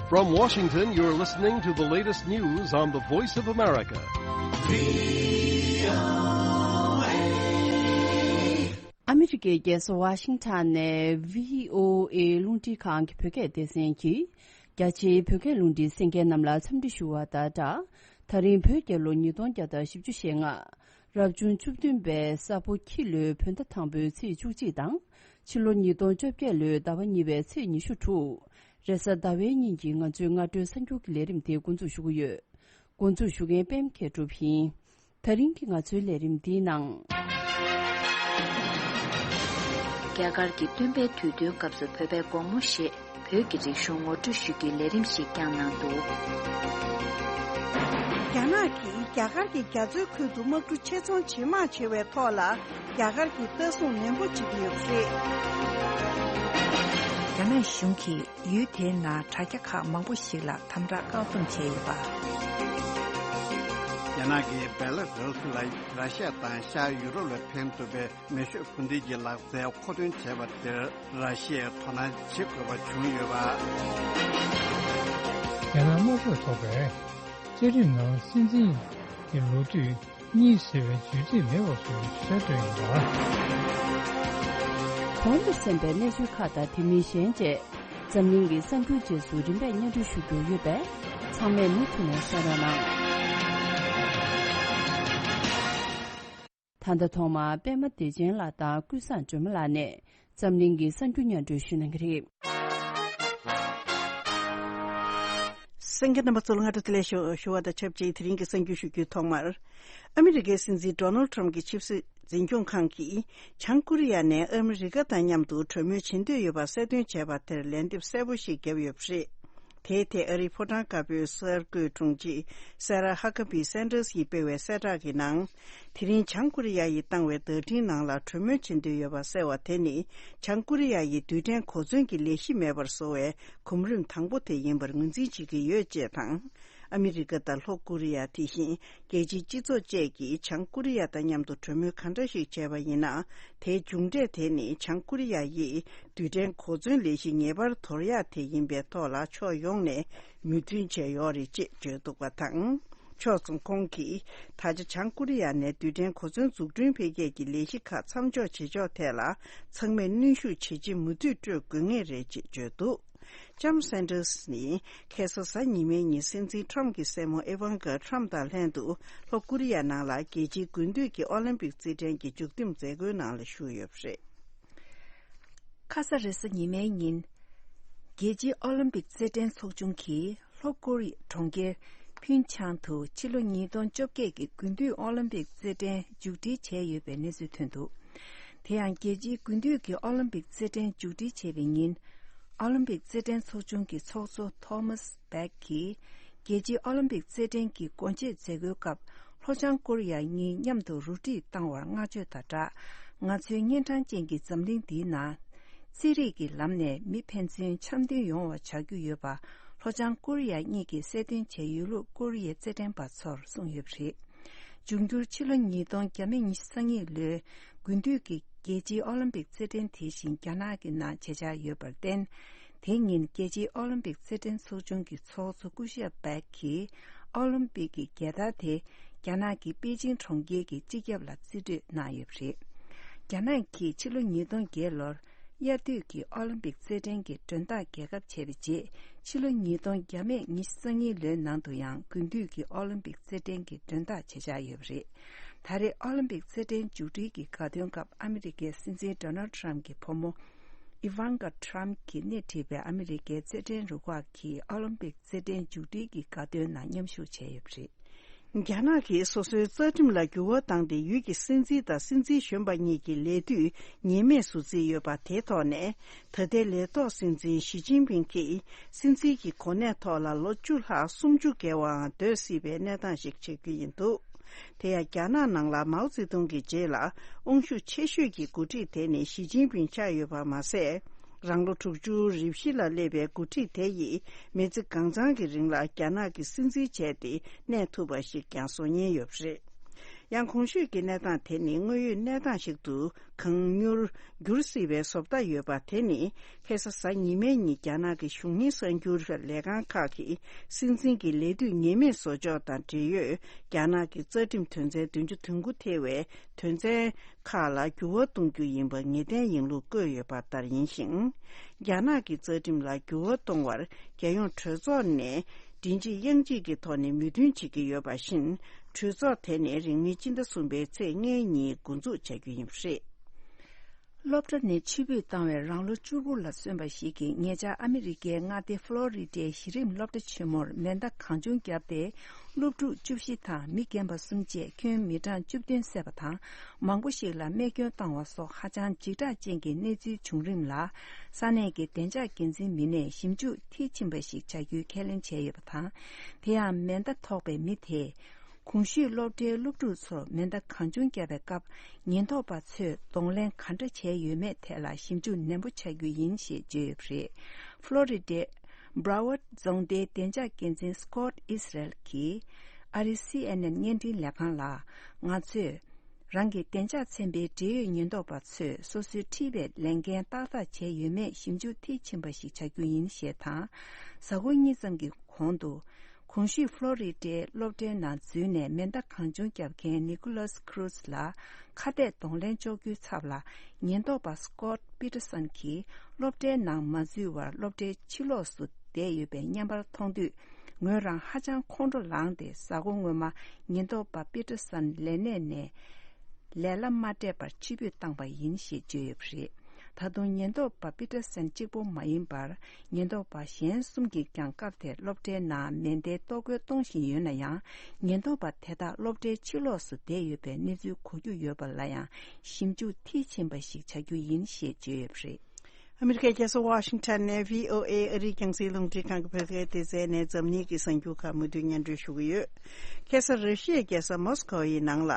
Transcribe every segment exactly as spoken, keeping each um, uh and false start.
From Washington, you're listening to the latest news on the Voice of America. ཨ་མི་རི་ཀའི་རྒྱལ་ས་ཝ་ཤིང་ཊོན་ནས་བྷི་ཨོ་ཨེ་རླུང་འཕྲིན་ཁང་གི་བོད་སྐད་སྡེ་ཚན་གྱིས། རྒྱ་ཆེའི་བོད་སྐད་རླུང་འཕྲིན་གསན་མཁན་རྣམས་ལ་འཚམས་འདྲི་ཞུ་བ་དང་སྦྲགས། ད་རིང་བོད་རྒྱལ་ལོ་ཉིས་སྟོང་བརྒྱ་དང་བཞི་བཅུ་ཞེ་ལྔ། རབ་བྱུང་བཅུ་བདུན་པའི་ས་ཕོ་ཁྱི་ལོའི་བོད་ཟླ་དང་པོའི་ཚེས་བཅུ་གཅིག་དང་། ཕྱི་ལོ་ཉིས་སྟོང་བཅོ་བརྒྱད་ལོའི་ཟླ་བ་གཉིས་པའི་ཚེས་ཉི་ཤུ་དྲུག་རེས་གཟའ་ཟླ་བའི་ཉིན་གྱི་ང་ཚོའི་སྔ་དྲོའི་གསར་འགྱུར་གྱི་ལས་རིམ་དེ་འགོ་འཛུགས་ཞུ་གི་ཡོད། འགོ་འཛུགས་ཞུ་མཁན་པད་མ་མཁས་གྲུབ་ཡིན། ད་རིང་གི་ང་ཚོའི་ལས་རིམ་འདིའི་ནང་། རྒྱ་གར་གྱི་སྟོན་པའི་དུས་སྟོན་སྐབས་སུ་བོད་པའི་དགོང་མོ་ཞེས་བོད་ཀྱི་རིག་གཞུང་ངོ་སྤྲོད་ཞུ་རྒྱུའི་ལས་རིམ་ཞིག་བསྐྱངས་གནང་འདུག་རྒྱ་ནག་གིས་རྒྱ་གར་གྱི་རྒྱ་མཚོའི་ཁུལ་དུ་དམག་གྲུ་ཆེད་རྫོང་ཇེ་མང་ཆེ་བའི་ཐོག་ལ་རྒྱ་གར་གྱིས་ལྟ་སྲུང་ནན་པོ་བྱེད་ཀྱི་ཡོད་པ་རེད། རྒྱ་ནག་གཞུང་གིས་ཡུལ་དེའི་ནང་དྲ་རྒྱ་ཁག་མང་པོ་ཞིག་ལ་དམ་དྲག་བཀག་སྡོམ་བྱས་ཡོད་པ། རྒྱ་ནག་གིས་བེ་ལ་རུ་སི་ལ་ར་ཤི་ཡ་དང་ཤར་ཡུ་རོབ་ལ་ཕན་ཐོགས་པའི་མེ་ཤོད་འཕུར་མདེལ་གྱི་ལག་རྩལ་མཁོ་འདོན་བྱས་པ་དེར་ར་ཤི་ཡས་དོ་སྣང་བྱེད་དགོས་པ་བྱུང་ཡོད་པ། རྒྱ་ནག་དམར་ཤོག་ཚོགས་པས་རྩེད་རིགས་ནང་སྲིད་འཛིན་གྱི་ལོ་དུས་གཉིས་ཟེར་བའི་བརྗོད་ཚིག་མེད་པ་བཟོ་རྒྱུ་གསལ་སྟོན་ཡིན་པ། གོང་དུ་གསན་པའི་གནས་ཚུལ་ཁག་དང་དེ་མིན་གཞན་བཅས་འཛམ་གླིང་གི་གསར་འགྱུར་རྗེས་སུ་རིམ་པས་སྙན་སྒྲོན་ཞུ་རྒྱུ་ཡོད་པས་ཚང་མས་མུ་མཐུད་ནས་གསན་རོགས་གནང་། ད་ལྟ་ཐོག་མར་པད་མ་བདེ་ཆེན་ལགས་དང་ཀུན་བཟང་སྒྲོལ་མ་ལགས་ནས་འཛམ་གླིང་གི་གསར་འགྱུར་སྙན་སྒྲོན་ཞུ་གནང་གི་རེད། གསན་མཁན་རྣམ་པ་ཚོ་ལ་སྔ་དྲོ་བདེ་ལེགས་ཞུ་ཞུ་བ་དང་ཆབས་ཅིག་དེ་རིང་གི་གསར་འགྱུར་ཞུ་རྒྱུའི་ཐོག་མར། ཨ་མི་རི་ཀའི་སྲིད་འཛིན་ཌོ་ནལ་ཁྲམ་གྱི་ཆབ་སྲིད་འཛིན་སྐྱོང་ཁང་གིས་བྱང་ཀོ་རི་ཡ་ནས་ཨ་མི་རི་ཀ་དང་མཉམ་དུ་གྲོས་མོལ་བྱེད་འདོད་ཡོད་པ་གསལ་སྟོན་བྱས་པ་དེར་ལན་འདེབས་གསལ་པོ་ཞིག་བརྒྱབ་ཡོད་པ་རེད། དེའི་ཐད་ཨ་རིའི་ཕོ་བྲང་དཀར་པོའི་གསར་འགོད་དྲུང་ཆེ་སེ་ར་ཧ་ཀ་བི་སན་ཏྲེས་ཡིས་སྤེལ་བའི་གསལ་བསྒྲགས་ཀྱི་ནང་། དེ་རིང་བྱང་ཀོ་རི་ཡ་ཡིས་བཏང་བའི་བརྡ་འཕྲིན་ནང་ལ་གྲོས་མོལ་བྱེད་འདོད་ཡོད་པ་གསལ་བ་དེ་ནི་བྱང་ཀོ་རི་ཡ་ཡི་རྡུལ་ཕྲན་གོ་མཚོན་གྱི་ལས་གཞི་མེད་པར་བཟོ་བའི་གོམ་རིམ་དང་པོ་དེ་ཡིན་པར་ངོས་འཛིན་བྱེད་ཀྱི་ཡོད་ཅེས་དང་། ཨ་མི་རི་ཀ་དང་ལྷོ་ཀོ་རི་ཡ་དེ་བཞིན་རྒྱལ་སྤྱིའི་སྤྱི་ཚོགས་བཅས་ཀྱིས་བྱང་ཀོ་རི་ཡ་དང་མཉམ་དུ་གྲོས་མོལ་ག་འདྲ་ཞིག་བྱས་པ་ཡིན་ན། དེའི་མཇུག་འབྲས་དེ་ནི་བྱང་ཀོ་རི་ཡ་ཡིས་རྡུལ་ཕྲན་གོ་མཚོན་ལས་གཞི་ངེས་པར་དོར་ཡག་དེ་ཡིན་པའི་ཐོག་ལ་ཕྱོགས་ཡོངས་ནས་མོས་མཐུན་བྱས་ཡོད་རེད་ཅེས་བརྗོད་འདུག་པ་དང་། ཕྱོགས་མཚུངས་ཁོང་གིས་ད་ཆ་བྱང་ཀོ་རི་ཡ་ནས་རྡུལ་ཕྲན་གོ་མཚོན་འཛུགས་སྐྲུན་འཕེལ་རྒྱས་ཀྱི་ལས་གཞི་ཁག་མཚམས་འཇོག་བྱེད་ཕྱོགས་ཐད་ལ་ཚང་མས་གནོན་ཤུགས་ཇེ་ཆེ་མུ་མཐུད་སྤྲོད་དགོས་ངེས་རེད་ཅེས་བརྗོད་འདུག་ལྕམ་སན་ཏྲེས་ནི་ཁ་སང་གཟའ་ཉི་མའི་ཉིན་སྲིད་འཛིན་ཁྲམ་གྱི་སྲས་མོ་ཨི་ཝང་ཀ་ཁྲམ་དང་ལྷན་དུ་ལྷོ་ཀོ་རི་ཡ་ནང་ལ་རྒྱལ་སྤྱིའི་དགུན་དུས་ཀྱི་ཨོ་ལིམ་པིག་རྩེད་འགྲན་གྱི་མཇུག་བསྡོམས་མཛད་སྒོའི་ནང་ལ་ཞུགས་ཡོད་པ་རེད། ཁ་ས་རེས་གཟའ་ཉི་མའི་ཉིན། རྒྱལ་སྤྱིའི་ཨོ་ལིམ་པིག་རྩེད་འགྲན་ཚོགས་ཆུང་གིས་ལྷོ་ཀོ་རི་ཡའི་གྲོང་ཁྱེར་ཕུན་ཆང་དུ་ཕྱི་ལོ་ཉིས་སྟོང་བཅོ་བརྒྱད་ཀྱི་དགུན་དུས་ཨོ་ལིམ་པིག་རྩེད་འགྲན་མཇུག་སྒྲིལ་བྱས་ཡོད་པའི་གནས་ཚུལ་ཐོན་འདུག་དེ་ཡང་རྒྱལ་སྤྱིའི་དགུན་དུས་ཀྱི་ཨོ་ལིམ་པིག་རྩེད་འགྲན་མཇུག་སྒྲིལ་བྱས་པའི་ཉིན། ཨོ་ལིམ་པིག་རྩེད་འགྲན་ཚོགས་ཆུང་གི་ཚོགས་གཙོ་ཐོ་མཱས་བྷེག་གིས། རྒྱལ་སྤྱིའི་ཨོ་ལིམ་པིག་རྩེད་འགྲན་གྱི་སྒོ་འབྱེད་མཛད་སྒོའི་སྐབས་ལྷོ་བྱང་ཀོ་རི་ཡ་གཉིས་མཉམ་དུ་རུ་སྒྲིག་བཏང་བར་བསྔགས་བརྗོད་དང་སྦྲགས། ང་ཚོའི་གཉན་འཕྲང་ཅན་གྱི་འཛམ་གླིང་འདིའི་ནང་། རྩེད་རིགས་ཀྱི་ལམ་ནས་མི་ཕན་ཚུན་འཆམ་མཐུན་ཡོང་བ་བྱ་རྒྱུ་ཡོད་པ་ལྷོ་བྱང་ཀོ་རི་ཡ་གཉིས་ཀྱིས་གསལ་སྟོན་བྱས་ཡོད་ལུགས་ཀོ་རི་ཡའི་རྩེད་འགྲན་པ་ཚོར་གསུངས་ཡོད་པ་རེད། འབྱུང་འགྱུར་ཕྱི་ལོ་ཉིས་སྟོང་བརྒྱ་མེད་ཉི་ཤུ་རྩ་གཉིས་ལོའི་དགུན་དུས་ཀྱི་རྒྱལ་སྤྱིའི་ཨོ་ལིམ་པིག་རྩེད་འགྲན་དེ་བཞིན་རྒྱ་ནག་གི་ནང་བྱེད་འཆར་ཡོད་པར་བརྟེན། དེ་ཉིན་རྒྱལ་སྤྱིའི་ཨོ་ལིམ་པིག་རྩེད་འགྲན་ཚོགས་ཆུང་གི་ཚོགས་གཙོ་སྐུ་ཞབས་བྷེག་གིས་ཨོ་ལིམ་པིག་གི་རྒྱལ་དར་དེ་རྒྱ་ནག་གི་པེ་ཅིང་གྲོང་ཁྱེར་གྱི་སྤྱི་ཁྱབ་ལ་རྩིས་སྤྲོད་གནང་ཡོད་པ་རེད། རྒྱ་ནག་གིས་ཕྱི་ལོ་ཉིས་སྟོང་བརྒྱད་ལོར་དབྱར་དུས་ཀྱི་ཨོ་ལིམ་པིག་རྩེད་འགྲན་གྱི་མགྲོན་བདག་རྒྱལ་ཁབ་བྱས་པའི་རྗེས། ཕྱི་ལོ་ཉིས་སྟོང་བརྒྱ་མེད་ཉི་ཤུ་རྩ་གཉིས་ལོའི་ནང་དུ་ཡང་དགུན་དུས་ཀྱི་ཨོ་ལིམ་པིག་རྩེད་འགྲན་གྱི་མགྲོན་བདག་བྱེད་འཆར་ཡོད་པ་རེད། ད་རེས་ཨོ་ལིམ་པིག་རྩེད་འགྲན་མཇུག་སྒྲིལ་གྱི་དགའ་སྟོན་སྐབས་ཨ་མི་རི་ཀའི་སྲིད་འཛིན་ཌོ་ནལ་ཁྲམ་གྱི་བུ་མོ་ཨི་ཝང་ཀ་ཁྲམ་གྱིས་སྣེ་ཁྲིད་པའི་ཨ་མི་རི་ཀའི་རྩེད་འགྲན་རུ་ཁག་གིས་ཨོ་ལིམ་པིག་རྩེད་འགྲན་མཇུག་སྒྲིལ་གྱི་དགའ་སྟོན་ནང་མཉམ་ཞུགས་བྱས་ཡོད་པ་རེད། རྒྱ་ནག་གིས་སོ་སོའི་རྩ་ཁྲིམས་ལ་འགྱུར་བ་བཏང་སྟེ་ཡུལ་གྱི་སྲིད་འཛིན་དང་སྲིད་འཛིན་གཞོན་པ་གཉིས་ཀྱི་ལས་དུས་ངེས་མེད་སུ་བརྩིས་ཡོད་པ་དེའི་ཐོག་ནས། ད་ལྟའི་ལས་ཐོག་སྲིད་འཛིན་ཞི་ཅིན་ཕིང་གིས་སྲིད་འཛིན་གྱི་གོ་གནས་ཐོག་ལ་ལོ་བཅུ་ལྷག་སུམ་ཅུ་བརྒལ་བའང་སྡོད་སྲིད་པའི་གནས་སྟངས་ཤིག་ཆགས་རྒྱུ་ཡིན་འདུག་དེ་ཡང་རྒྱ་ནག་ནང་ལ་མའོ་ཙེ་ཏུང་གི་རྗེས་ལ་དབང་ཤུགས་ཆེ་ཤོས་ཀྱི་འགོ་ཁྲིད་དེ་ནི་ཞི་ཅིན་ཕིང་ཆགས་ཡོད་པ་མ་ཟད། རང་ལོ་དྲུག་ཅུ་རེ་བཞི་ལ་སླེབས་པའི་འགོ་ཁྲིད་དེ་ཡིས་མི་ཚེ་གང་ཚང་གི་རིང་ལ་རྒྱ་ནག་གི་སྲིད་འཛིན་བྱས་ཏེ་གནས་ཐུབ་པ་ཞིག་ཀྱང་བཟོ་ཉེན་ཡོད་པ་རེད། ཡང་གོང་ཞུས་ཀྱི་གནས་སྟངས་དེ་ནི་དངོས་ཡོད་གནས་སྟངས་ཤིག་ཏུ་གང་མྱུར་འགྱུར་སྲིད་པའི་བཟོ་ལྟ་ཡོད་པ་དེ་ནི། ཁ་སང་གཟའ་ཉི་མའི་ཉིན་རྒྱ་ནག་གི་གཞུང་གཉེར་གསར་འགྱུར་ལས་ཁང་ཁག་གིས་སྲིད་འཛིན་གྱི་ལས་དུས་ངེས་མེད་བཟོ་ཕྱོགས་དང་འབྲེལ་ཡོད་རྒྱ་ནག་གི་རྩ་ཁྲིམས་དོན་ཚན་བདུན་ཅུ་དོན་དགུ་ཐེ་བའི་དོན་ཚན་ཁག་ལ་འགྱུར་བ་གཏོང་རྒྱུ་ཡིན་པ་ངེས་གཏན་ཡིན་ལུགས་བཀོད་ཡོད་པ་ལྟར་ཡིན་ཞིང་། རྒྱ་ནག་གི་རྩ་ཁྲིམས་ལ་འགྱུར་བ་གཏོང་བར་རྒྱལ་ཡོངས་གྲོས་ཚོགས་ནས་མགྲིན་གཅིག་དབྱངས་གཅིག་གི་ཐོག་ནས་མོས་མཐུན་བྱེད་ཀྱི་ཡོད་པ་བཞིན། གྲོས་ཚོགས་དེ་ནི་རིང་མིན་སྤྱི་ཟླ་གསུམ་པའི་ཚེས་ལྔའི་ཉིན་འགོ་འཛུགས་བྱ་རྒྱུ་ཡིན་པ་རེད། སློབ་གྲྭ་ནས་ཕྱིར་འབུད་བཏང་བའི་རང་ལོ་བཅུ་དགུ་ལ་སོན་པ་ཞིག་གིས་ཉེ་ཆར་ཨ་མི་རི་ཀའི་མངའ་སྡེ་ཧྥ་ལོ་རི་ཌའི་གཞི་རིམ་སློབ་གྲྭ་ཆེན་མོར་མེ་མདའ་གང་བྱུང་བརྒྱབ་སྟེ། སློབ་ཕྲུག་བཅུ་བཞི་དང་མི་རྒན་པ་གསུམ་བཅས་ཁྱོན་མི་གྲངས་བཅུ་བདུན་བསད་པ་དང་། མང་པོ་ཞིག་ལ་རྨས་སྐྱོན་བཏང་བ་སོགས་ཧ་ཅང་འཇིགས་སྐྲག་ཅན་གྱི་གནས་ཚུལ་བྱུང་རིམ་ལ། ས་གནས་ཀྱི་བདེ་འཇགས་འགན་འཛིན་མི་སྣས་ཞིབ་འཇུག་མཐིལ་ཕྱིན་པ་ཞིག་བྱ་རྒྱུའི་ཁས་ལེན་བྱས་ཡོད་པ་དང་། དེ་ཡང་མེ་མདའ་ཐོགས་པའི་མི་དེས། གོང་ཞུས་སློབ་གྲྭའི་སློབ་ཕྲུག་ཚོར་མེ་མདའ་གང་བྱུང་བརྒྱབ་པའི་སྐབས། ཉེན་རྟོག་པ་ཚོས་གདོང་ལེན་ག་འདྲ་བྱས་ཡོད་མེད་ཐད་ལ་ཞིབ་འཇུག་ནན་པོ་བྱ་རྒྱུ་ཡིན་ཞེས་བརྗོད་ཡོད་པ་རེད། ཕློ་རི་ཌའི་Broward རྫོང་སྡེའི་བདེ་འཇགས་འགན་འཛིན་Scott Israel གྱིས་ཨ་རིའི་སི་ཨེན་ཨེན་བརྙན་འཕྲིན་ལས་ཁང་ལ། ང་ཚོས་རང་གི་བདེ་འཇགས་ཚན་པའི་འབྲེལ་ཡོད་ཉེན་རྟོག་པ་ཚོས་སོ་སོའི་ཁྲིད་པའི་ལས་འགན་ཏག་ཏག་བྱས་ཡོད་མེད་ཞིབ་འཇུག་མཐིལ་ཕྱིན་པ་ཞིག་བྱ་རྒྱུ་ཡིན་ཞེས་དང་། གཟའ་འཁོར་གཉིས་ཙམ་གྱི་གོང་དུ། གོང་ཞུས་ཕློ་རི་ཌའི་སློབ་གྲྭའི་ནང་འཛུལ་ནས་མེ་མདའ་གང་བྱུང་བརྒྱབ་མཁན་Nikolas Cruz ལ་ཁ་གཏད་གདོང་ལེན་གཅོག་རྒྱུའི་ཚབ་ལ། ཉེན་རྟོག་པ་Scott Peterson གྱིས་སློབ་གྲྭའི་ནང་མ་འཛུལ་བར་སློབ་གྲྭའི་ཕྱི་ལོགས་སུ་བསྡད་ཡོད་པའི་བརྙན་པར་མཐོང་དུས། ངོས་རང་ཧ་ཅང་ཁོང་ཁྲོ་ལངས་ཏེ། གཟའ་འཁོར་སྔོན་མ་ཉེན་རྟོག་པ་Peterson ལས་གནས་ནས་ལས་གླ་མ་སྤྲད་པར་ཕྱིར་འབུད་བཏང་པ་ཡིན་ཞེས་བརྗོད་ཡོད་པ་རེད། ད་དུང་ཉེན་རྟོག་པ་Peterson གཅིག་པོ་མ་ཡིན་པར། ཉེན་རྟོག་པ་གཞན་གསུམ་གྱིས་ཀྱང་སྐབས་དེར་སློབ་གྲྭའི་ནང་མེ་མདའི་གཏོར་རྒོལ་གཏོང་བཞིན་ཡོད་ན་ཡང་། ཉེན་རྟོག་པ་དེ་དག་སློབ་གྲྭའི་ཕྱི་ལོགས་སུ་བསྡད་ཡོད་པའི་གནས་ཚུལ་གོ་རྒྱུ་ཡོད་པ་ལ་ཡང་ཞིབ་འཇུག་མཐིལ་ཕྱིན་པ་ཞིག་བྱ་རྒྱུ་ཡིན་ཞེས་བརྗོད་ཡོད་པ་རེད། ཨ་མི་རི་ཀའི་རྒྱལ་ས་ཝ་ཤིང་ཊོན་ནས་བྷི་ཨོ་ཨེ་ཨ་རིའི་རྒྱང་སྲིང་རླུང་འཕྲིན་ཁང་གི་བོད་སྐད་སྡེ་ཚན་ནས་འཛམ་གླིང་གི་གསར་འགྱུར་ཁག་མུ་མཐུད་སྙན་སྒྲོན་ཞུ་གི་ཡོད། ཁ་སང་ར་ཤི་ཡའི་རྒྱལ་ས་མོ་སི་ཁོ་ཡི་ནང་ལ།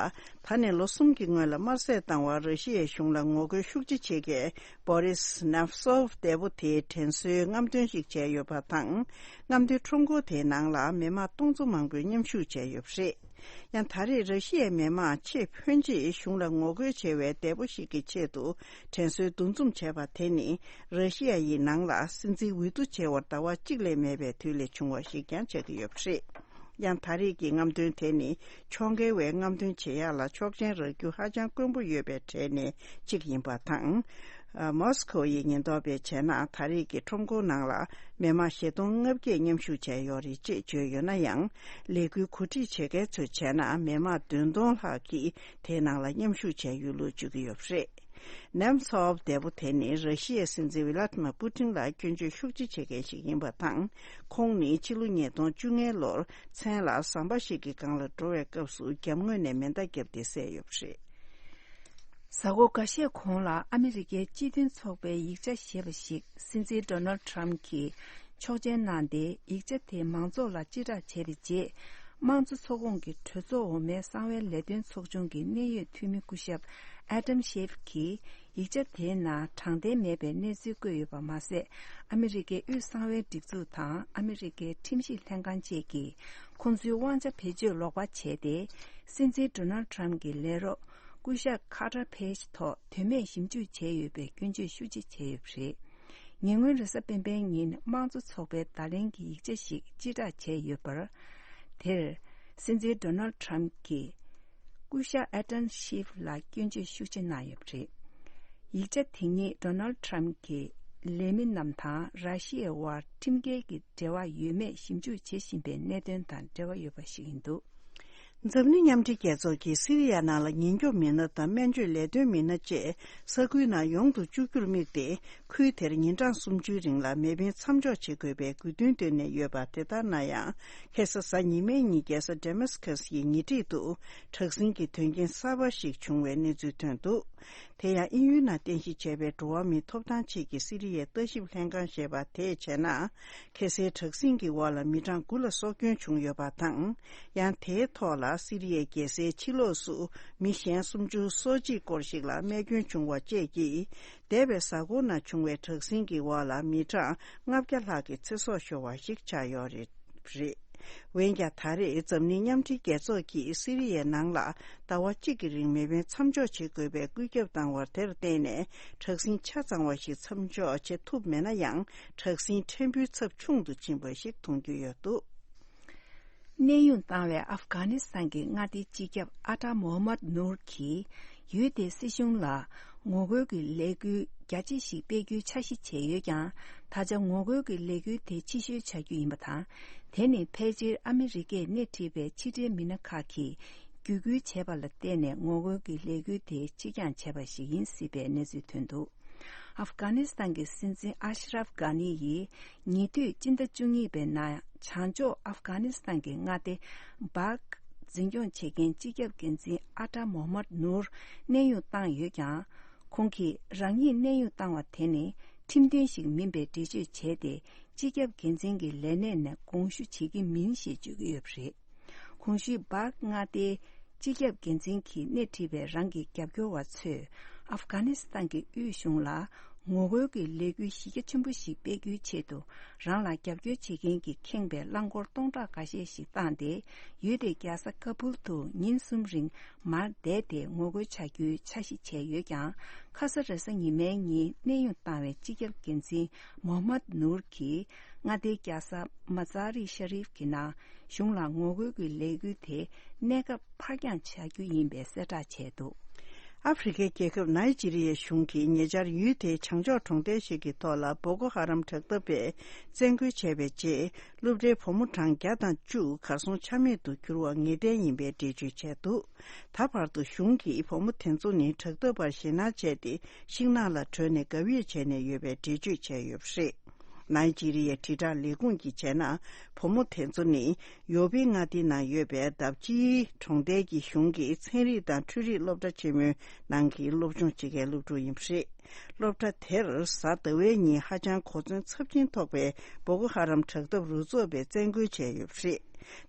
ད་ནས་ལོ་གསུམ་གྱི་སྔོན་ལ་དམར་གསོད་བཏང་བར་ར་ཤི་ཡའི་གཞུང་ལ་ངོ་རྒོལ་ཤུགས་ཆེ་བྱེད་མཁན་Boris Nemtsov འདས་པོ་དེའི་དྲན་གསོའི་རྔམ་སྟོན་ཞིག་བྱས་ཡོད་པ་དང་། རྔམ་སྟོན་ཁྲོམ་སྐོར་དེའི་ནང་ལ་མི་མང་སྟོང་ཚོ་མང་པོས་མཉམ་ཞུགས་བྱས་ཡོད་པ་རེད། ཡང་ད་རེས་ར་ཤི་ཡའི་མི་མང་ཆེས་ཕོན་ཆེས་གཞུང་ལ་ངོ་རྒོལ་བྱེད་པའི་འདས་པོ་ཞིག་གི་ཆེད་དུ་དྲན་གསོའི་འདུ་འཛོམས་བྱས་པ་དེ་ནི། ར་ཤི་ཡ་ཡི་ནང་ལ་སྲིད་འཛིན་འོས་བསྡུ་བྱས་པར་ཟླ་བ་གཅིག་ལས་མེད་པའི་དུས་ལས་བྱུང་བ་ཞིག་ཀྱང་ཆགས་ཀྱི་ཡོད་པ་རེད། ཡང་ད་རེས་ཀྱི་རྔམ་སྟོན་དེ་ནི་ཕྱོགས་འགལ་བའི་རྔམ་སྟོན་བྱེད་ཡག་ལ་ཆོག་མཆན་རག་རྒྱུ་ཧ་ཅང་དཀོན་པོ་ཡོད་པའི་གྲས་ནས་གཅིག་ཡིན་པ་དང་། ཨ། མོ་སི་ཁོ་ཡི་ཉེན་རྟོག་པས་བྱས་ན། ད་རེས་ཀྱི་ཁྲོམ་སྐོར་ནང་ལ་མི་མང་བཞི་སྟོང་ལྔ་བརྒྱས་མཉམ་ཞུགས་བྱས་ཡོད་རེད་ཅེས་བརྗོད་ཡོད་ན་ཡང་། ལས་འགུལ་གོ་སྒྲིག་བྱེད་མཁན་ཚོས་བྱས་ན། མི་མང་བདུན་སྟོང་ལྷག་གིས་དེའི་ནང་ལ་མཉམ་ཞུགས་བྱས་ཡོད་ལུགས་བརྗོད་ཀྱི་ཡོད་པ་རེད། Nemtsov འདས་པོ་དེ་ནི་ར་ཤི་ཡའི་སྲིད་འཛིན་Vladimir Putin ལ་སྐྱོན་བརྗོད་ཤུགས་ཆེ་བྱེད་མཁན་ཞིག་ཡིན་པ་དང་། ཁོང་ནི་ཕྱི་ལོ་ཉིས་སྟོང་བཅོ་ལྔའི་ལོར་མཚན་ལ་ཟམ་པ་ཞིག་གི་སྒང་ལ་འགྲོ་བའི་སྐབས་སུ་རྒྱབ་ངོས་ནས་མེ་མདའ་བརྒྱབ་སྟེ་བསད་ཡོད་པ་རེད། གཟའ་འཁོར་འགའ་ཤས་གོང་ལ་ཨ་མི་རི་ཀའི་སྤྱི་མཐུན་ཚོགས་པའི་ཡིག་ཆ་ཞེས་པ་ཞིག་སྲིད་འཛིན་Donald Trump གྱིས་ཆོག་མཆན་གནང་སྟེ། ཡིག་ཆ་དེ་མང་ཚོགས་ལ་སྤྱི་བསྒྲགས་བྱས་པའི་རྗེས། དམངས་གཙོ་ཚོགས་ཁོངས་ཀྱི་གྲོས་ཚོགས་འོག་མའི་གསང་བའི་ལས་དོན་ཚོགས་ཆུང་གི་གནད་ཡོད་འཐུས་མི་སྐུ་ཞབས་Adam Schiff གྱིས། ཡིག་ཆ་དེའི་ནང་དྲང་བདེན་མེད་པའི་གནས་ཚུལ་བཀོད་ཡོད་པ་མ་ཟད། ཨ་མི་རི་ཀའི་དབུས་གསང་བའི་སྒྲིག་འཛུགས་དང་ཨ་མི་རི་ཀའི་ཁྲིམས་ཞིབ་ལྷན་ཁང་བཅས་ཀྱིས་ཁོང་ཚོའི་དབང་ཆ་བེད་སྤྱོད་ལོག་པ་བྱས་ཏེ། སྲིད་འཛིན་Donald Trump གྱི་ལས་རོགས་སྐུ་ཞབས་Carter Page ཐོག་དོན་མེད་ཞིབ་འཇུག་བྱས་ཡོད་པའི་སྐྱོན་བརྗོད་ཤུགས་ཆེ་བྱས་ཡོད་པ་རེད། ཉེ་སྔོན་རེས་གཟའ་སྤེན་པའི་ཉིན་དམངས་གཙོ་ཚོགས་པའི་བརྡ་ལན་གྱི་ཡིག་ཆ་ཞིག་སྤྱི་བསྒྲགས་བྱས་ཡོད་པར། དེར་སྲིད་འཛིན་Donald Trump གྱིས། སྐུ་ཞབས་Adam Schiff ལ་སྐྱོན་བརྗོད་ཤུགས་ཆེ་གནང་ཡོད་པ་རེད། ཡིག་ཆ་དེ་ཉིད་Donald Trump གྱི་ལས་མི་རྣམས་དང་ར་ཤི་ཡའི་དབར་ཁྲིམས་འགལ་གྱི་འབྲེལ་བ་ཡོད་མེད་ཞིབ་འཇུག་བྱེད་བཞིན་པའི་གནད་དོན་དང་འབྲེལ་བ་ཡོད་པ་ཞིག་ཡིན་འདུག་འཛམ་གླིང་མཉམ་འབྲེལ་རྒྱལ་ཚོགས་ཀྱིས་སི་རི་ཡ་ནང་ལ་ཉེན་སྐྱོབ་མི་སྣ་དང་སྨན་བཅོས་ལས་དོན་མི་སྣ་བཅས་ས་ཁུལ་ནང་ཡོང་དུ་བཅུག་རྒྱུར་དམིགས་ཏེ། ཁུལ་དེར་ཉིན་གྲངས་སུམ་ཅུའི་རིང་ལ་མེ་འཕེན་མཚམས་འཇོག་བྱེད་དགོས་པའི་དགོས་འདུན་བཏོན་ནས་ཡོད་པ། དེ་ལྟར་ན་ཡང་། ཁ་སང་གཟའ་ཉི་མའི་ཉིན་རྒྱལ་ས་Damascus ཡི་ཉེ་འཁྲིས་དུ་དྲག་ཟིང་གི་དོན་རྐྱེན་གསར་པ་ཞིག་བྱུང་བའི་གནས་ཚུལ་ཐོན་འདུག་དེ་ཡང་དབྱིན་ཡུལ་ནང་རྟེན་གཞི་བྱས་པའི་འགྲོ་བ་མིའི་ཐོབ་ཐང་ཆེད་ཀྱི་སི་རི་ཡའི་ལྟ་ཞིབ་ལྷན་ཁང་ཞེས་པ་དེས་བྱས་ན། ཁ་སའི་དྲག་ཟིང་གི་འོག་ལ་མི་གྲངས་དགུ་ལ་སྲོག་སྐྱོན་བྱུང་ཡོད་པ་དང་། ཡང་དེའི་ཐོག་ལ་སི་རི་ཡའི་རྒྱལ་སའི་ཕྱི་ལོགས་སུ་མི་གཞན་སུམ་ཅུ་སོ་གཅིག་སྐོར་ཞིག་ལ་རྨས་སྐྱོན་བྱུང་བ་བཅས་ཀྱིས། འདས་པའི་གཟའ་འཁོར་ནང་བྱུང་བའི་དྲག་ཟིང་གི་འོག་ལ་མི་གྲངས་ལྔ་བརྒྱ་ལྷག་གི་ཚེ་སྲོག་ཤོར་བ་ཞིག་ཆགས་ཡོད་རེད། རེད། འོན་ཀྱང་ད་རེས་འཛམ་གླིང་མཉམ་འབྲེལ་རྒྱལ་ཚོགས་ཀྱིས་སི་རི་ཡའི་ནང་ལ་ཟླ་བ་གཅིག་གི་རིང་མེ་འཕེན་མཚམས་འཇོག་བྱེད་དགོས་པའི་བཀོད་ཁྱབ་བཏང་བར་དེར་བརྟེན་ནས་དྲག་ཟིང་ཆ་ཚང་བ་ཞིག་མཚམས་འཇོག་བྱེད་ཐུབ་མེད་ན་ཡང་དྲག་ཟིང་ཕྲན་བུའི་ཚབས་ཆུང་དུ་ཕྱིན་པ་ཞིག་མཐོང་རྒྱུ་ཡོད་འདུག་གནས་དབྱུང་བཏང་བའི་ཨབ་གྷ་ནི་སི་ཐན་གྱི་མངའ་སྡེའི་སྤྱི་ཁྱབ་ཨ་ཏཱ་མོ་ཧམ་མད་ནུར་གྱིས་ཡུལ་དེའི་སྲིད་གཞུང་ལ་ངོ་རྒོལ་གྱི་ལས་འགུལ་རྒྱ་ཆེ་ཞིག་སྤེལ་རྒྱུའི་འཆར་གཞི་བྱས་ཡོད་ཀྱང་། ད་ཆ་ངོ་རྒོལ་གྱི་ལས་འགུལ་དེ་ཕྱི་བཤོལ་བྱ་རྒྱུ་ཡིན་པ་དང་། དེ་ནི་ཕལ་ཆེར་ཨ་མི་རི་ཀས་སྣེ་ཁྲིད་པའི་ཕྱི་འབྲེལ་མི་སྣ་ཁག་གིས་བརྒྱུད་སྐུལ་བྱས་པ་ལ་བརྟེན་ནས་ངོ་རྒོལ་གྱི་ལས་འགུལ་དེ་ཕྱིར་འགྱངས་བྱས་པ་ཞིག་ཡིན་སྲིད་པའི་གནས་ཚུལ་ཐོན་འདུག་ཨབ་གྷ་ནི་སི་ཐན་གྱི་སྲིད་འཛིན་ཨ་ཤ་རབ་གྷ་ནི་ཡིས་ཉེ་དུས་སྤྱི་ཟླ་བཅུ་གཉིས་པའི་ནང་བྱང་ཕྱོགས་ཨབ་གྷ་ནི་སི་ཐན་གྱི་མངའ་སྡེ་སྦག་འཛིན་སྐྱོང་བྱེད་མཁན་སྤྱི་ཁྱབ་འགན་འཛིན་ཨ་ཏཱ་མོ་ཧམ་མད་ནུར་གནས་དབྱུང་བཏང་ཡོད་ཀྱང་། ཁོང་གིས་རང་ཉིད་གནས་དབྱུང་བཏང་བ་དེ་ནི་ཁྲིམས་མཐུན་ཞིག་མིན་པའི་འགྲེལ་བརྗོད་བྱས་ཏེ། སྤྱི་ཁྱབ་འགན་འཛིན་གྱི་ལས་གནས་ནས་དགོངས་ཞུ་བྱེད་ཀྱི་མིན་ཞེས་བརྗོད་ཀྱི་ཡོད་པ་རེད། གོང་ཞུས་སྦག་མངའ་སྡེའི་སྤྱི་ཁྱབ་འགན་འཛིན་གྱིས་སྣེ་ཁྲིད་པའི་རང་གི་རྒྱབ་སྐྱོར་བ་ཚོས་ཨབ་གྷ་ནི་སི་ཐན་གྱི་དབུས་གཞུང་ལ་ངོ་རྒོལ་གྱི་ལས་འགུལ་གཞི་རྒྱ་ཆེན་པོ་ཞིག་སྤེལ་རྒྱུའི་ཆེད་དུ་རང་ལ་རྒྱབ་སྐྱོར་བྱེད་མཁན་གྱིས་ཁེངས་པའི་རླངས་འཁོར་སྟོང་ཕྲག་འགའ་ཤས་ཤིག་བཏང་སྟེ། ཡུལ་དེའི་རྒྱལ་ས་ཀ་བུལ་དུ་ཉིན་གསུམ་རིང་མར་བསྡད་དེ་ངོ་རྒོལ་བྱ་རྒྱུའི་འཆར་གཞི་བྱས་ཡོད་ཀྱང་། ཁ་ས་རེས་གཟའ་ཉི་མའི་ཉིན་གནས་དབྱུང་བཏང་བའི་སྤྱི་ཁྱབ་འགན་འཛིན་མོ་ཧམ་མད་ནུར་གྱིས་མངའ་སྡེའི་རྒྱལ་ས་མ་ཛཱ་རི་ཤ་རིབ་ཀྱི་ནང་གཞུང་ལ་ངོ་རྒོལ་གྱི་ལས་འགུལ་དེ་གནས་སྐབས་ཕར་འགྱངས་བྱ་རྒྱུ་ཡིན་པའི་གསལ་བསྒྲགས་བྱས་འདུག་ཨ་ཧྥེ་རི་ཁའི་རྒྱལ་ཁབ་ནཱི་ཇི་རི་ཡའི་གཞུང་གིས་ཉེ་ཆར་ཡུལ་དེའི་བྱང་ཕྱོགས་གྲོང་རྡལ་ཞིག་གི་ཐོག་ལ་བོ་ཀོ་ཧ་རམ་དྲག་འཐབ་པས་བཙན་རྒོལ་བྱས་པའི་རྗེས། སློབ་གྲྭའི་བུ་མོ་གྲངས་བརྒྱ་དང་བཅུ་གར་སོང་ཆ་མེད་དུ་གྱུར་བ་ངེས་གཏན་ཡིན་པའི་འགྲེལ་བརྗོད་བྱས་འདུག་ད་བར་དུ་གཞུང་གིས་བུ་མོ་དེ་ཚོ་ནི་དྲག་འཐབ་པར་ཞེད་སྣང་བྱས་ཏེ། ཤིང་ནགས་ལ་བྲོས་ནས་དགའ་བསུ་བྱས་ནས་ཡོད་པའི་འགྲེལ་བརྗོད་བྱས་ཡོད་པ་རེད། ནཱི་ཇི་རི་ཡའི་དྲིལ་བསྒྲགས་ལས་ཁུངས་ཀྱིས་བྱས་ན། བུ་མོ་དེ་ཚོ་ནི་ཡོ་པི་མངའ་སྡེའི་ནང་ཡོད་པའི་དབ་ཅི་གྲོང་རྡལ་གྱི་གཞུང་གི་ཚན་རིག་དང་འཕྲུལ་རིག་སློབ་གྲྭ་ཆེན་མོའི་ནང་གི་སློབ་སྦྱོང་བྱེད་མཁན་སློབ་ཕྲུག་ཡིན་པ་རེད། སློབ་གྲྭ་དེར་གཟའ་ཟླ་བའི་ཉིན་ཧ་ཅང་གོ་མཚོན་ཚབས་ཆེན་ཐོགས་པའི་བོ་ཀོ་ཧ་རམ་དྲག་འཐབ་རུ་ཚོགས་པས་བཙན་རྒོལ་བྱས་ཡོད་པ་རེད།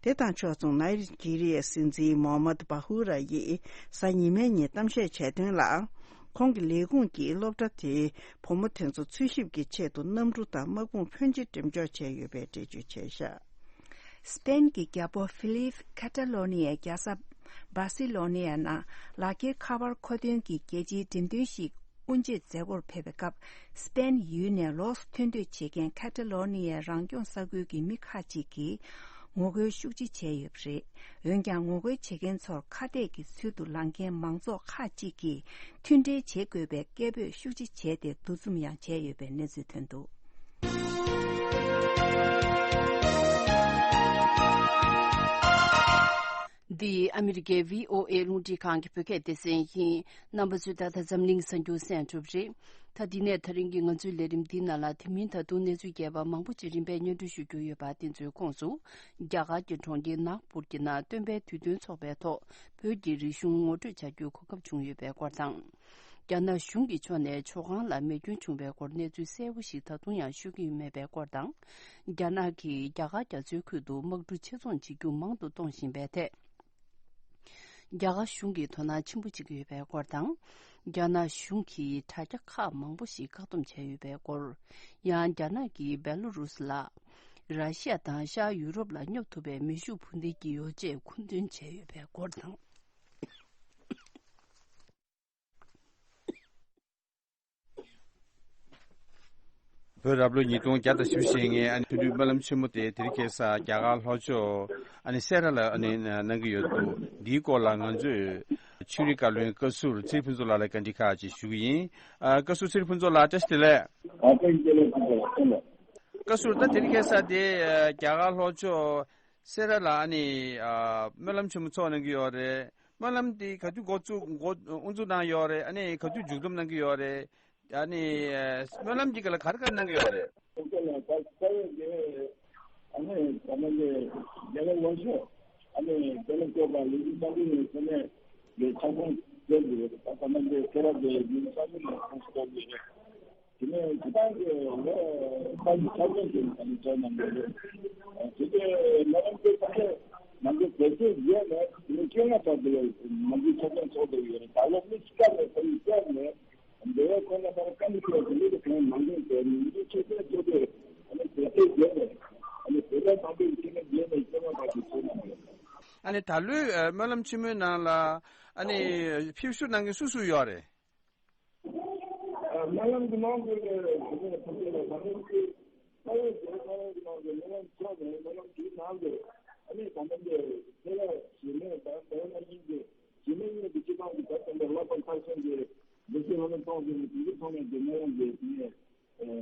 དེ་དང་ཕྱོགས་མཚུངས་ནཱི་ཇི་རི་ཡའི་སྲིད་འཛིན་མོ་ཧམ་མད་བྷ་ཧུ་ར་ཡིས་གཟའ་ཉི་མའི་ཉིན་གཏམ་བཤད་བྱས་དོན་ལ། ཁོང་གི་ལས་ཁུངས་ཀྱིས་སློབ་གྲྭ་དེའི་བུ་མོ་དེ་ཚོ་འཚོལ་ཞིབ་ཀྱི་ཆེད་དུ་གནམ་གྲུ་དང་དམག་དཔུང་ཕོན་ཆེ་འགྲེམས་འཇོག་བྱས་ཡོད་པའི་འགྲེལ་བརྗོད་བྱས་བཞག་སྤེན་གྱི་རྒྱལ་པོ་ཧྥི་ལིབ་ཁ་ཏ་ལོ་ནི་ཡའི་རྒྱལ་ས་སྦར་སི་ལོ་ནི་ཡ་ནང་ལག་འཁྱེར་ཁ་པར་མཁོ་འདོན་གྱི་རྒྱལ་སྤྱིའི་འགྲེམས་སྟོན་ཞིག་དབུ་འབྱེད་མཛད་སྒོར་ཕེབས་པའི་སྐབས། སྤེན་ཡུལ་ནས་ལོགས་སུ་ཐོན་འདོད་བྱེད་མཁན་ཁ་ཏ་ལོ་ནི་ཡའི་རང་སྐྱོང་ས་ཁུལ་གྱི་མི་ཁག་ཅིག་གིས་ངོ་རྒོལ་ཤུགས་ཆེ་བྱས་ཡོད་པ་རེད། འོན་ཀྱང་ངོ་རྒོལ་བྱེད་མཁན་ཚོར་ཁ་གཏད་ཀྱི་ཚུལ་དུ་ལངས་མཁན་མང་ཚོགས་ཁག་ཅིག་གིས་མཐུན་འབྲེལ་བྱེད་དགོས་པའི་སྐད་འབོད་ཤུགས་ཆེ་བྱས་ཏེ་འདུ་འཛོམས་ཡང་བྱས་ཡོད་པའི་གནས་ཚུལ་ཐོན་འདུག་འདི་ཨ་མི་རི་ཀའི་བྷི་ཨོ་ཨེ་རླུང་འཕྲིན་ཁང་གི་བོད་སྐད་སྡེ་ཚན་ཡིན། རྣམ་པ་ཚོས་ད་ལྟ་འཛམ་གླིང་གསར་འགྱུར་གསན་གྲུབ་རེད། ད་འདི་ནས་ད་རིང་གི་ང་ཚོའི་ལས་རིམ་འདིའི་ནང་ལ་དེ་མིན་ད་དུང་གནས་ཚུལ་རྒྱས་པ་མང་པོ་ཅིག་རིམ་པས་སྙན་སྒྲོན་ཞུ་རྒྱུ་ཡོད་པ་དེ་ཚོའི་ཁོངས་སུ། རྒྱ་གར་གྱི་གྲོང་ཁྱེར་ནཱག་པུར་གྱི་ནང་སྟོན་པའི་དུས་སྟོན་ཚོགས་པའི་ཐོག་བོད་ཀྱི་རིག་གཞུང་ངོ་སྤྲོད་བྱ་རྒྱུའི་གོ་སྐབས་བྱུང་ཡོད་པའི་སྐོར་དང་། རྒྱ་ནག་གཞུང་གི་ཕྱོགས་ནས་ཇོ་ཁང་ལ་མེ་སྐྱོན་བྱུང་བའི་སྐོར་གནས་ཚུལ་གསལ་པོ་ཞིག་ད་དུང་ཡང་ཤོད་ཀྱི་ཡོད་མེད་པའི་སྐོར་དང་། རྒྱ་ནག་གིས་རྒྱ་གར་རྒྱ་མཚོའི་ཁུལ་དུ་དམག་གྲུ་ཆེད་རྫོང་བྱེད་རྒྱུ་མང་དུ་གཏོང་བཞིན་པའི་ཐད། རྒྱ་གར་གཞུང་གིས་དོ་སྣང་ཆེན་པོ་བྱེད་ཀྱི་ཡོད་པའི་སྐོར་དང་། རྒྱ་ནག་གཞུང་གིས་དྲ་རྒྱ་ཁག་མང་པོ་ཞིག་བཀག་སྡོམ་བྱས་ཡོད་པའི་སྐོར། ཡང་རྒྱ་ནག་གིས་བེ་ལོ་རུ་སི་ལ། ར་ཤི་ཡ་དང་ཤར་ཡུ་རོབ་ལ་སྙོབ་ཐུབ་པའི་མེ་ཤུགས་འཕུར་མདེལ་གྱི་ཡོ་བྱད་མཁོ་འདོན་བྱས་ཡོད་པའི་སྐོར་དང་། བོད་རབ་ལོ་ཉིས་སྟོང་བརྒྱ་དང་བཞི་བཅུ་ཞེ་ལྔའི་ཨ་ནི་ཐུན་སྟོན་སྨོན་ལམ་ཆེན་མོ་དེ་དེ་རིང་ཁ་སང་རྒྱ་གར་ལྷོ་ཕྱོགས་ཨ་ནི་སེ་ར་ལ་ཨ་ནི་གནང་གི་ཡོད་འདུག་འདིའི་སྐོར་ལ་ང་ཚོས་ཆོས་རིག་བཀའ་བློན་བཀའ་ཟུར་ཚེ་རིང་ཕུན་ཚོགས་ལགས་ལ་བཀའ་འདྲི་ཁག་ཅིག་ཞུ་གི་ཡིན། ཨ། བཀའ་ཟུར་ཚེ་རིང་ཕུན་ཚོགས་ལགས། བཀྲ་ཤིས་བདེ་ལེགས། ཨ། བཀའ་ཟུར་ད་དེ་རིང་ཁ་སང་དེ་རྒྱ་གར་ལྷོ་ཕྱོགས་སེ་ར་ལ་ཨ་ནི་ཨ་སྨོན་ལམ་ཆེན་མོ་ཚོགས་གནང་གི་ཡོད་རེད། སྨོན་ལམ་དེ་ག་དུས་འགོ་བཙུགས་འགོ་དབུ་འཛུགས་གནང་ཡོད་རེད། ཨ་ནི་ག་དུས་མཇུག་བསྡོམས་གནང་གི་ཡོད་རེད། ཨ་ནི་སྨོན་ལམ་གྱི་སྒང་ལ་ག་རེ་ག་རེ་གནང་གི་ཡོད་རེད། ཨ་ནི་ད་ནི་རྒྱ་གར་ལྷོ་ཕྱོགས་ཨ་ནི་རྒྱ་ནག་སྐྱོབ་པ་ལས་འཛིན་གཙང་པོ་ནས་ཁོ་ནས་ཁྱབ་ཁོངས་བརྗོད་དགོས་རེད། ད་ད་ནི་ཁྱེད་རང་ཚོའི་ལས་འཛིན་གཙང་པོ་ནས་ཁོངས་སུ་གཏོགས་དགོས་རེད། དེ་ནས་སྤྱི་བཏང་གི་ལོ་ཁ་ཡི་ཆ་རྐྱེན་དེ་ནི་ད་ནི་ཚོགས་གནང་དགོས་རེད། དེ་གའི་སྨོན་ལམ་དེ་ད་ནི་ང་ཚོ་བོད་ཆས་བརྒྱད་ནས་དེ་ནི་བཅོ་ལྔ་ཐོག་དེ་ང་ཚོའི་ཆ་རྐྱེན་ཚོགས་དགོས་ཡོད་རེད། ད་ལོ་མི་གཅིག་ཀ་ནས་ད་ནི་བརྒྱད་ནས། འདི་བས་ཁོ་ན་མར་བཀའ་འདྲི་ཞུ་བ་དེ་འདྲ་གང་མང་པོ་བྱས་ནས་འདི་ཆོས་དད་ཆོས་དད་ཨ་ནི་དེ་ཚོའི་རྗེས་ནས་ཨ་ནི་བོད་པ་མང་པོས་ཁྱེད་ནས་ ཨ་ནི་ད་ལོའི་ཨ་སྨོན་ལམ་ཆེན་མོའི་ནང་ལ་ཨ་ནི་ཕེབས་བསུ་གནང་མཁན་སུ་སུ་ཡོད་རེད། སྨོན་ལམ་གྱི་ནང་དུ་ལས་དེ་ནས་ཐམས་ཅད་ལ་ད་ལན་གྱི་ས་ཡོམ་དེ་ས་ཡོམ་གྱི་ནང་དུ་སྨོན་ལམ་ཚོགས་ནས་སྨོན་ལམ་དེའི་ནང་དུ་ཨ་ནི་ད་ལན་དེ་ཁྱེད་ལ་ཞི་གནས་དང་དེ་ན་ཡིན་ཏེ་ཞི་གནས་གཉིས་ཀྱི་སྤྱི་བཏང་གི་ད་ལྟ་ལ་ལྷག་པར་མཐར་ཕྱིན་གྱི་འདི་ཚོའི་སྨོན་ལམ་གཏོང་དགོས་ནས་དེ་ཚོ་ཚང་མས་ཀྱི་སྨོན་ལམ་དེ་དེ་ནས་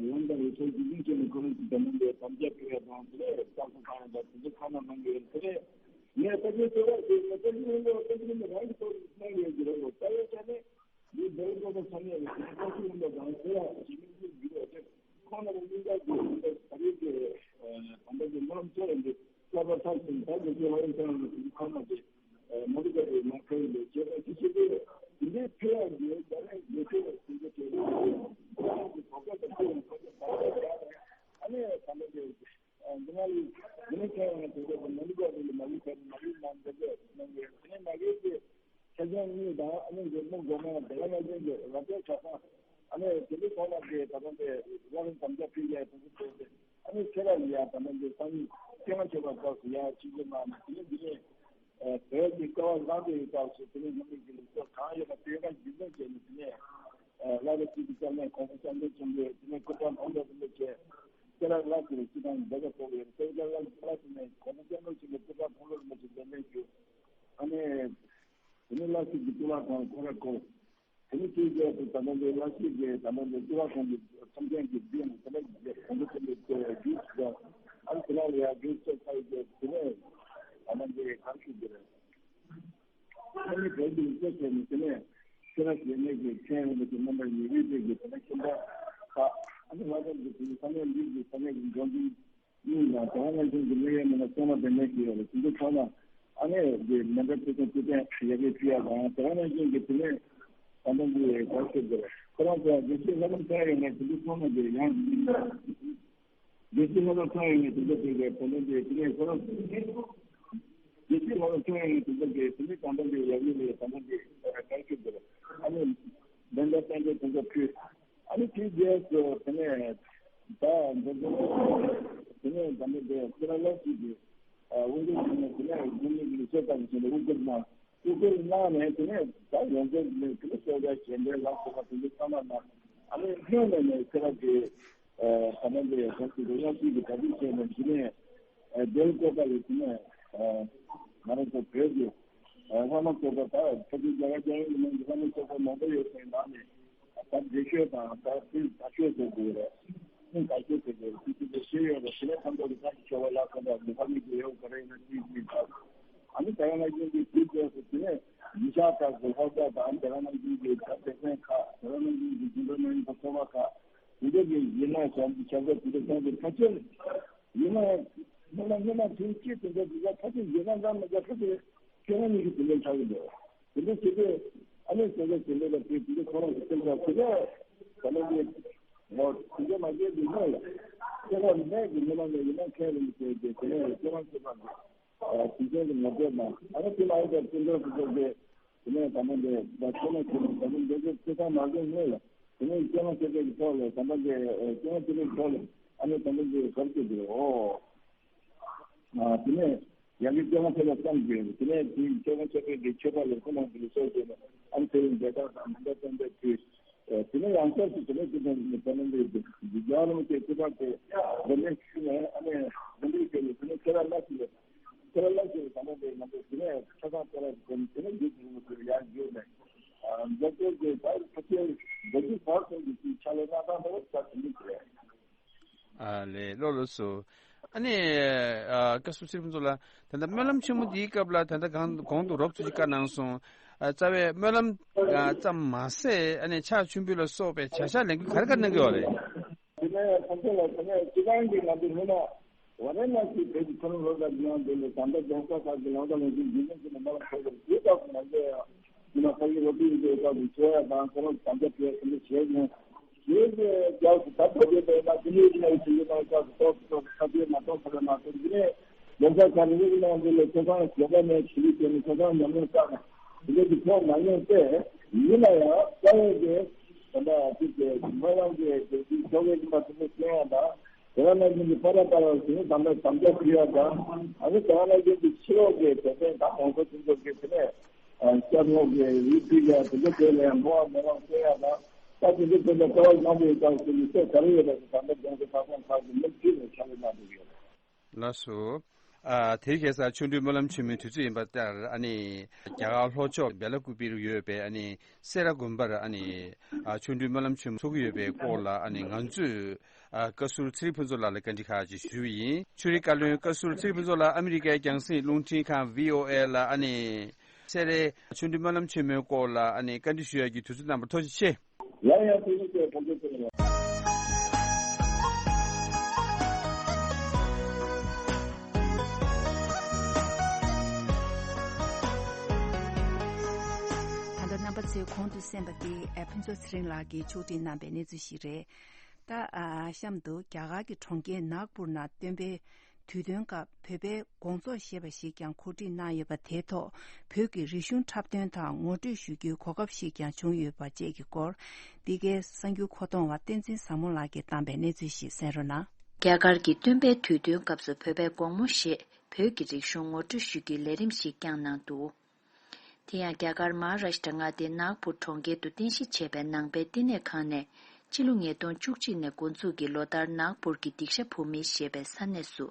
ལམ་དང་རེ་ཚོ་རྒྱུན་འཛིན་བྱས་ནས་ཁོ་རང་གི་ད་ལན་དེ་དམ་བཅའ་ཕུལ་ཡ་དང་དེ་ནས་བསམ་ཚུལ་བཏང་ཡ་དང་དེ་ཚོ་ཚང་མ་གནང་གི་ཡོད་དེ་ནས་ངས་ད་ལྟའི་ལྟ་བ་དེ་ངས་ད་ལྟའི་ལྟ་བ་ད་ལྟའི་ལྟ་བ་རང་གི་ཐོག་ནས་གནང་གི་ཡོད་ཀྱི་རེད་ལོ། ད་ཡོད་ཆ་ནས། འདི་འདིར་བཀོད་པ་ཚང་མས་ལ་ཞིག་བཀའ་ཤོག་ཡིན་པ་དང་དེ་ལ་ཞིག་མིག་ཤེས་བརྒྱུད་པ་དེ་ཁོང་རྣམ་པ་གཉིས་ཀ་གི་ད་རེས་ཀྱི་ད་ལྟ་གི་སྨོན་ལམ་གཙོ་བོ་འདི་བསླབ་པ་མཐར་ཕྱིན་ད་གི་ཚེ་ལྷ་ཡི་སྐྱོང་ལ་དེ་ཁོང་རྣམ་པས་མ་འདི་ག་རེ་མ་ཁེལ་ལས་བྱེད་པ་ཅི་ཞིག་གི་འདི་འདྲའི་ཕེ་ཡག་གི་ད་རེས་ཡོད་ཚད་ལ་ཞིག་གི་ཁེལ་ལས་ཁོང་གི་གོ་སྐབས་དང་ཁོང་གི་གོ་སྐབས་དང་ཨ་ནི་ད་ལྟ་གི་འདི་ན་ལུས་འདི་ནི་ཁྱེད་རང་དེ་འདྲ་དུ་མ་ལུས་པ་རེད་མ་ལུས་པ་རེད་མ་ལུས་ན་འདི་འདྲ་གནང་གི་དེ་ནི་མ་གིའི་ཆ་རྐྱེན་གཉིས་དང་ཨ་ནི་འདི་མི་འགོ་མ་དེ་ག་ནང་བཞིན་གྱི་རབ་བྱེད་གྲྭ་ཚང་ཨ་ནི་དེ་འདྲའི་ཐོག་ལ་དེ་ད་དུང་དེ་བླ་རུང་དམ་བཅའ་ཕུལ་ཡས་དེ་ཚོ་དེ་ཨ་ནི་ཁྱེད་རང་ཡ་ད་དུང་དེ་སང་ཉིན་སྐྱེ་བ་བྱེད་པ་སྐབས་སུ་ཡ་ཅི་ཅི་མ་ནི་དེ་ནི་འདི་ནི་བོད་ཀྱི་སྐལ་བ་བཟང་དེ་ཡི་སྐབས་སུ་དེ་ནི་སྔོན་མའི་གི་ལུགས་སྲོལ་གང་ཡོད་པ་དེ་ག་རྒྱུན་འཛིན་བྱས་ནས་དེ་ནས། ལྷ་རབ་ཀྱི་སྐྱབས་གནས་གོང་ས་སྐྱབས་མགོན་ཆེན་པོས་དེ་ནས་སྐུ་ཕྲེང་དང་པོ་རིན་པོ་ཆེ་ཁྱེད་རང་ལ་དེར་སྤྱི་དང་འདི་ག་ཐོག་ཡོད་སེ་ཁྱེད་ལ་ལ་དེ་ནས་གོང་ས་སྐྱབས་མགོན་ཆེན་པོའི་སྐུ་ཕྲེང་དང་པོ་རིན་པོ་ཆེ་གདན་འདྲེན་ཞུ། ཨ་ནི་དེ་ནས་ལྷ་སྲས་ཀྱི་གཙུག་ལག་ཁང་ཁོ་ར་ཁོ། དེ་ནས་དེའི་རྗེས་སུ་ད་ལྟ་འདི་ལྷ་སྲས་ཀྱི་ད་ལྟ་འདི་གཙུག་ལག་ཁང་གི་ཐམས་ཅད་ཀྱི་རྒྱུད་ནས་དེ་ནས་གོང་ས་སྐྱབས་མགོན་ཆེན་པོའི་རྒྱུད་ཀྱི་ཨ་ནི་དེ་ལ་ལ་ཡ་རྒྱུད་ཚོ་ཁ་ཡི་དེ་ནས་ད་ལྟ་འདི་གང་ཞིག་གི་རེད། ཨ་ནི་བོད་ཀྱི་ལུགས་སྲོལ་བྱས་ནས་དེ་ནས་ཁྱེད་རང་ཞལ་ནས་ཀྱི་མཁྱེན་ཡོང་བའི་རྣམ་པར་ཉེ་རིགས་དེ་གི་དེ་ནས་ཁྱིམ་པ་ཁག་ཨ་ནི་ལྷ་ཁང་གི་དེ་ནས་ས་གནས་ལུགས་ཀྱི་ས་གནས་ཀྱི་འགྲོ་འདུག་གཉིས་དང་དེ་ག་ནང་བཞིན་གྱི་གནས་ཡས་མི་སྣ་ཚང་མ་དེ་ནས་ཀྱི་ཡོད་རེད། དེ་ཚོ་ཚང་མ་ཨ་ནི་དེ་མེ་མདའ་ཕུལ་ཚོང་ཕུལ་ཏེ་ཡ་གི་ཕུལ་ཡ་དང་དེ་ག་ནང་བཞིན་གྱི་དེ་ནས་ད་ལྟ་འདི་ག་ཞིག་དེ་ཁོ་རང་ཚོ་དགེ་བཤེས་ལྷ་ལམ་ཚང་ཡོད་ནས་དེ་ཚོ་ཚང་མ་དེ་ཡང་དགེ་བཤེས་ལྷ་ལམ་ཚང་ཡོད་ནས་དེ་ཚོ་དེ་ག་དེ་ནས་དེ་དེ་ནས་ཁོ་རང་། དགེ་བཤེས་ལྷ་ལམ་ཚང་ཡོད་ནས་དེ་ཚོ་དེ་དེ་ནས་དང་པོ་དེ་ཡ་གི་ལས་དང་པོ་དེ་ག་ཞིག་དེ་ཨ་ནི་མེ་མདའ་བསྟན་པའི་དེ་ཚོ་ཕུལ། ཨ་ནི་དེའི་རྗེས་སུ་དེ་ནས་ད་འཛམ་བུ་གླིང་དེ་ནས་འཛམ་བུ་གླིང་དེ་ཁྱེད་རང་ལ་ཞིག་གི་དབུ་འཛུགས་བྱས་ནས་དེ་ནས་རྒྱུན་ལས་ཀྱི་ལུགས་སྲོལ་ལྟར་བྱས་ནས་དབུ་བསྐུར་གནང་དབུ་བསྐུར་གནང་ནས་དེ་ནས་ད་ཡོངས་འཛིན་དེ་ནས་དེ་ནས་གསོལ་ཇ་ཞལ་འདོན་ལ་སོགས་པ་དེ་ཚོ་ཚང་མ་གནང་། ཨ་ནི་སྔོན་ནས་ནས་ཁྱེད་རང་གི་ད་ལྟ་འདི་ད་ཅིག་རེ་བ་ཞིག་གི་གྲ་སྒྲིག་བྱས་ནས་དེ་ནས་རྒྱལ་བཀོད་པ་ཡོད་དེ་ནས་ང་རང་ཚོ་བོད་ཀྱི་ཨ་བླ་མ་ཚོ་ག་ད་ཕ་གི་རྒྱ་གར་རྒྱལ་ཡོངས་ཀྱི་ནང་གི་བླ་མ་ཚོ་ག་མང་པོ་ཡོད་པའི་ནང་ནས་ད་འགྲེལ་བཤད་དང་ད་དེ་ད་ཤོད་དགོས་དགོས་རེད། ཁུངས་ད་ཤོད་དགོས་དགོས་རེད། དེ་དེ་འགྲེལ་བཤད་ཡོད་རེད། དེ་ནས་ཁམས་ཐོག་གི་ད་ཅིག་ཆོ་ག་ལ་ཁ་ད་མི་ཕ་གི་རྒྱལ་ཡོངས་ག་རེ་ཡིན་ན་ཅིག་ཅིག་ད་ཨ་ནི་དེ་ག་ནང་བཞིན་གྱི་དུས་རྒྱལ་སུ་དེ་ནས་ཡིན་ཤག་ད་གོ་ཧ་ད་ད་ཨ་ནི་དེ་ག་ནང་བཞིན་གྱི་ད་དེ་ཚན་ཁག་དེ་ག་ནང་བཞིན་གྱི་རྒྱུན་གྲོན་ནང་ཡིན་པ་ཚོ་བ་ཁག་དེ་འདྲ་གི་ཡིན་ན་ཞབས་ཞབས་ད་དེ་འདྲ་ཚན་གྱི་ཕལ་ཆེར། ཡིན་ན་ཡང་སྔོན་མ་སྔོན་མ་དུས་གཅིག་དེ་འདྲ་དེ་འདྲ་ཕལ་ཆེར་ཡོད་ན་འདྲ་མི་འདྲ་ཕལ་ཆེར་ཁྱེད་རང་གཉིས་ཀྱི་དེ་འདྲ་ཆགས་ཀྱི་འདུག་དེ་འདྲ་བྱེད་དུས་ཨ་ནེ་དེ་འདྲ་དེ་འདྲ་ལ་དེ་དེ་འདྲ་ཁོ་རང་གི་སེམས་ཁྲལ་དེ་འདྲ་ད་ལོ་འདི་ངོ་དེ་འདྲ་མ་བྱས་དུས་སྔོན་ལ་ཁྱེད་རང་ནས་ཀྱི་སྔོན་མ་ནས་ཡིན་ན་ཁྱེད་རང་གི་དེ་དེ་དེ་འདྲ་ཁྱེད་རང་ཁྱེད་རང་གི་དེ་འདྲ་གི་ངོ་སྤྲོད་གནང་ཨ་ནེ་དེ་ལ་ཨ་ནེ་དེ་འདྲ་དེ་འདྲ་དེ། དེ་ནས་ད་ལྟ་འདི་ད་ཁོ་ན་ཁྱེད་ད་ལྟ་འདི་ཚོ་ཚེ་ཐང་མ་བཟུང་སྔོན་ལ་དེ་ནས་སྐྱེ་བ་སྐྱེ་པའི་ཐོག་ལ་ད་ལྟ་འདི་སྐྱེ་བ་སྐྱེ་པའི་ཐོག་ལ་ཨ་ནི་ད་ལྟ་འདི་གར་སྐྱེ་དགོས་ཨོ། དེ་ནས་ཡང་གི་སྐྱེ་བ་ཐོག་ལ་བསམ་དགོས། དེ་ནས་དེ་སྐྱེ་བ་སྐྱེ་པའི་གི་མཆོད་པ་ལ་ཁོ་ན་འདི་ལ་གསོལ་དགོས་ན་ཨ་ནི་དེ་རིང་འདི་དག་དང་མི་འདྲ་བསྟན་པའི་དུས། དེ་ནས་ཡང་སྐྱར་དུ་དེ་ནས་དེ་དང་ནི་ད་ལྟ་འདི་རྒྱལ་བ་རིན་པོ་ཆེ་སྐུ་པར་དེ་འདི་ནས་ཤུལ་ནས་ཨ་ནི་འདི་འདྲའི་སྐད་ལ་དེ་ནས་ཁྱེད་རང་ལ་ཞིག་ལ། ཁྱེད་རང་ལ་ཞིག་ལ་ད་ལྟ་འདི་ང་ཚོ་དེ་ནས་ཆ་ཚང་ཁྱེད་རང་གི་དེ་ནས་ཡིད་ཚིམ་མོ་དེ་ཡར་འགྱོ་ནས་འཛམ་བུ་གླིང་གི་ད་ཕ་ཁྱེད་འཛམ་བུ་བར་གསུམ་གྱི་དེའི་ཆ་ལ་གནང་སྟངས་ལ་ད་དེ་འདྲ་ཞིག་རེད། ཨ་ལས་ལོ་ལོ་སོ། ཨ་ནི་ཨ་བཀའ་ཟུར་ཚེ་རིང་ཕུན་ཚོགས་ལགས་ད་ལྟ་སྨོན་ལམ་ཆེན་མོ་འདིའི་སྐབས་ལ་ད་ལྟ་གང་གོང་དུ་རོབ་ཙམ་ཅིག་བཀའ་གནང་སོང་། ཨ་རྩ་བའི་སྨོན་ལམ་ཨ་ཙམ་མ་ཟད་ཨ་ནི་ཕྱག་མཆོད་འབུལ་ལ་སོགས་པའི་བྱ་བཞག་ལས་འགུལ་ག་རེ་ག་རེ་གནང་གི་ཡོད་རེད། དེ་ནས་ཁོང་ཚོ་ལ་དེ་ནས་སྤྱི་བཏང་གི་ང་ཚོ་སྔོན་མ་ཝཱ་ར་ཎ་སི་བོད་ཀྱི་མཐོ་རིམ་སློབ་གྲྭ་འདི་ཡང་འདི་ལས་ད་ལྟ་རྫོང་ས་ཁག་གི་ལམ་ཁ་ལུང་ཚན་རྒྱུན་འཛིན་གྱི་ནས་མ་ལ་ཁོ་ལ་དེའི་སྐབས་སུ་ང་ཚོ་ཡང་མི་མ་ཁ་ཡི་སློབ་ཕྲུག་ཡིན་པའི་སྐབས་སུ་འཚོ་ཡ་དང་ཁོ་རང་དམ་བཅའ་ཕེབས་ཟིན་པ་བྱས་ནས་དེའི་རྒྱབ་སུ་ད་ཐོབ་ཡོད་པའི་ན་དེ་ནས་ཡིན་ན་ཡི་བྱེད་ཀྱི་ན་སྐབས་སུ་ཐོབ་ཐོབ་ཁ་གཏད་མ་ཐོབ་ཁ་གཏད་མ་ཐོབ་འདི་ནས་རྫོང་ས་ཁག་ལུང་ཚན་འདི་ལས་ཁོ་ཚང་ཞོགས་པ་ནས་ཆུ་ལི་བྱས་ནས་ཁོ་ཚང་ཉམས་མྱོང་བསགས་ནས་དེ་འདྲ་གི་ཐོག་མ་ཡོང་སྟེ་ཡིན་ན་ཡང་རྩ་བའི་གི་ད་ལྟ་དེ་གི་སྨོན་ལམ་གྱི་དེ་གི་ཆོ་གའི་རིམ་པ་དེ་ཚོ་བསྟན་ཡ་དང་། དེ་ ད་ནང་བཞིན་གྱི་པ་ར་པ་ར་ཟེར་ནས་དམ་པའི་དམ་བཅའ་ཕུལ་ཡ་དང་། ཨ་ནི་ད་ནང་བཞིན་གྱི་ཕྱི་ལོགས་ཀྱི་དད་ལྡན་དང་གོང་ས་མཆོག་གི་དེ་ནས་སྐྱབས་མགོན་གྱི་ཡིག་ཕུལ་ཡ་དེ་ཚོ་དེ་ལ་ཡང་བསྔོ་བ་སྨོན་ལམ་སྩལ་ཡ་དང་། ད་དེ་ཚོ་དེ་ལ་དཀའ་བ་མང་པོ་ཡོད་ཙང་ཟེར་ནས་སེམས་ག་རེ་ཡོད་པ་ཞིག་དམ་པའི་དགོངས་པ་ལྷག་པ་ཁག་གི་མི་ཁྲིད་ནས་ཕྱག་ལས་གནང་འདུག་ཡོད། ལགས་སོ། ཨ། དེ་རིང་ཁ་སང་ཆོ་འཕྲུལ་སྨོན་ལམ་ཆེན་མོའི་དུས་ཚོད་ཡིན་པ་ལྟར། ཨ་ནི་རྒྱ་གར་ལྷོ་ཕྱོགས་སྦེ་ལ་ཀུ་པེ་རུ་ཡོད་པའི་ཨ་ནི་སེ་ར་དགོན་པར་ཨ་ནི་ཨ་ཆོ་འཕྲུལ་སྨོན་ལམ་ཆེན་མོ་འཚོགས་ཀྱི་ཡོད་པའི་སྐོར་ལ། ཨ་ནི་ང་ཚོས་ཨ་བཀའ་ཟུར་ཚེ་རིང་ཕུན་ཚོགས་ལགས་ལ་བཀའ་འདྲི་ཁག་ཅིག་ཞུས་པ་ཡིན། ཆོས་རིག་བཀའ་བློན་བཀའ་ཟུར་ཚེ་རིང་ཕུན་ཚོགས་ལགས། ཨ་མི་རི་ཀའི་རྒྱང་སྲིང་རླུང་འཕྲིན་ཁང་བྷི་ཨོ་ཨེ་ལ་ཨ་ནི་སེ་རའི་ཆོ་འཕྲུལ་སྨོན་ལམ་ཆེན་མོའི་སྐོར་ལ་ཨ་ནི་བཀའ་འདྲི་ཞུ་ཡག་གི་དུས་ཚོད་གནང་བར་ཐུགས་རྗེ་ཆེ། ཡང་ཡང་ཐུགས་རྗེ་ཆེ། ཐུགས་རྗེ་ཆེ། ད་ལྟ་རྣམ་པ་ཚོས་གོང་དུ་གསན་པ་དེ་ཨ་ཕུན་ཚོགས་ཚེ་རིང་ལགས་ཀྱིས་ཕྱོགས་སྒྲིག་གནང་པའི་གནས་ཚུལ་ཞིག་རེད། ད་ཨ་གཤམ་དུ་རྒྱ་གར་གྱི་གྲོང་ཁྱེར་ནཱག་པུར་ནང་སྟོན་པའི་དུས་སྟོན་སྐབས་བོད་པའི་དགོང་ཚོགས་ཞེས་པ་ཞིག་ཀྱང་གོ་སྒྲིག་གནང་ཡོད་པ། དེའི་ཐོག་བོད་ཀྱི་རིག་གཞུང་འཁྲབ་སྟོན་དང་ངོ་སྤྲོད་ཞུ་རྒྱུའི་གོ་སྐབས་ཤིག་ཀྱང་བྱུང་ཡོད་པ་བཅས་ཀྱི་སྐོར། འདི་གའི་གསར་འགྱུར་མཁོ་གཏོང་བ་བསྟན་འཛིན་བཟང་མོ་ལགས་ཀྱིས་བཏང་པའི་གནས་ཚུལ་ཞིག་གསན་རོགས་གནང་། རྒྱ་གར་གྱི་སྟོན་པའི་དུས་སྟོན་སྐབས་སུ་བོད་པའི་དགོང་མོ་ཞེས་བོད་ཀྱི་རིག་གཞུང་ངོ་སྤྲོད་ཞུ་རྒྱུའི་ལས་རིམ་ཞིག་བསྐྱངས་གནང་འདུག། དེ་ཡང་རྒྱ་གར་མ་ཧཱ་རཱཤ་ཏྲ་མངའ་སྡེའི་ནཱག་པུར་གྲོང་ཁྱེར་དུ་རྟེན་གཞི་བྱས་པའི་ནང་པའི་བསྟི་གནས་ཁང་ནས་ཕྱི་ལོ་ཉིས་སྟོང་བཅུ་གཅིག་ནས་འགོ་འཛུགས་ཀྱིས་ལོ་ལྟར་ནཱག་པུར་གྱི་སྡིག་བཤགས་བུད་མེད་ཞེས་པའི་ས་གནས་སུ་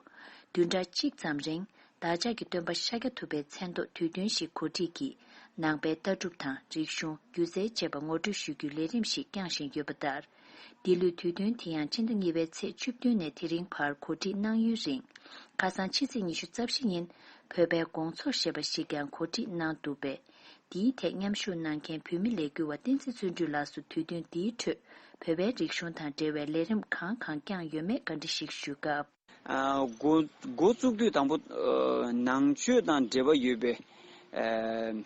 བདུན་ཕྲག་གཅིག་ཙམ་རིང་བདག་ཅག་གི་སྟོན་པ་ཤཱཀྱ་ཐུབ་པའི་མཚན་ཐོག་དུས་སྟོན་ཞིག་གོ་སྒྲིག་གིས་ནང་པའི་ལྟ་གྲུབ་དང་རིག་གཞུང་། སྒྱུ་རྩལ་བཅས་པ་ངོ་སྤྲོད་ཞུ་རྒྱུའི་ལས་རིམ་ཞིག་བསྐྱངས་བཞིན་ཡོད་པ་ལྟར། འདི་ལོའི་དུས་སྟོན་དེ་ཡང་ཕྱི་ཟླ་གཉིས་པའི་ཚེས་བཅུ་བདུན་ནས་དེ་རིང་བར་གོ་སྒྲིག་གནང་ཡུན་རིང་། ཁ་སང་ཕྱི་ཚེས་ཉི་ཤུ་རྩ་བཞི་ཉིན་བོད་པའི་དགོང་ཚོགས་ཞེས་པ་ཞིག་ཀྱང་གོ་སྒྲིག་གནང་འདུག་པས། འདིའི་ཐད་མཉམ་ཞུགས་གནང་མཁན་བོད་མི་ལས་འགུལ་བ་བསྟན་འཛིན་བརྩོན་འགྲུས་ལགས་སུ་དུས་སྟོན་འདིའི་ཁྲོད་བོད་པའི་རིག་གཞུང་དང་འབྲེལ་བའི་ལས་རིམ་གང་གང་བསྐྱངས་ཡོད་མེད་བཀའ་འདྲི་ཞིག་ཞུས་སྐབས། ཨ། འགོ་འགོ་བཙུགས་དུས་དང་པོ། ཨ། ནང་ཆོས་དང་འབྲེལ་བ་ཡོད་པའི། ཨ།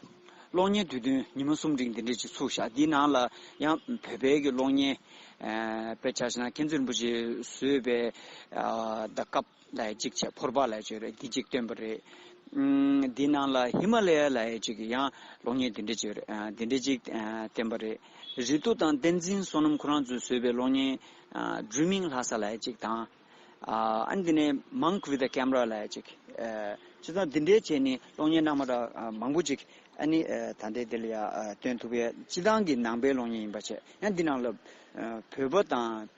གློག་བརྙན་དུས་སྟོན་ཉི་མ་གསུམ་རིང་འདི་འདྲ་ཅིག་ཚུགས་ཤག། འདིའི་ནང་ལ་ཡང་བོད་པའི་གི་གློག་བརྙན། ཨ། དཔེ་ཆ་བཞག་ན་མཁན་ཟུར་རིན་པོ་ཆེས་བཟོས་པའི། ཨ། ད་སྐབས་ལ་གཅིག་བྱས། ཕོར་པ་ལ་བྱས་རེད། འདི་གཅིག་བཏོན་པ་རེད། ཨུམ། འདིའི་ནང་ལ་ཧི་མ་ལ་ཡ་ལ་ཡ་གཅིག་གི་ཡང་གློག་བརྙན་འདི་འདྲ་ཅིག་རེད། ཨ། འདི་འདྲ་ཅིག་ཨ། བཏོན་པ་རེད། རི་ཏུ་དང་བསྟན་འཛིན་བསོད་ནམས་ཁོ་རང་ཚོས་བཟོས་པའི་གློག་བརྙན། ཨ། Dreaming Lhasa ལ་ཡ་གཅིག་དང་། ཨ། ཨ་ནི་འདི་ནས་Monk with a Camera ལ་ཡ་གཅིག། ཨ། སྤྱིར་བཏང་འདི་འདྲའི་བྱས་ནས་གློག་བརྙན་རྣམ་པ་འདྲ་མང་པོ་ཅིག་ཨ་ནི། ཨ། ད་ལྟའི་འདི་ལ་ཡ། ཨ། སྟོན་ཐུབ་ཡ། སྤྱིར་བཏང་གི་ནང་པའི་གློག་བརྙན་ཡིན་པ་བྱས། ཡང་འདི་ནང་ལ། ཨ། བོད་པ་དང་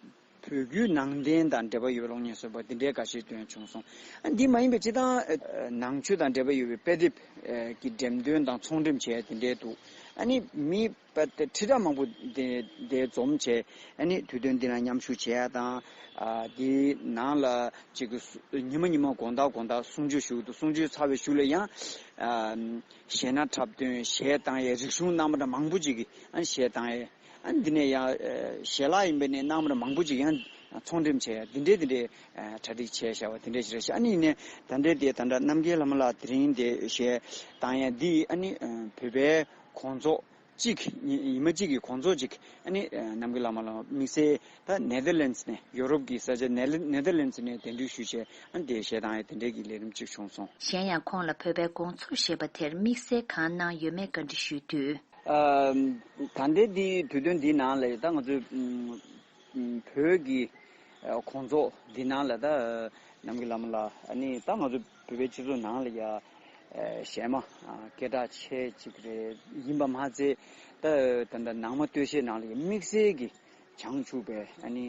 བོད་བརྒྱུད་ནང་བསྟན་དང་འབྲེལ་བ་ཡོད་པའི་གློག་བརྙན་བཟོས་པ་འདི་འདྲའི་འགའ་ཤས་སྟོན་བྱུང་སོང་། ཨ། འདི་མ་ཡིན་པའི་སྤྱིར་བཏང་། ཨ། ནང་ཆོས་དང་འབྲེལ་བ་ཡོད་པའི་དཔེ་དེབ། ཨ། ཀྱི་འགྲེམས་སྟོན་དང་ཚོང་འགྲེམས་བྱས་འདི་འདྲའི་འདུག། ཨ་ནི་མི། པ་དེ་ཁྲི་ཕྲག་མང་པོ་དེ་དེ་འཛོམས་བྱས། ཨ་ནི་དུས་སྟོན་འདི་ན་མཉམ་ཞུགས་བྱེད་ཡ་དང་། ཨ། དེའི་ནང་ལ་ཅིག་གི་ཉི་མ་ཉི་མ་དགོང་དག་དགོང་དག་གསུང་ཆོས་ཞུ་གི་འདུག། གསུང་ཆོས་ཚར་བའི་གཞུག་ལ་ཡང་། ཨ། གཞས་སྣ་འཁྲབ་སྟོན། གཞས་བཏང་ཡས། རིག་གཞུང་རྣམ་པ་འདྲ་མང་པོ་ཅིག་གི། ཨ། གཞས་བཏང་ཡས། ཨ། འདི་ནས་ཡང་། ཨ། གཞས་ལྷག་ཡིན་པའི་ནས་རྣམ་པ་འདྲ་མང་པོ་ཅིག་ཡང་ཚོང་འགྲེམས་བྱས་ཡ་འདི་འདྲའི་འདི་འདྲའི། ཨ། གྲ་སྒྲིག་བྱས་བཞག་པ་འདི་འདྲའི་ཞིག་རེད་ཤག། ཨ་ནི་ཡིན་ནའི་ད་ལྟའི་དེ་ད་ལྟ་རྣམ་རྒྱལ་ལྷ་མོ་ལགས་དེ་རིང་དེ་གཞས་བཏང་ཡ་འདི། ཨ་ནི། ཨ། བོད་པའི་དགོང་ཚོགས་གཅིག། ཉི་ཉི་མ་གཅིག་གི་དགོང་ཚོགས་གཅིག། ཨ་ནི། ཨ། རྣམ་རྒྱལ་ལྷ་མོ་ལགས་དམིགས་བསལ་ད་ནེ་དར་ལེན་ཌི་ནས། ཡོ་རོབ་ཀྱི་ས་ཆ་ནེ་ནེ་དར་ལེན་ཌི་ནས་གདན་འདྲེན་ཞུས་བྱས། ཨ་ནི་དེ་གཞས་བཏང་ཡ་དེ་འདྲའི་གི་ལས་རིམ་གཅིག་བྱུང་སོང་། གཞན་ཡང་ཁོང་ལ་བོད་པའི་དགོང་ཚོགས་ཞེས་པ་དེར་དམིགས་བསལ་གང་གནང་ཡོད་མེད་བཀའ་འདྲི་ཞུས་དུས། ཨ། ད་ལྟའི་འདི་དུས་སྟོན་འདིའི་ནང་ལ་ད་ང་ཚོའི། ཨ། བོད་ཀྱི། ཨ། དགོང་ཚོགས་འདི་ནང་ལ་ད་རྣམ་རྒྱལ་ལྷ་མོ་ལགས། ཨ་ནི་ད་ང་ཚོ་བོད་པའི་སྤྱི་ཚོགས་ནང་ལ་ཡ། ཨ། གཞས་མ། ཨ། སྐད་གྲགས་ཆེ་ཅིག་རེད། ཡིན་པ་མ་ཚད་ད་ད་ལྟ་ནང་མ་སྟོད་གཞས་ནང་ལ་ཡ་དམིགས་བསལ་གྱི་བྱང་ཆུབ་པའི། ཨ་ནི།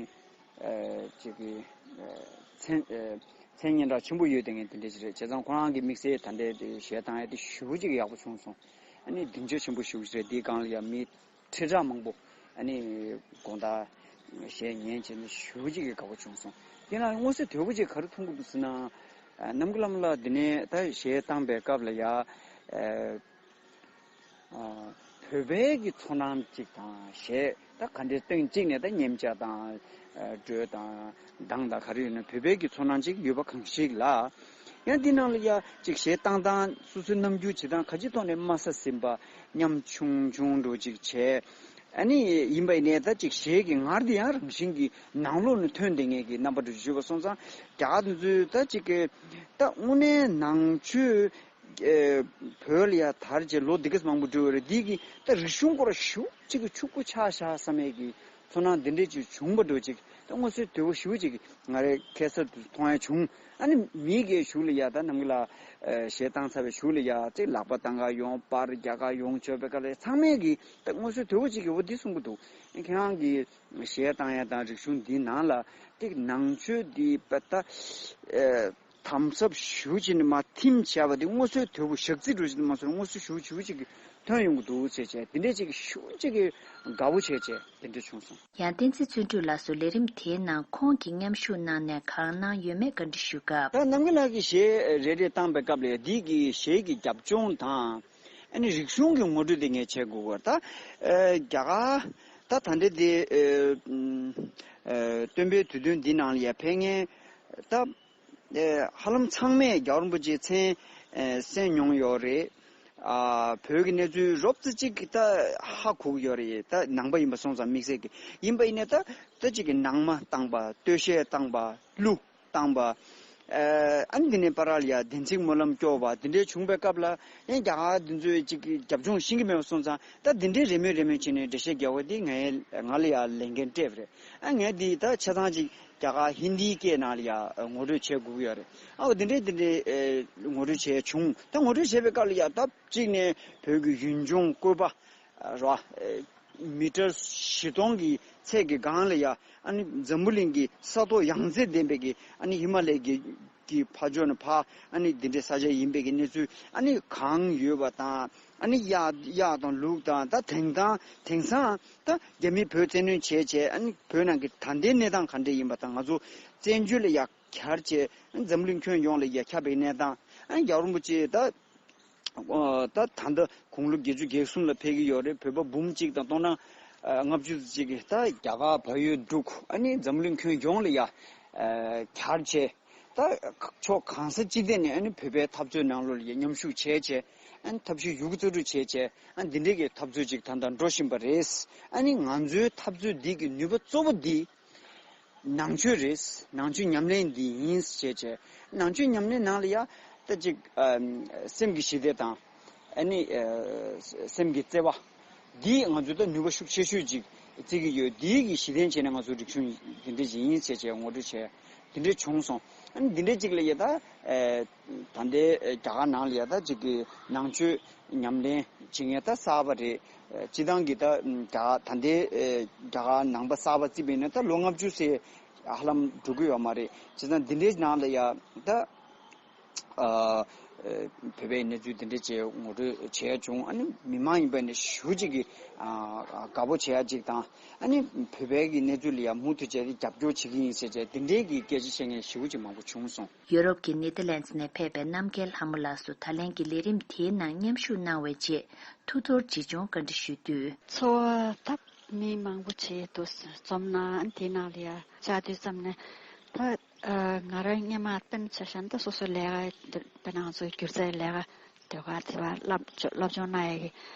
ཨ། ཅིག་གི། ཨ། མཚན། ཨ། མཚན་སྙན་གྲགས་ཆེན་པོ་ཡོད་བསྡད་མཁན་དེ་འདྲ་ཞིག་རེད། བྱས་ཙང་ཁོ་རང་གི་དམིགས་བསལ་ད་ལྟའི་དེ་གཞས་བཏང་ཡ་དེ་ཞེ་པོ་ཅིག་ཡག་པོ་བྱུང་སོང་། ཨ་ནི་སྡིངས་ཆ་ཆེན་པོ་ཞེ་པོ་ཅིག་རེད། དེའི་སྒང་ལ་ཡ་མི་ཁྲི་ཕྲག་མང་པོ་ཨ་ནི་དགོང་དག་གཞས་ཉན་བྱས་ནས་ཞེ་པོ་ཅིག་གི་དགའ་པོ་བྱུང་སོང་། དེ་ན་མངོན་གསལ་དོད་པོ་ཅིག་ག་རེ་མཐོང་གི་འདུག་ཟེར་ན། ཨ། རྣམ་རྒྱལ་ལྷ་མོ་ལགས་འདི་ནས་ད་གཞས་བཏང་པའི་སྐབས་ལ་ཡ། ཨ། ཨ། བོད་པའི་གི་ཚོར་སྣང་ཅིག་དང་། གཞས་ད་ག་འདྲའི་སྟེང་གཅིག་ནས་ད་མཉེན་ཆས་དང་། ཨ། འགྲོས་དང་གདངས་དང་ག་རེ་ཡོད་ན་བོད་པའི་གི་ཚོར་སྣང་ཅིག་ཡོད་པ་གང་ཞིག་ལ། ཡང་འདི་ནང་ལ་ཡ་ཅིག་གཞས་བཏང་སྟངས། སོ་སོའི་རྣམ་འགྱུར་བྱེད་སྟངས་ག་ཅིའི་ཐོག་ནས་དམའ་ས་ཟིན་པ། ཉམ་ཆུང་ཆུང་འདྲ་ཅིག་བྱས། ཨ་ནི་ཡིན་པ་ཡིན་ནའི་ད་ཅིག་གཞས་ཀྱི་ངར་འདི་ཡང་རང་བཞིན་གྱིས་ནང་ལོགས་ནས་ཐོན་བསྡད་མཁན་གྱི་རྣམ་པ་འདྲ་ཞིག་ཡོད་པ་སོང་ཙང་། རྒྱ་གར་དེ་ཚོའི་ད་ཅིག་གི་ད་དངོས་གནས་ནང་ཆོས། ཨེ། བོད་ལ་ཡ་དར་རྗེས་ལོ་འདི་ག་ཙམ་མང་པོ་འགྲོ་བ་རེད། འདི་གི་ད་རིག་གཞུང་སྐོར་ཞེ་པོ་ཅིག་གི་ཕྱུག་པོ་ཆགས་ཤག་བསམ་ཡས་ཀྱི་ཚོར་སྣང་འདི་འདྲས་ཅིག་བྱུང་བ་འདྲ་ཅིག། ད་སྔོ་ཚལ་དོད་པོ་ཞེ་པོ་ཅིག་ང་རའི་ཁ་སང་དུ་མཐོང་ཡ་བྱུང་། ཨ་ནི་མི་གིས་གཞུག་ལ་ཡ་ད་ནམ་མཁའ་ལ་ཨ་གཞས་བཏང་ཚར་བའི་གཞུག་ལ་ཡ་ཅིག་ལག་པ་བཏང་ག་ཡོང་། པར་རྒྱག་ག་ཡོང་བྱས་པའི་སྐབས་ལ་ཚང་མས་གིས་ད་སྔོ་ཚལ་དོད་པོ་ཅིག་གི་འོ་འདི་གསུང་གི་འདུག་ཁྱེད་རང་གིས་གཞས་བཏང་ཡ་དང་རིག་གཞུང་འདི་ནང་ལ་ཏིག་ནང་ཆོས་འདི་པ་ད་ཨ་དམ་ཟབ་ཞེ་པོ་ཅིག་ནི་མ་ཐིམ་བྱས་པ་འདི་སྔོ་ཚལ་དོད་པོ་ཞག་རྩི་འགྲོ་ཅིག་མ་སོང་། སྔོ་ཚལ་ཞེ་པོ་ཅིག་ཐོན་ཡོང་གི་འདུག་ཟེར་བྱས། དེ་འདྲས་ཅིག་ཞེ་པོ་ཅིག་གི་དགའ་པོ་བྱས་བྱས་དེ་འདྲས་བྱུང་སོང་། ཡང་བསྟན་འཛིན་བརྩོན་འགྲུས་ལགས་སུ་ལས་རིམ་དེའི་ནང་ཁོང་གིས་མཉམ་ཞུགས་གནང་ནས་གང་གནང་ཡོད་མེད་བཀའ་འདྲི་ཞུས་སྐབས། ད་རྣམ་རྒྱལ་ལགས་ཀྱིས་གཞས་རེ་རེ་བཏང་པའི་སྐབས་ལ་འདི་གི་གཞས་ཀྱི་རྒྱབ་ལྗོངས་དང་། ཨ་ནི་རིག་གཞུང་གི་ངོ་སྤྲོད་དེ་ངས་བྱེད་དགོས་པར། ད་ཨ་རྒྱ་གར་ད་ད་ལྟའི་དེ་ཨ་ཨ་སྟོན་པའི་དུས་སྟོན་འདི་ནང་ལ་ཡ་ཕེབས་མཁན་ད་ཨ་ཧ་ལམ་ཚང་མས་རྒྱལ་བ་རིན་པོ་ཆེའི་མཚན་ཨ་གསན་མྱོང་ཡོད་རེད། ཨ་བོད་ཀྱི་གནས་ཚུལ་རོབ་ཙམ་ཅིག་ད་ཧ་གོ་གི་ཡོད་རེད། ད་ནང་པ་ཡིན་པ་སོང་ཙང་དམིགས་བསལ་གྱི་ཡིན་པ་ཡིན་ནའི་ད་ད་ཅིག་གི་ནང་མ་བཏང་པ། སྟོད་གཞས་བཏང་པ། གླུ་བཏང་པ། ཨ་ནི་འདི་ནས་པར་ལ་ཡ་བདེན་ཚིག་སྨོན་ལམ་སྐྱོར་བ་འདི་འདྲའི་བྱུང་བའི་སྐབས་ལ་ཡང་རྒྱ་གར་འདི་ཚོས་ཅིག་གི་རྒྱབ་ལྗོངས་ཤེས་ཀྱི་མེད་པ་སོང་ཙང་། ད་འདི་འདྲའི་རེ་སྨོན་རེ་སྨོན་བྱས་ནས་འགྲེལ་བཤད་རྒྱག་པ་འདི་ང་ཡ་ང་ལ་ཡ་ལས་འགན་སྤྲད་པ་རེད། ཨ་ངས་འདི་ད་ཆ་ཚང་ཅིག་རྒྱ་གར་ཧིན་དིའི་སྐད་ནང་ལ་ཡ་ངོ་སྤྲོད་བྱེད་དགོས་ཀྱི་ཡོད་རེད། ཨ་འོ་འདི་འདྲའི་འདི་འདྲའི་ངོ་སྤྲོད་བྱས་བྱུང་། ད་ངོ་སྤྲོད་བྱས་པའི་སྐབས་ལ་ཡ་ད་གཅིག་ནས་བོད་ཀྱི་ཡུལ་ལྗོངས་བཀོད་པ་ར། མི་ཊར་བཞི་སྟོང་གི་ཚད་ཀྱི་སྒང་ལ་ཡ་ཨ་ནི་འཛམ་བུ་གླིང་གི་ས་ཐོག་ཡང་རྩེ་ལྡན་པའི་གི་ཨ་ནི་ཧི་མ་ལའི་གི་གི་ཕ་ཕྱོགས་ནས་ཕ་ཨ་ནི་འདི་འདྲའི་ས་ཆ་ཡིན་པའི་གི་གནས་ཚུལ་ཨ་ནི་གང་ཡོད་པ་དང་། ཨ་ནི་གཡག་གཡག་དང་ལུག་དང་། ད་དེང་དང་དེང་སང་ད་རྒྱ་མིས་བོད་བཙན་གནོན་བྱས་བྱས། ཨ་ནི་བོད་ནང་གི་ད་ལྟའི་གནས་སྟངས་ག་འདྲ་ཡིན་པ་དང་། ང་ཚོ་བཙན་བྱོལ་ལ་ཡ་གྱར་བྱས་ཨ་ནི་འཛམ་གླིང་ཁྱོན་ཡོངས་ལ་ཡ་ཁྱབ་པའི་གནས་སྟངས། ཨ་ནི་རྒྱལ་བ་རིན་པོ་ཆེ་ད་ཨ་ད་ད་ལྟ་དགུང་ལོ་བརྒྱད་ཅུ་གྱ་གསུམ་ལ་ཕེབས་ཀྱི་ཡོད་རེད། བོད་པ་འབུམ་གཅིག་དང་སྟོང་ཕྲག་ཨ་ལྔ་བཅུ་ཙམ་ཅིག་གིས་ད་རྒྱ་གར་བལ་ཡུལ་འབྲུག་ཨ་ནི་འཛམ་གླིང་ཁྱོན་ཡོངས་ལ་ཡ་ཨ་གྱར་བྱས། ད་ཕྱོགས་གང་ས་ཅི་ཐད་ནས་ཨ་ནི་བོད་པའི་འཐབ་རྩོད་ནང་ལོགས་ལ་ཡ་མཉམ་ཞུགས་བྱས་བྱས། ཨ་ནི་ཐབས་ཤེས་ཡོད་རྒུ་རྩལ་སྤྲུགས་བྱས་བྱས། ཨ་ནི་འདི་འདྲའི་གི་འཐབ་རྩོད་ཅིག་ད་ལྟ་འགྲོ་བཞིན་པ་རེད། ཨ་ནི་ང་ཚོའི་འཐབ་རྩོད་འདི་གི་ནུས་པ་གཙོ་བོ་འདི་ནང་ཆོས་རེད། ནང་ཆོས་ཉམས་ལེན་འདི་ཡིན་ཞེས་བྱས། ནང་ཆོས་ཉམས་ལེན་ནང་ལ་ཡ་ད་ཅིག་ཨ་སེམས་ཀྱི་ཞི་བདེ་དང་། ཨ་ནི་ཨ་སེམས་ཀྱི་བརྩེ་བ་འདིས་ང་ཚོ་ད་ནུས་པ་ཤུགས་ཆེ་ཤོས་ཅིག་བརྩི་གི་ཡོད། འདི་གི་གཞི་རྟེན་བྱས་ནས་ང་ཚོ་རིག་གཞུང་འདི་འདྲ་ཅིག་ཡིན་ཞེས་བྱས་ངོ་སྤྲོད་བྱས། འདི་འདྲ་བྱུང་སོང་། ཨ་ནི་འདི་འདྲ་ཅིག་ལ་ཡ་ད་ཨ་ད་ལྟའི་རྒྱ་གར་ནང་ལ་ཡ་ད་ཅིག་གི་ནང་ཆོས་ཉམས་ལེན་བྱེད་མཁན་ད་གསར་པ་རེད། སྤྱི་བཏང་གི་ད་རྒྱ་ད་ལྟའི་རྒྱ་གར་ནང་པ་གསར་པ་བརྩིས་པ་ཡིན་ན་ད་ལོ་ལྔ་བཅུ་ཙམ་ཧ་ལམ་འགྲོ་གི་ཡོད་མ་རེད། བྱས་ཙང་འདི་འདྲའི་ནང་ལ་ཡ་ད་ཨ་བོད་པའི་གནས་ཚུལ་འདི་འདྲ་བྱས་ངོ་སྤྲོད་བྱས་བྱུང་། ཨ་ནི་མི་མང་ཡིན་པ་ནས་ཞེ་པོ་ཅིག་གི་ཨ་དགའ་པོ་བྱེད་ཡ་ཅིག་དང་། ཨ་ནི་བོད་པའི་གི་གནས་ཚུལ་ལ་ཡ་མུ་མཐུད་བྱས་ཏེ་རྒྱབ་སྐྱོར་བྱེད་ཀྱི་ཡིན་ཟེར་བྱས་འདི་འདྲའི་གི་སྐད་ཆ་བཤད་མཁན་ཞེ་པོ་ཅིག་མང་པོ་བྱུང་སོང་། ཡུ་རོབ་ཀྱི་ནེ་ཐར་ལན་ཛི་ནས་ཕེབས་པའི་རྣམ་རྒྱལ་ལྷ་མོ་ལགས་སུ་ད་ལན་གྱི་ལས་རིམ་དེའི་ནང་མཉམ་ཞུགས་གནང་བའི་རྗེས་ཐུགས་གཏོར་ཇི་བྱུང་བཀའ་འདྲི་ཞུས་དུས། ཚོར་བ་ད་མི་མང་པོ་བྱེད་འདུག་འཛོམས་ན་དེ་ནང་ལ་ཡ་བཅར་དུས་ཙམ་ནས་ད་ང་རང་སྔོན་མ་དཔེར་ན་ཆ་བཞག་ན་ད་སོ་སོའི་ལས་ཀ་དཔེར་ན་ང་ཚོའི་སྒྱུ་རྩལ་ལས་ཀ་ཟློས་གར་དེ་བ་སློབ་སློབ་སྦྱོང་གནང་ཡ་གི་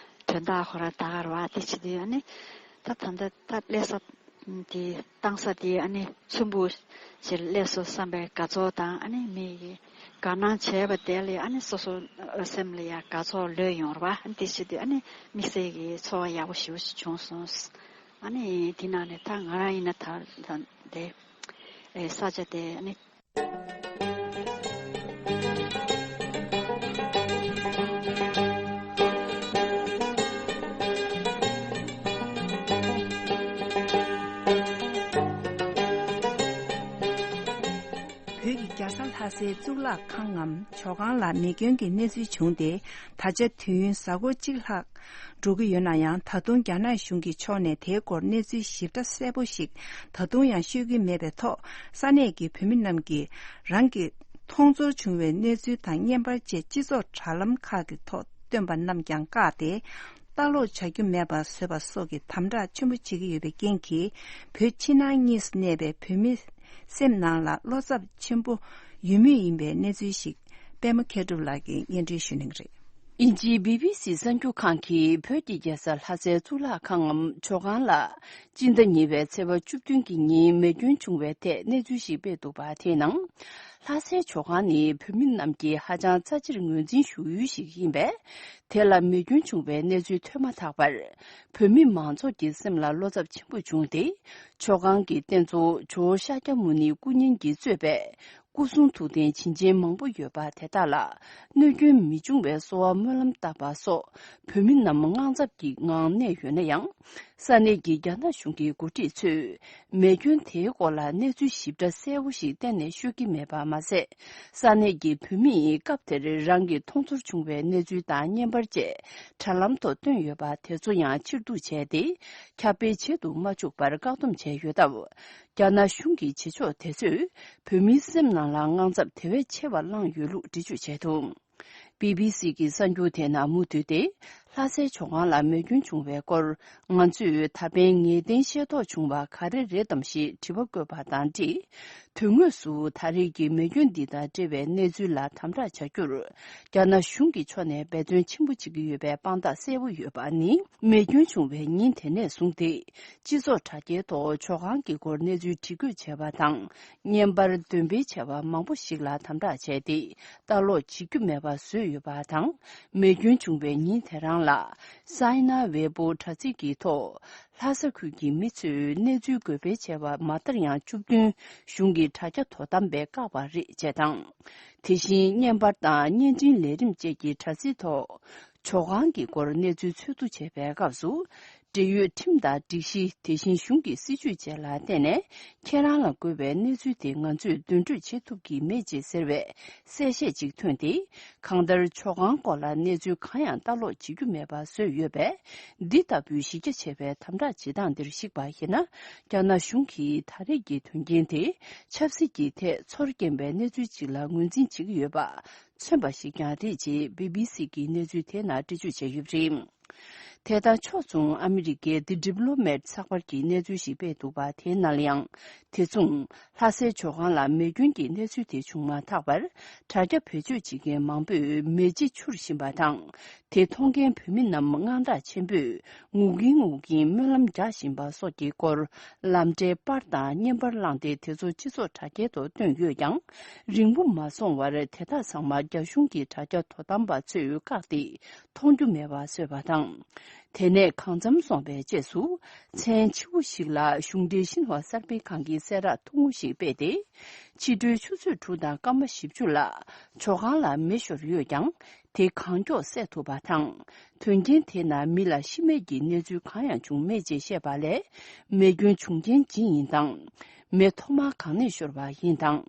དོན་དག་ཁོ་རང་ད་ག་རེད་བ། དེ་བྱེད་དུས་ཨ་ནི་ད་ད་ལྟ་ད་སླེབས་ས་དེ་བཏང་ས་དེ་ཨ་ནི་ཚོམ་བུ་ཞིག་སླེབས་སོང་བསམ་པའི་དགའ་ཚོར་དང་། ཨ་ནི་མི་ཡི་དགའ་སྣང་བྱས་པ་དེ་ལས་ཨ་ནི་སོ་སོ་སེམས་ལ་ཡང་དགའ་ཚོར་ལོས་ཡོང་རེད་བ། དེ་བྱེད་དུས་ཨ་ནི་དམིགས་བསལ་གྱི་ཚོར་བ་ཡག་པོ་ཞེ་པོ་ཞིག་བྱུང་སོང་། ཨ་ནི་དེ་ནང་ནས་ད་ང་རང་ཡིན་ན་ད་ད་དེ་ཨེ་ས་ཆ་དེ་ཨ་ནི། བོད་ཀྱི་རྒྱལ་ས་ལྷ་སའི་གཙུག་ལག་ཁང་ངམ་ཇོ་ཁང་ལ་མེ་སྐྱོན་གྱི་གནས་ཚུལ་བྱུང་སྟེ། ད་ཆ་དུས་ཡུན་གཟའ་འཁོར་གཅིག་ལྷག་འགྲོ་གི་ཡོད་ན་ཡང་། ད་དུང་རྒྱ་ནག་གཞུང་གི་ཕྱོགས་ནས་དེའི་སྐོར་གནས་ཚུལ་ཞིབ་ཕྲ་གསལ་པོ་ཞིག་ད་དུང་ཡང་ཤོད་ཀྱི་མེད་པའི་ཐོག་ས་གནས་ཀྱི་བོད་མི་རྣམས་ཀྱིས་རང་གི་མཐོང་ཚོར་བྱུང་བའི་གནས་ཚུལ་དང་བརྙན་པར་བཅས་སྤྱི་ཚོགས་དྲ་ལམ་ཁག་གི་ཐོག་བཏོན་པ་རྣམས་ཀྱང་བཀག་སྟེ། ལྟ་ཀློག་བྱ་རྒྱུ་མེད་པ་བཟོས་པ་སོགས་ཀྱི་དམ་དྲག་ཆེན་པོ་བྱེད་ཀྱི་ཡོད་པའི་རྐྱེན་གྱིས། བོད་ཕྱི་ནང་གཉིས་སུ་གནས་པའི་བོད་མི་སེམས་ནང་ལ་བློ་འཚབ་ཆེན་པོ་ཡོད་མུས་ཡིན་པའི་གནས་ཚུལ་ཞིག་པད་མ་མཁས་གྲུབ་ལགས་ཀྱིས་སྙན་སྒྲོན་ཞུ་གནང་གི་རེད། དབྱིན་ཇིའི་བྷི་བྷི་སི་གསར་འགྱུར་ཁང་གིས་བོད་ཀྱི་རྒྱལ་ས་ལྷ་སའི་གཙུག་ལག་ཁང་ངམ་ཇོ་ཁང་ལ། སྤྱི་ཟླ་གཉིས་པའི་ཚེས་པ་བཅུ་བདུན་གྱི་ཉིན་མེ་སྐྱོན་བྱུང་བའི་ཐད་གནས་ཚུལ་ཞིག་སྤེལ་འདུག་པ་དེའི་ནང་། ལྷ་སའི་ཇོ་ཁང་ནི་བོད་མི་རྣམས་ཀྱིས་ཧ་ཅང་རྩ་ཆེར་ངོས་འཛིན་ཞུ་ཡུལ་ཞིག་ཡིན་པས། དེ་ལ་མེ་སྐྱོན་བྱུང་བའི་གནས་ཚུལ་ཐོན་མ་ཐག་པར། བོད་མི་མང་ཚོགས་ཀྱི་སེམས་ལ་བློ་འཚབ་ཆེན་པོ་བྱུང་སྟེ། ཇོ་ཁང་གི་རྟེན་གཙོ་ཇོ་བོ་ཤཱཀྱ་མུ་ནི་སྐུ་བརྙན་གྱིས་གཙོས་པའི། སྐུ་གསུང་ཐུགས་རྟེན་བྱིན་ཅན་མང་པོ་ཡོད་པ་དེ་དག་ལ། གནོད་སྐྱོན་མི་འབྱུང་བའི་གསོལ་བ་སྨོན་ལམ་བཏབ་པ་སོགས། བོད་མི་རྣམས་དངངས་འཚབ་ཀྱི་ངང་གནས་ཡོད་ན་ཡང་། ས་གནས་ཀྱི་རྒྱ་ནག་གཞུང་གི་འགོ་ཁྲིད་ཚོས། མེ་སྐྱོན་དེའི་སྐོར་ལ་གནས་ཚུལ་ཞིབ་ཕྲ་གསལ་བོ་ཞིག་གཏན་ནས་ཤོད་ཀྱི་མེད་པ་མ་ཟད། ས་གནས་ཀྱི་བོད་མིས་སྐབས་དེར་རང་གི་མཐོང་ཚོར་བྱུང་བའི་གནས་ཚུལ་དང་བརྙན་པར་བཅས། དྲ་ལམ་ཐོག་བཏོན་ཡོད་པ་དེ་ཚོ་ཡང་ཕྱིར་བསྡུ་བྱས་ཏེ། ཁྱབ་སྤེལ་བྱེད་དུ་མ་བཅུག་པར་བཀག་སྡོམ་བྱས་ཡོད་སྟབས། རྒྱ་ནག་གཞུང་གི་བྱེད་ཕྱོགས་དེ་ཚོས་བོད་མིའི་སེམས་ནང་ལ་དངངས་འཚབ་དེ་བས་ཆེ་བ་བསླངས་ཡོད་ལུགས་འགྲེལ་བརྗོད་བྱས་འདུག། བྷི་བྷི་སི་གི་གསར་འགྱུར་དེ་ནང་མུ་མཐུད་དེ། ལྷ་སའི་ཇོ་ཁང་ལ་མེ་སྐྱོན་བྱུང་བའི་སྐོར། ང་ཚོས་ད་ཕན་ངེས་གཏན་ཤེས་རྟོགས་བྱུང་བ་ག་རེ་རེད་དམ་ཞེས་དྲི་བ་བཀོད་པ་དང་འབྲེལ། དོན་དངོས་སུ་ད་རེས་ཀྱི་མེ་སྐྱོན་འདི་དང་འབྲེལ་བའི་གནས་ཚུལ་ལ་དམ་དྲག་བྱ་རྒྱུར། རྒྱ་ནག་གཞུང་གི་ཕྱོགས་ནས་འབད་བརྩོན་ཆེན་པོ་བྱེད་ཀྱི་ཡོད་པའི་དཔང་རྟགས་གསལ་བོ་ཡོད་པ་ནི། མེ་སྐྱོན་བྱུང་བའི་ཉིན་དེ་ནས་བཟུང་སྟེ། སྤྱི་ཚོགས་དྲ་རྒྱའི་ཐོག་ཇོ་ཁང་གི་སྐོར་གནས་ཚུལ་བྲིས་འགོད་བྱས་པ་དང་། བརྙན་པར་འདོན་སྤེལ་བྱས་པ་མང་པོ་ཞིག་ལ་དམ་དྲག་བྱས་ཏེ། ལྟ་ཀློག་བྱེད་རྒྱུ་མེད་པ་བཟོས་ཡོད་པ་དང་། མེ་སྐྱོན་བྱུང་བའི་ཉིན་དེ་རང་ལ། སའི་ན་ཝེ་པོ་དྲ་ཚིགས་ཀྱི་ཐོག་ལྷ་ས་ཁུལ་གྱི་མི་ཚོས་གནས་ཚུལ་འགོད་སྤེལ་བྱས་པ་མ་ལྟར་ཡང་བཅུ་བདུན་གཞུང་གི་དྲ་རྒྱ་དོ་དམ་པས་བཀག་པ་རེད་ཅེས་དང་། དེ་བཞིན་བརྙན་པར་དང་བརྙན་འཕྲིན་ལས་རིམ་བཅས་ཀྱི་དྲ་ཚིགས་ཐོག་ཇོ་ཁང་གི་སྐོར་གནས་ཚུལ་འཚོལ་བསྡུ་བྱེད་པའི་སྐབས་སུ། འབྲེལ་ཡོད་ཁྲིམས་དང་སྒྲིག་གཞི། དེ་བཞིན་གཞུང་གི་སྲིད་བྱུས་བཅས་ལ་བརྟེན་ནས། ཁྱེད་རང་ལ་དགོས་པའི་གནས་ཚུལ་དེ་ང་ཚོས་འདོན་སྤྲོད་བྱེད་ཐུབ་ཀྱི་མེད་ཅེས་ཟེར་བའི་གསལ་བཤད་ཅིག་ཐོན་ཏེ། གང་ལྟར་ཇོ་ཁང་སྐོར་ལ་གནས་ཚུལ་གང་ཡང་ལྟ་ཀློག་བྱེད་རྒྱུ་མེད་པ་བཟོས་ཡོད་པས། འདི་ལྟ་བུའི་གཞི་རྒྱ་ཆེ་བའི་དམ་དྲག་བྱེད་སྟངས་འདིར་གཞིགས་པ་ཡིན་ན། རྒྱ་ནག་གཞུང་གིས་ད་རེས་ཀྱི་དོན་རྐྱེན་དེ་ཆབ་སྲིད་ཀྱི་ཐད་ཚོར་སྐྱེན་པའི་གནས་ཚུལ་ཅིག་ལ་ངོས་འཛིན་བྱེད་ཀྱི་ཡོད་པ། མཚོན་པ་ཞིག་ཀྱང་རེད་ཅེས་བྷི་བྷི་སི་གི་གནས་ཚུལ་དེ་ནང་འགྲེལ་བརྗོད་བྱས་ཡོད་པ་རེད། དེ་ལྟར་ཕྱོགས་མཚུངས་ཨ་མི་རི་ཀའི་The Diplomat་ཚགས་པར་གྱིས་གནས་ཚུལ་ཞིག་སྤེལ་འདུག་པ་དེའི་ནང་ལ་ཡང་། དེ་མཚུངས་ལྷ་སའི་ཇོ་ཁང་ལ་མེ་སྐྱོན་གྱི་གནས་ཚུལ་དེ་བྱུང་མ་ཐག་པར། དྲ་རྒྱ་བེད་སྤྱོད་བྱེད་མཁན་མང་པོས་མེ་ལྕེ་འཕྱུར་བཞིན་པ་དང་། དེ་མཐོང་མཁན་བོད་མི་རྣམས་དངངས་སྐྲག་ཆེན་པོས་ངུ་གིན་ངུ་གིན་སྨོན་ལམ་རྒྱག་བཞིན་པ་སོགས་ཀྱི་སྐོར། ལམ་འབྲས་པར་དང་བརྙན་པར་བླངས་ཏེ་དེ་ཚོ་སྤྱི་ཚོགས་དྲ་རྒྱའི་ཐོག་བཏོན་ཡོད་ཀྱང་། རིང་པོ་མ་སོང་བར་དེ་དག་ཚང་མ་རྒྱ་གཞུང་གི་དྲ་རྒྱ་དོ་དམ་པ་ཚོས་བཀག་སྟེ། མཐོང་རྒྱུ་མེད་པ་བཟོས་པ་དང་། དེ་ནས་གང་འཚམ་སོང་བའི་རྗེས་སུ། མཚན་ཕྱི་པོ་ཞིག་ལ་གཞུང་འབྲེལ་ཤིན་ཧྭ་གསར་སྤེལ་ཁང་གིས་གསལ་བསྒྲགས་ཐུང་ངུ་ཞིག་སྤེལ་ཏེ། ཕྱི་དྲོའི་ཆུ་ཚོད་དྲུག་དང་སྐར་མ་བཞི་བཅུ་ལ། ཇོ་ཁང་ལ་མེ་ཤོར་ཡོད་ཀྱང་། དེ་གང་མགྱོགས་སེལ་ཐུབ་པ་དང་། དོན་རྐྱེན་དེ་ནང་མི་ལ་ཤི་རྨས་ཀྱི་གནས་ཚུལ་གང་ཡང་བྱུང་མེད་ཅེས་བཤད་པ་ལས། མེ་སྐྱོན་བྱུང་རྐྱེན་ཇི་ཡིན་དང་། མེ་ཐོག་མར་གང་ནས་ཤོར་བ་ཡིན་དང་།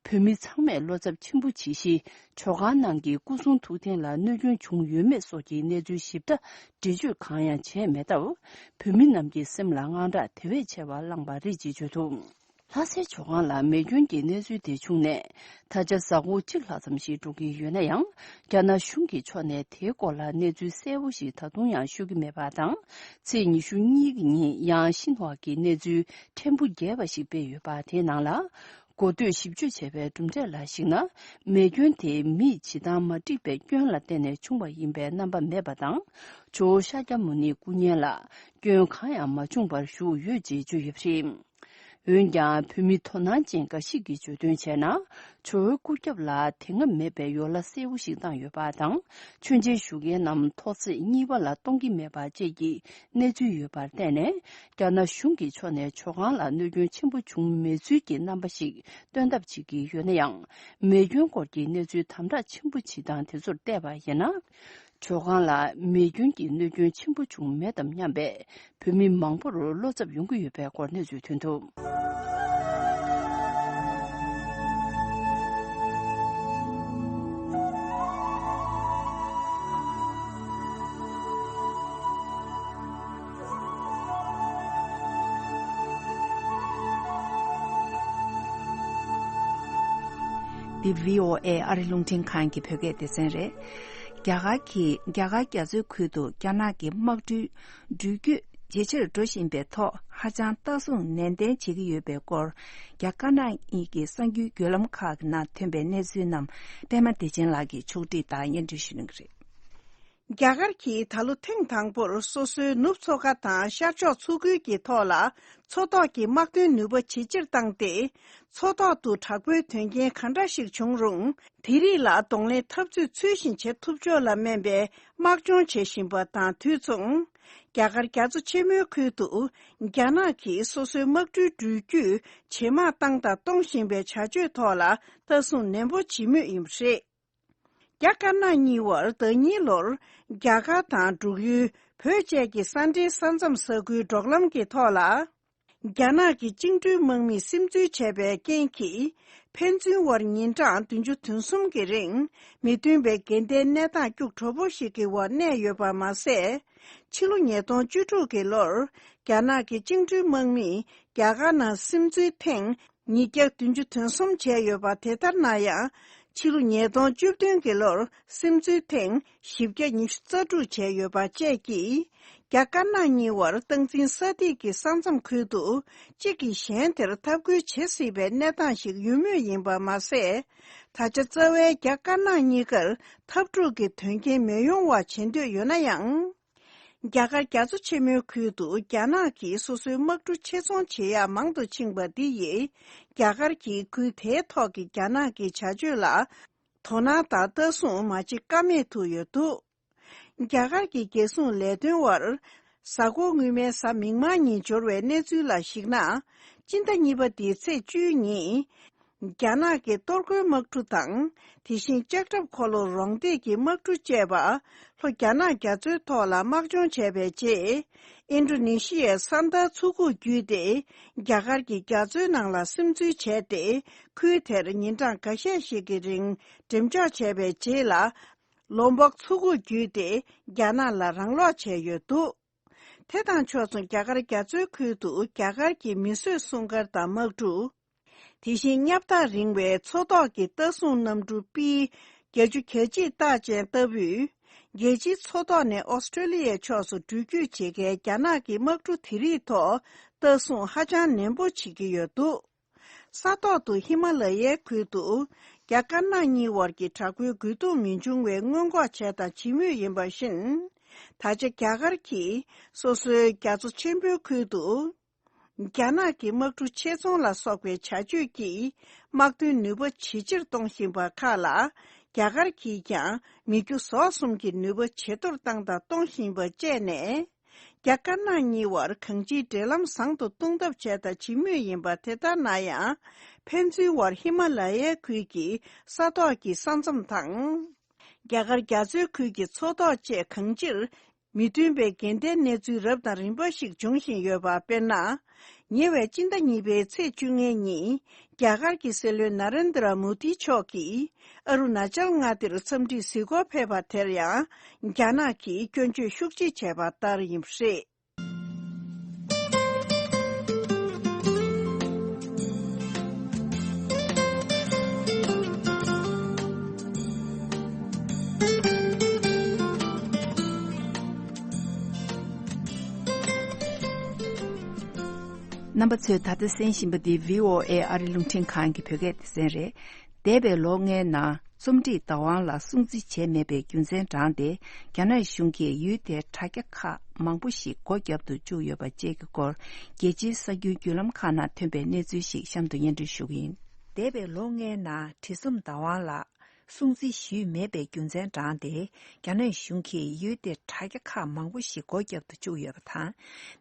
བོད་མི་ཚང་མས་བློ་འཚབ་ཆེན་པོ་བྱེད་གཞི། ཇོ་ཁང་ནང་གི་སྐུ་གསུང་ཐུགས་རྟེན་ལ་གནོད་སྐྱོན་བྱུང་ཡོད་མེད་སོགས་ཀྱི་གནས་ཚུལ་ཞིབ་ཕྲ་འགྲེལ་བརྗོད་གང་ཡང་བྱས་མེད་སྟབས། བོད་མི་རྣམས་ཀྱི་སེམས་ལ་དངངས་སྐྲག་དེ་བས་ཆེ་བ་བསླངས་པ་རེད་ཅེས་བརྗོད་འདུག། ལྷ་སའི་ཇོ་ཁང་ལ་མེ་སྐྱོན་གྱི་གནས་ཚུལ་དེ་བྱུང་ནས་ད་ཆ་གཟའ་འཁོར་གཅིག་ལྷག་ཙམ་ཞིག་འགྲོ་གི་ཡོད་ན་ཡང་། རྒྱ་ནག་གཞུང་གི་ཕྱོགས་ནས་དེའི་སྐོར་ལ་གནས་ཚུལ་གསལ་བོ་ཞིག་ད་དུང་ཡང་ཤོད་ཀྱི་མེད་པ་དང་། ཚེས་ཉི་ཤུ་གཉིས་ཀྱི་ཉིན་ཡང་ཤིན་ཧྭ་གིས་གནས་ཚུལ་ཕྲན་བུ་རྒྱས་པ་ཞིག་སྤེལ་ཡོད་པ་དེའི་ནང་ལ། གོ་ཐོས་ཞིབ་དཔྱོད་བྱས་པའི་གྲུབ་འབྲས་ལ་གཞིགས་ན། མེ་སྐྱོན་དེ་མིས་བྱེད་སྟངས་མ་འགྲིག་པའི་སྐྱོན་ལ་བརྟེན་ནས་བྱུང་བ་ཡིན་པའི་རྣམ་པ་མེད་པ་དང་། ཇོ་བོ་ཤཱཀྱ་མུ་ནིའི་སྐུ་བརྙན་ལ་སྐྱོན་གང་ཡང་མ་བྱུང་བར་བཞུགས་ཡོད་ཅེས་བརྗོད་ཡོད་པ་རེད། འོན་ཀྱང་བོད་མི་དོ་སྣང་ཅན་འགའ་ཞིག་གིས་བརྗོད་དོན་བྱས་ན། ཇོ་བོའི་སྐུ་རྒྱབ་ལ་དེ་སྔ་མེད་པའི་ཡོ་ལ་གསལ་བོ་ཞིག་བཏང་ཡོད་པ་དང་། མཆོད་མཇལ་ཞུ་མཁན་རྣམས་ཐོག་བརྩེགས་གཉིས་པ་ལ་གཏོང་གི་མེད་པ་བཅས་ཀྱི་གནས་ཚུལ་ཡོད་པར་བརྟེན་ནས། རྒྱ་ནག་གཞུང་གི་ཕྱོགས་ནས་ཇོ་ཁང་ལ་གནོད་སྐྱོན་ཆེན་པོ་བྱུང་མེད་ཚུལ་གྱི་རྣམ་པ་ཞིག་སྟོན་ཐབས་བྱེད་ཀྱི་ཡོད་ན་ཡང་། མེ་སྐྱོན་སྐོར་གྱི་གནས་ཚུལ་དམ་དྲག་ཆེན་པོ་བྱེད་སྟངས་དེ་ཚོར་བལྟས་པ་ཡིན་ན། ཇོ་ཁང་ལ་མེ་སྐྱོན་གྱི་གནོད་སྐྱོན་ཆེན་པོ་བྱུང་མེད་དམ་སྙམ་པའི་བོད་མི་མང་པོར་བློ་འཚབ་ཡོང་གི་ཡོད་པའི་སྐོར་གནས་ཚུལ་ཐོན་འདུག། འདི་བྷི་ཨོ་ཨེ་ཨ་རི་རླུང་འཕྲིན་ཁང་གི་བོད་སྐད་སྡེ་ཚན་རེད། རྒྱ་གར་གྱིས་རྒྱ་གར་རྒྱ་མཚོའི་ཁུལ་དུ་རྒྱ་ནག་གི་དམག་གྲུའི་འགྲུལ་སྐྱོད་ཇེ་ཆེར་འགྲོ་བཞིན་པའི་ཐོག་ཧ་ཅང་ལྟ་སྲུང་ནན་ཏན་བྱེད་ཀྱི་ཡོད་པའི་སྐོར། རྒྱ་དཀར་ནག་གཉིས་ཀྱི་གསར་འགྱུར་བརྒྱུད་ལམ་ཁག་གི་ནང་ཐོན་པའི་གནས་ཚུལ་རྣམས་པད་མ་བདེ་ཆེན་ལགས་ཀྱིས་ཕྱོགས་སྒྲིག་དང་སྙན་སྒྲོན་ཞུ་གནང་གི་རེད། རྒྱ་གར་གྱིས་ད་ལོ་ཐེངས་དང་པོར་སོ་སོའི་ནུབ་མཚོ་ཁ་དང་ཤར་ཕྱོགས་མཚོ་ཁུལ་གྱི་ཐོག་ལ་མཚོ་ཐོག་གི་དམག་དོན་ནུས་པ་ཇེ་ཆེར་བཏང་སྟེ། མཚོ་ཐོག་ཏུ་དྲག་པོའི་དོན་རྐྱེན་ག་འདྲ་ཞིག་བྱུང་རུང་། དེ་རིགས་ལ་གདོང་ལེན་འཐབ་རྩོད་ཚུལ་བཞིན་བྱེད་ཐུབ་ཕྱོགས་ལ་སྨན་པའི་དམག་སྦྱོང་བྱེད་བཞིན་པ་དང་དུས་མཚུངས། རྒྱ་གར་རྒྱ་མཚོ་ཆེན་མོའི་ཁུལ་དུ་རྒྱ་ནག་གིས་སོ་སོའི་དམག་གྲུའི་འགྲུལ་བསྐྱོད་ཇེ་མང་བཏང་དང་གཏོང་བཞིན་པའི་བྱ་སྤྱོད་ཐོག་ལ་ལྟ་སྲུང་ནན་པོ་བྱེད་མུས་ཡིན་པ་རེད། རྒྱ་དཀར་ནག་གཉིས་བར་ཟླ་གཉིས་ལོར་རྒྱ་གར་དང་འབྲུག་ཡུལ་བོད་བཅས་ཀྱི་ས་འབྲེལ་ས་མཚམས་ས་ཁུལ་འབྲོག་ལམ་གྱི་ཐོག་ལ། རྒྱ་ནག་གི་བཅིངས་འགྲོལ་དམག་མིས་སིམ་འཛུལ་བྱས་པའི་རྐྱེན་གྱིས། ཕན་ཚུན་དབར་ཉིན་གྲངས་བདུན་ཅུ་དོན་གསུམ་གྱི་རིང་མི་མཐུན་པའི་འགལ་ཟླའི་གནས་སྟངས་སྐྱུག་བྲོ་པོ་ཞིག་གི་འོག་གནས་ཡོད་པ་མ་ཟད། ཕྱི་ལོ་ཉིས་སྟོང་བཅུ་དྲུག་གི་ལོར་རྒྱ་ནག་གི་བཅིངས་འགྲོལ་དམག་མིས་རྒྱ་གར་ནང་སིམ་འཛུལ་ཐེངས་ཉིས་བརྒྱ་བདུན་ཅུ་དོན་གསུམ་བྱས་ཡོད་པ་དེ་ལྟར་ན་ཡང་། ཕྱི་ལོ་ཉིས་སྟོང་བཅུ་བདུན་གྱི་ལོར་སིམ་འཛུལ་ཐེངས་བཞི་བརྒྱ་ཉི་ཤུ་རྩ་དྲུག་བྱས་ཡོད་པ་བཅས་ཀྱིས། རྒྱ་དཀར་ནག་གཉིས་བར་སྟངས་འཛིན་ས་ཐིག་གི་ས་མཚམས་ཁུལ་དུ་གཅིག་གིས་གཞན་དེར་འཐབ་རྒོལ་བྱེད་སྲིད་པའི་གནས་སྟངས་ཤིག་ཡོད་མུས་ཡིན་པ་མ་ཟད། ད་ཆ་རྩ་བའི་རྒྱ་དཀར་ནག་གཉིས་ཀར་འཐབ་འཁྲུག་གི་དོན་རྐྱེན་མི་ཡོང་བ་བྱེད་འདོད་ཡོད་ན་ཡང་། རྒྱ་གར་རྒྱ་མཚོ་ཆེན་མོའི་ཁུལ་དུ་རྒྱ་ནག་གིས་སོ་སོའི་དམག་གྲུ་ཆེད་ཚོང་བྱེད་ཡག་མང་དུ་ཕྱིན་པ་འདི་ཡིས། རྒྱ་གར་གྱིས་ཁུལ་དེའི་ཐོག་གི་རྒྱ་ནག་གི་བྱ་སྤྱོད་ལ་དོ་སྣང་དང་ལྟ་སྲུང་མ་བྱེད་ཀ་མེད་དུ་ཡོད་འདུག་རྒྱ་གར་གྱི་རྒྱལ་སྲུང་ལས་དོན་བར། གཟའ་འཁོར་སྔོན་མའི་གཟའ་མིག་དམར་ཉིན་འབྱོར་བའི་གནས་ཚུལ་ལ་གཞིགས་ན། སྤྱི་ཟླ་གཉིས་པ་འདིའི་ཚེས་བཅུའི་ཉིན། རྒྱ་ནག་གི་གཏོར་རྒོལ་དམག་གྲུ་དང་། དེ་བཞིན་ལྕགས་ཁྲབ་འཁོར་ལོ་རོང་འདེགས་ཀྱི་དམག་གྲུ་བཅས་པ། ལྷོ་རྒྱ་ནག་རྒྱ་མཚོའི་ཐོག་ལ་དམག་སྦྱོང་བྱས་པའི་རྗེས། ཨིན་ཌོ་ནེ་ཤི་ཡའི་ས་མཐར་མཚོ་ཁུག་བརྒྱུད་དེ། རྒྱ་གར་གྱི་རྒྱ་མཚོའི་ནང་ལ་སིམ་འཛུལ་བྱས་ཏེ། ཁུལ་དེར་ཉིན་གྲངས་འགའ་ཤས་ཤིག་གི་རིང་འགྲེམས་འཇོག་བྱས་པའི་རྗེས་ལ། ལོམ་བོག་མཚོ་ཁུག་བརྒྱུད་དེ་རྒྱ་ནག་ལ་རང་སློག་བྱས་ཡོད་འདུག་དེ་དང་ཕྱོགས་མཚུངས་རྒྱ་གར་རྒྱ་མཚོའི་ཁུལ་དུ་རྒྱ་གར་གྱི་མིས་བཟོས་སྲུང་སྐར་དང་དམག་གྲུ། དེ་བཞིན་བསྙབ་ཐག་རིང་བའི་མཚོ་ཐོག་གི་ལྟ་སྲུང་གནམ་གྲུ་པི་བརྒྱད་ཅུ་གྱ་གཅིག་རྟགས་ཅན་ལྟ་བུས། རྒྱལ་སྤྱིའི་མཚོ་ཐོག་ནས་ཨོ་སི་ཀྲོ་ལི་ཡའི་ཕྱོགས་སུ་འགྲུལ་སྐྱོད་བྱེད་མཁན་རྒྱ་ནག་གི་དམག་གྲུ་དེ་རིགས་ཐོག་ལྟ་སྲུང་ཧ་ཅང་ནན་པོ་བྱེད་ཀྱི་ཡོད་འདུག་ས་ཐོག་ཏུ་ཧི་མ་ལ་ཡའི་ཁུལ་དུ། རྒྱ་དཀར་ནག་གཉིས་བར་གྱི་དྲག་པོའི་རྒོལ་རྡུང་མི་འབྱུང་བའི་སྔོན་འགོག་བྱས་དང་བྱེད་མུས་ཡིན་པ་བཞིན། ད་ཆ་རྒྱ་གར་གྱིས་སོ་སོའི་རྒྱ་མཚོ་ཆེན་པོའི་ཁུལ་དུ། རྒྱ་ནག་གི་དམག་གྲུ་ཆེད་ཚོང་ལ་སོགས་པའི་བྱ་སྤྱོད་ཀྱིས་དམག་དོན་ནུས་པ་ཇེ་ཆེར་གཏོང་བཞིན་པ་ཁག་ལ། རྒྱ་གར་གྱིས་ཀྱང་མི་རྒྱུ་ཟོག་གསུམ་གྱི་ནུས་པ་ཇེ་མཐོར་བཏང་དང་གཏོང་བཞིན་པ་བཅས་ནས། རྒྱ་དཀར་ནག་གཉིས་བར་གང་ཅིའི་འབྲེལ་ལམ་བཟང་དུ་གཏོང་ཐབས་བྱས་དང་བྱེད་མུས་ཡིན་པ་དེ་ལྟར་ན་ཡང་། ཕན་ཚུན་བར་ཧི་མ་ལ་ཡའི་ཁུལ་གྱི་ས་ཐོག་གི་ས་མཚམས་དང་། རྒྱ་གར་རྒྱ་མཚོའི་ཁུལ་གྱི་མཚོ་ཐོག་བཅས་གང་ཅིར། མི་མཐུན་པའི་འགལ་ཟླའི་གནས་ཚུལ་རབ་དང་རིམ་པ་ཞིག་འབྱུང་བཞིན་ཡོད་པ་དཔེར་ན། ཉེ་བའི་སྤྱི་ཟླ་གཉིས་པའི་ཚེས་བཅོ་ལྔའི་ཉིན། རྒྱ་གར་གྱི་སྲིད་བློན་ན་རེན་དྲ་མོ་དི་མཆོག་གིས། ཨ་རུ་ན་ཅལ་མངའ་སྡེར་འཚམས་འདྲིར་གཟིགས་སྐོར་ཕེབས་པ་དེར་ཡང་། རྒྱ་ནག་གིས་སྐྱོན་བརྗོད་ཤུགས་ཆེ་བྱས་པ་ལྟར་ཡིན་པ་རེད། རྣམ་པ་ཚོས་ད་ལྟ་གསན་བཞིན་པ་འདི་བྷི་ཨོ་ཨེ་ཨ་རི་རླུང་འཕྲིན་ཁང་གི་བོད་སྐད་སྡེ་ཚན་རེད། འདས་པའི་ལོ་ལྔའི་ནང་རྩོམ་སྒྲིག་བདག་དབང་ལ་སྲུང་བརྩི་བྱས་མེད་པའི་རྒྱུ་མཚན་དྲངས་ཏེ། རྒྱ་ནག་གཞུང་གིས་ཡུལ་དེའི་དྲ་རྒྱ་ཁག་མང་པོ་ཞིག་སྒོ་བརྒྱབ་ཏུ་བཅུག་ཡོད་པ་བཅས་ཀྱི་སྐོར། རྒྱལ་སྤྱིའི་གསར་འགྱུར་བརྒྱུད་ལམ་ཁག་ནང་ཐོན་པའི་གནས་ཚུལ་ཞིག་གཤམ་དུ་སྙན་སྒྲོན་ཞུ་གི་ཡིན། འདས་པའི་ལོ་ལྔའི་ནང་བྲིས་རྩོམ་བདག་དབང་ལ་སྲུང་བརྩི་ཞུས་མེད་པའི་རྒྱུ་མཚན་དྲངས་ཏེ། རྒྱ་ནག་གཞུང་གིས་ཡུལ་དེའི་དྲ་རྒྱ་ཁག་མང་པོ་ཞིག་སྒོ་བརྒྱབ་ཏུ་བཅུག་ཡོད་པ་དང་།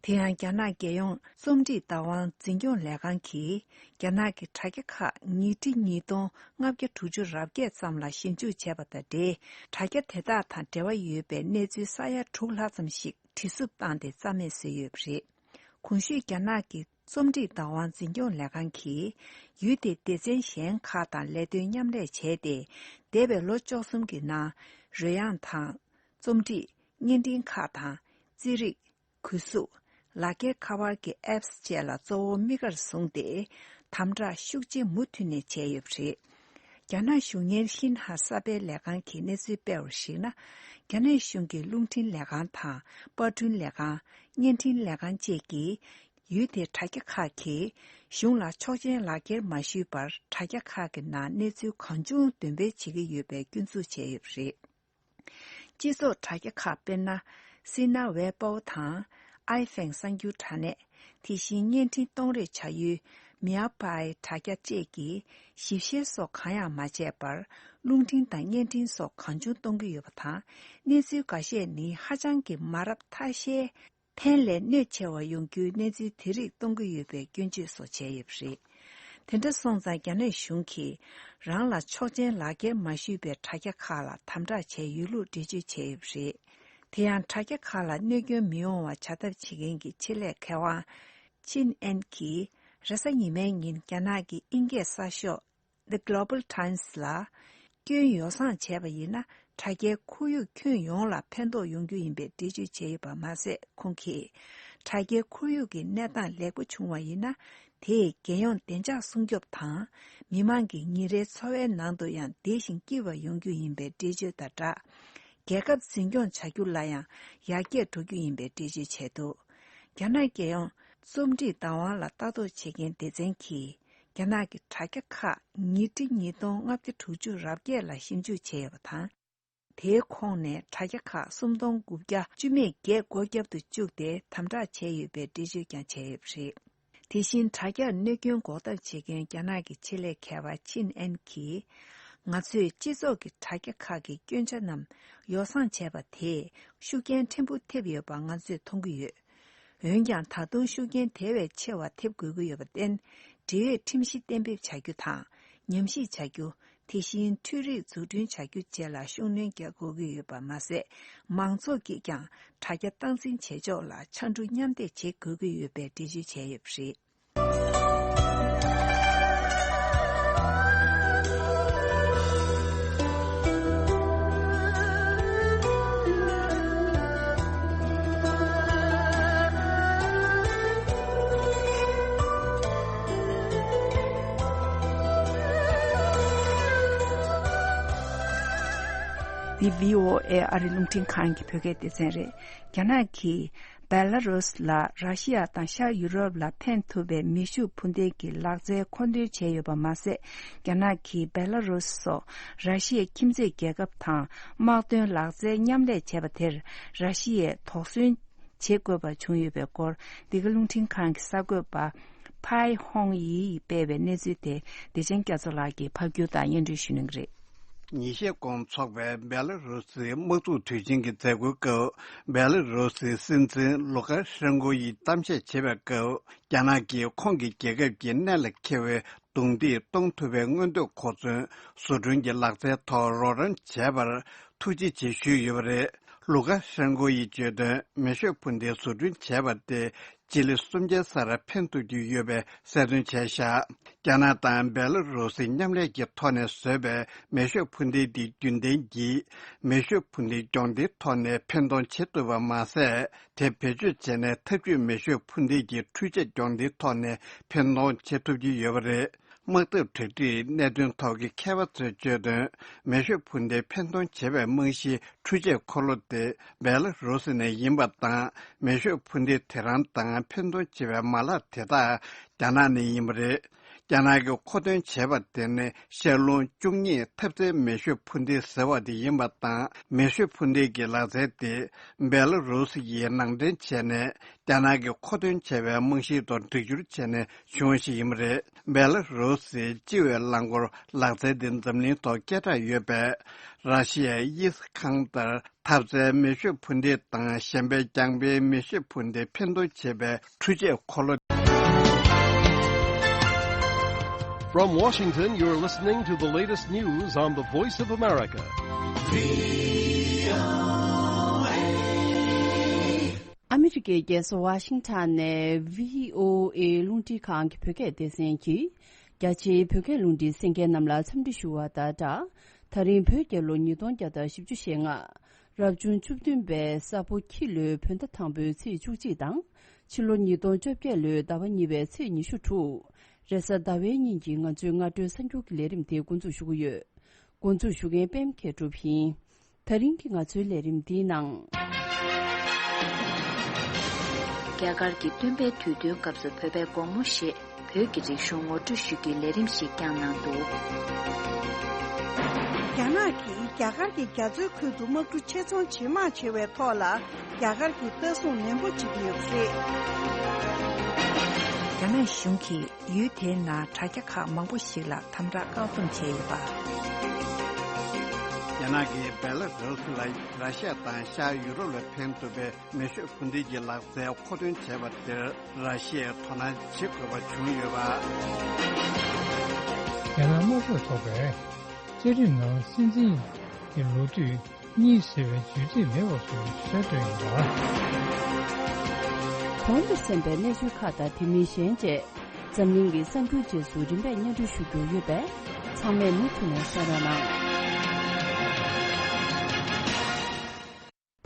དེ་ཡང་རྒྱ་ནག་རྒྱལ་ཡོངས་རྩོམ་སྒྲིག་བདག་དབང་འཛིན་སྐྱོང་ལས་ཁང་གིས། རྒྱ་ནག་གི་དྲ་རྒྱ་ཁག་ཉིས་ཁྲི་ཉིས་སྟོང་ལྔ་བརྒྱ་དྲུག་ཅུ་རེ་བརྒྱད་ཙམ་ལ་ཞིབ་འཇུག་བྱས་པ་དང་འབྲེལ། དྲ་རྒྱ་དེ་དག་དང་འབྲེལ་བ་ཡོད་པའི་གནས་ཚུལ་ས་ཡ་དྲུག་ལྷག་ཙམ་ཞིག་བྲིས་གཟུབ་བཏང་སྟེ་རྩ་མེད་བཟོས་ཡོད་པ་རེད། གོང་ཞུས་རྒྱ་ནག་གི་རྩོམ་སྒྲིག་བདག་དབང་འཛིན་སྐྱོང་ལས་ཁང་གིས། ཡུལ་དེའི་སྡེ་ཚན་གཞན་ཁག་དང་ལས་དོན་མཉམ་ལས་བྱས་ཏེ། འདས་པའི་ལོ་བཅུ་གསུམ་གྱི་ནང་། རོལ་དབྱངས་དང་། རྩོམ་སྒྲིག་བརྙན་འཕྲིན་ཁག་དང་། རྩིས་རིག་གོས་གཟུགས། ལག་འཁྱེར་ཁ་པར་གྱི་ཨེབ་སི་བཅས་ལ་གཙོ་བོ་དམིགས་ཀར་བཟུང་སྟེ། དམ་དྲག་ཤུགས་ཆེ་མུ་མཐུད་ནས་བྱས་ཡོད་པ་རེད། རྒྱ་ནག་གཞུང་གཉེར་ཤིན་ཧྭ་གསར་སྤེལ་ལས་ཁང་གིས་གནས་ཚུལ་སྤེལ་བར་གཞིགས་ན། རྒྱ་ནག་གཞུང་གི་རླུང་འཕྲིན་ལས་ཁང་དང་། པར་སྐྲུན་ལས་ཁང་། བརྙན་འཕྲིན་ལས་ཁང་བཅས་ཀྱིས། ཡུལ་དེའི་དྲ་རྒྱ་ཁག་གིས། གཞུང་ལ་ཆོག་མཆན་ལག་འཁྱེར་མ་ཞུས་པར། དྲ་རྒྱ་ཁག་གི་ནང་གནས་ཚུལ་གང་བྱུང་འདོན་སྤེལ་བྱེད་ཀྱི་ཡོད་པའི་སྐྱོན་འཛུགས་བྱས་ཡོད་པ་རེད། སྤྱི་ཚོགས་དྲ་རྒྱ་ཁག་དཔེར་ན། སི་ན་ཝེ་པའོ་དང་། ཨའི་ཧྥེང་གསར་འགྱུར་དྲ་གནས། དེ་བཞིན་བརྙན་འཕྲིན་གཏོང་རེས་བྱ་ཡུལ། མེའོ་པའི་དྲ་རྒྱ་བཅས་ཀྱིས་ཞིབ་བཤེར་སོགས་གང་ཡང་མ་བྱས་པར། རླུང་འཕྲིན་དང་བརྙན་འཕྲིན་སོགས་གང་བྱུང་གཏོང་གི་ཡོད་པ་དང་། གནས་ཚུལ་འགའ་ཤས་ནི་ཧ་ཅང་གི་མ་རབས་ཐ་ཤལ། ཕན་ལས་གནོད་ཆེ་བ་ཡོང་རྒྱུའི་གནས་ཚུལ་དེ་རིགས་གཏོང་གི་ཡོད་པའི་སྐྱོན་བརྗོད་སོགས་བྱས་ཡོད་པ་རེད། དེ་འདྲ་སོང་ཙང་། རྒྱ་ནག་གཞུང་གིས་རང་ལ་ཆོག་མཆན་ལག་འཁྱེར་མ་ཞུས་པའི་དྲ་རྒྱ་ཁག་ལ་དམ་དྲག་བྱས་ཡོད་ལུགས་འགྲེལ་བརྗོད་བྱས་ཡོད་པ་རེད། དེ་ཡང་། དྲ་རྒྱ་ཁག་ལ་གནོད་སྐྱོན་མི་ཡོང་བ་བྱ་ཐབས་བྱེད་མཁན་གྱི་ཆེད་ལས་མཁས་དབང་ཆིན་ཨན་གྱིས། རེས་གཟའ་ཉི་མའི་ཉིན་རྒྱ་ནག་གི་དབྱིན་སྐད་གསར་ཤོག The Global Times ལ། སྐྱོན་ཡོ་བསྲང་བྱས་པ་ཡིན་ན། དྲ་རྒྱའི་ཁོར་ཡུག་ཁྱོན་ཡོངས་ལ་ཕན་ཐོགས་ཡོང་རྒྱུ་ཡིན་པའི་འགྲེལ་བརྗོད་བྱས་ཡོད་པ་མ་ཟད། ཁོང་གིས། དྲ་རྒྱའི་ཁོར་ཡུག་གི་གནས་སྟངས་ལེགས་པོ་བྱུང་བ་ཡིན་ན། དེས་རྒྱལ་ཡོངས་བདེ་འཇགས་སྲུང་སྐྱོབ་དང་། མི་མང་གི་ཉིན་རེའི་འཚོ་བའི་ནང་དུ་ཡང་བདེ་ཞིང་སྐྱིད་པ་ཡོང་རྒྱུ་ཡིན་པའི་འགྲེལ་བརྗོད་དང་སྦྲགས། རྒྱལ་ཁབ་འཛིན་སྐྱོང་བྱ་རྒྱུ་ལ་ཡང་ཡར་རྒྱས་འགྲོ་རྒྱུ་ཡིན་པའི་འགྲེལ་བརྗོད་བྱས་འདུག་རྒྱ་ནག་རྒྱལ་ཡོངས་རྩོམ་སྒྲིག་བདག་དབང་ལ་ལྟ་རྟོག་བྱེད་མཁན་སྡེ་ཚན་གྱིས། རྒྱ་ནག་གི་དྲ་རྒྱ་ཁག་ཉིས་ཁྲི་ཉིས་སྟོང་ལྔ་བརྒྱ་དྲུག་ཅུ་རེ་བརྒྱད་ལ་ཞིབ་འཇུག་བྱས་ཡོད་པ་དང་། དེའི་ཁོངས་ནས་དྲ་རྒྱ་ཁག་སུམ་སྟོང་དགུ་བརྒྱ་བཅུ་མེད་བརྒྱད་སྒོ་བརྒྱབ་ཏུ་བཅུག་སྟེ་དམ་དྲག་བྱས་ཡོད་པའི་འགྲེལ་བརྗོད་ཀྱང་བྱས་ཡོད་པ་རེད། དེ་བཞིན། དྲ་རྒྱར་གནོད་སྐྱོན་འགོག་ཐབས་བྱེད་མཁན་རྒྱ་ནག་གི་ཆེད་ལས་མཁས་པ་ཆིན་ཨན་གྱིས། ང་ཚོས་སྤྱི་ཚོགས་ཀྱི་དྲ་རྒྱ་ཁག་གི་སྐྱོན་ཆ་རྣམས་ཡོ་བསྲང་བྱས་པ་དེས་ཤུགས་རྐྱེན་ཕྲན་བུ་ཐེབས་ཡོད་པ་ང་ཚོས་མཐོང་གི་ཡོད། འོན་ཀྱང་། ད་དུང་ཤུགས་རྐྱེན་དེ་བས་ཆེ་བ་ཐེབས་དགོས་ཀྱི་ཡོད་པར་བརྟེན། འབྲེལ་ཡོད་ཁྲིམས་གཞི་གཏན་འབེབས་བྱ་རྒྱུ་དང་། ཉམས་ཞིབ་བྱ་རྒྱུ། དེ་བཞིན། འཕྲུལ་རིག་འཛུགས་སྐྲུན་བྱ་རྒྱུ་བཅས་ལ་ཤུགས་སྣོན་རྒྱག་དགོས་ཀྱི་ཡོད་པ་མ་ཟད། མང་ཚོགས་ཀྱིས་ཀྱང་དྲ་རྒྱ་སྟངས་འཛིན་བྱེད་ཕྱོགས་ལ་ཕྱར་གྲུ་མཉམ་འདེགས་བྱེད་དགོས་ཀྱི་ཡོད་པའི་འགྲེལ་བརྗོད་བྱས་ཡོད་པ་རེད། འདི་བྷི་ཨོ་ཨེ་ཨ་རི་རླུང་འཕྲིན་ཁང་གི་བོད་སྐད་སྡེ་ཚན་རེད། རྒྱ་ནག་གིས་བེ་ལ་རུས་ལ་ར་ཤི་ཡ་དང་ཤར་ཡུ་རོབ་ལ་ཕན་ཐུབ་པའི་མེ་ཤུགས་འཕུར་མདེལ་གྱི་ལག་རྩལ་མཁོ་འདོན་བྱས་ཡོད་པ་མ་ཟད། རྒྱ་ནག་གིས་བེ་ལ་རུས་སོགས་ར་ཤི་ཡའི་ཁྱིམ་མཚེས་རྒྱལ་ཁབ་དང་དམག་དོན་ལག་རྩལ་མཉམ་ལས་བྱས་པ་དེར་ར་ཤི་ཡས་དོགས་ཟོན་བྱེད་དགོས་པ་བྱུང་ཡོད་པའི་སྐོར། འདི་ག་རླུང་འཕྲིན་ཁང་གི་གསར་འགོད་པ་ཕའི་ཧོང་ཡིས་སྤེལ་བའི་གནས་ཚུལ་དེ་བདེ་ཆེན་རྒྱ་མཚོ་ལགས་ཀྱིས་ཕབ་སྒྱུར་དང་སྙན་སྒྲོན་ཞུ་གནང་གི་རེད། ཉིན་ཤས་གོང་འཚོགས་པའི་བེ་ལ་རུ་སིའི་དམག་འཛུགས་དུས་ཆེན་གྱི་མཛད་སྒོའི་སྐབས། བེ་ལ་རུ་སིའི་སྲིད་འཛིན་ལུ་ཀ་ཤན་ཀོ་ཡིས་གཏམ་བཤད་བྱེད་པའི་སྐབས། རྒྱ་ནག་གིས་ཁོང་གི་རྒྱལ་ཁབ་ཀྱི་གནད་ལ་འཁེལ་བའི་རྡུང་རྡེག་གཏོང་ཐུབ་པའི་མངོན་འདོད་གོ་མཚོན་བཟོ་སྐྲུན་གྱི་ལག་རྩལ་ཐོག་རོགས་རམ་བྱས་པར་ཐུགས་རྗེ་ཆེ་ཞུས་ཡོད་པ་རེད། ལུ་ཀ་ཤན་ཀོ་ཡིས་བརྗོད་དོན། མེ་ཤུགས་འཕུར་མདེལ་བཟོ་སྐྲུན་བྱས་པ་དེ་སྤྱི་ལེ་སུམ་བརྒྱའི་སར་ཕན་ཐོགས་ཀྱི་ཡོད་པའི་གསལ་སྟོན་བྱས་བཞག་རྒྱ་ནག་དང་བེ་ལ་རུ་སིས་མཉམ་ལས་ཀྱི་ཐོག་ནས་བཟོས་པའི་མེ་ཤུགས་འཕུར་མདེལ་འདི་རྒྱུན་ལྡན་གྱི་མེ་ཤུགས་འཕུར་མདེལ་སྦྱོང་བརྡར་ཐོག་ནས་འཕེན་གཏོང་བྱེད་ཐུབ་པ་མ་ཟད། དེ་བེད་སྤྱོད་བྱས་ནས་འཐབ་ཇུས་མེ་ཤུགས་འཕུར་མདེལ་གྱི་འཕྲུལ་ཆས་སྦྱོང་བརྡར་ཐོག་ནས་འཕེན་གཏོང་བྱེད་ཐུབ་ཀྱི་ཡོད་པ་རེད། དམག་འཐབ་གྲ་སྒྲིག་གནད་དོན་ཐོག་གི་མཁས་པ་ཚོས་བརྗོད་དོན། མེ་ཤུགས་འཕུར་མདེལ་འཕེན་གཏོང་བྱེད་པའི་རྨང་གཞིའི་འཕྲུལ་ཆས་འཁོར་ལོ་དེ་བེ་ལ་རུ་སི་ནས་ཡིན་པ་དང་། མེ་ཤུགས་འཕུར་མདེལ་དེ་རང་དང་འཕེན་གཏོང་བྱེད་པའི་མ་ལག་དེ་དག་རྒྱ་ནག་ནས་ཡིན་པ་རེད། རྒྱ་ནག་གིས་མཁོ་འདོན་བྱས་པ་དེ་ནི་ཤར་རླུང་བཅུ་གཉིས་འཐབ་རྩལ་མེ་ཤུགས་འཕུར་མདེལ་ཟེར་བ་དེ་ཡིན་པ་དང་། མེ་ཤུགས་འཕུར་མདེལ་གྱི་ལག་རྩལ་དེ་བེ་ལ་རུ་སི་ཡིས་ནང་འདྲེན་བྱས་ནས། རྒྱ་ནག་གིས་མཁོ་འདོན་བྱས་པའི་རྨང་གཞིའི་ཐོག་སྒྲིག་སྦྱོར་བྱས་ནས་བྱུང་བ་ཞིག་ཡིན་པ་རེད། བེ་ལ་རུ་སིའི་སྤྱི་པའི་རླངས་འཁོར་ལག་རྩལ་དེ་འཛམ་གླིང་ཐོག་སྐད་གྲགས་ཡོད་པའི་ར་ཤི་ཡའི་ཨིས་ཁང་ཏར་འཐབ་རྩལ་མེ་ཤུགས་འཕུར་མདེལ་དང་། གཞན་པའི་རྒྱང་འཕེན་མེ་ཤུགས་འཕུར་མདེལ་འཕེན་གཏོང་བྱེད་པའི་འཕྲུལ་ཆས་འཁོར་ལོ། From Washington, you're listening to the latest news on the Voice of America. ཨ་མི་རི་ཀའི་རྒྱལ་ས་ཝ་ཤིང་ཊོན་ནས་བྷི་ཨོ་ཨེ་རླུང་འཕྲིན་ཁང་གི་བོད་སྐད་སྡེ་ཚན་གྱིས། རྒྱ་ཆེའི་བོད་སྐད་རླུང་འཕྲིན་གསན་མཁན་རྣམས་ལ་འཚམས་འདྲི་ཞུ་བ་དང་སྦྲགས། ད་རིང་བོད་རྒྱལ་ལོ་ཉིས་སྟོང་བརྒྱ་དང་བཞི་བཅུ་ཞེ་ལྔ། རབ་བྱུང་བཅུ་བདུན་པའི་ས་ཕོ་ཁྱི་ལོའི་བོད་ཟླ་དང་པོའི་ཚེས་བཅུ་གཅིག་དང་། ཕྱི་ལོ་ཉིས་སྟོང་བཅོ་བརྒྱད་ལོའི་ཟླ་བ་གཉིས་པའི་ཚེས་ཉི་ཤུ་དྲུག་རེས་གཟའ་ཟླ་བའི་ཉིན་གྱི་ང་ཚོའི་སྔ་དྲོའི་གསར་འགྱུར་གྱི་ལས་རིམ་དེ་འགོ་འཛུགས་ཞུ་གི་ཡོད། འགོ་འཛུགས་ཞུ་མཁན་པད་མ་མཁས་གྲུབ་ཡིན། ད་རིང་གི་ང་ཚོའི་ལས་རིམ་འདིའི་ནང་། རྒྱ་གར་གྱི་སྟོན་པའི་དུས་སྟོན་སྐབས་སུ་བོད་པའི་དགོང་མོ་ཞེས། བོད་ཀྱི་རིག་གཞུང་ངོ་སྤྲོད་ཞུ་རྒྱུའི་ལས་རིམ་ཞིག་བསྐྱངས་གནང་འདུག། རྒྱ་ནག་གིས་རྒྱ་གར་གྱི་རྒྱ་མཚོའི་ཁུལ་དུ་དམག་གྲུ་ཆེད་ཚོང་ཇེ་མང་ཆེ་བའི་ཐོག་ལ། རྒྱ་གར་གྱི་ལྟ་སྲུང་ནན་པོ་བྱེད་ཀྱི་ཡོད་པ་རེད། རྒྱ་ནག་གཞུང་གིས་ཡུལ་དེའི་ནང་དྲ་རྒྱ་ཁག་མང་པོ་ཞིག་ལ་དམ་དྲག་བཀག་སྡོམ་བྱས་ཡོད་པ། རྒྱ་ནག་གིས་བེ་ལ་རུ་སི་ལ་ར་ཤི་ཡ་དང་ཤར་ཡུ་རོབ་ལ་ཕན་ཐོགས་པའི་མེ་ཤོད་འཕུར་མདེལ་གྱི་ལག་རྩལ་མཁོ་འདོན་བྱས་པ་དེར་ར་ཤི་ཡས་དོ་སྣང་བྱེད་དགོས་པ་བྱུང་ཡོད་པ། རྒྱ་ནག་དམར་ཤོག་ཚོགས་པས་བཙན་བྱོལ་ནང་སྲིད་འཛིན་གྱི་ལོ་དུས་གཉིས་ཟེར་བའི་བརྗོད་ཚིག་མེད་པ་བཟོ་རྒྱུའི་གསལ་སྟོན་ཡིན་པ། གོང་དུ་གསན་པའི་གནས་ཚུལ་ཁག་དང་དེ་མིན་གཞན་བཅས་འཛམ་གླིང་གི་གསར་འགྱུར་རྗེས་སུ་རིམ་པས་སྙན་སྒྲོན་ཞུ་རྒྱུ་ཡོད་པས། ཚང་མས་མུ་མཐུད་ནས་གསན་རོགས་གནང་།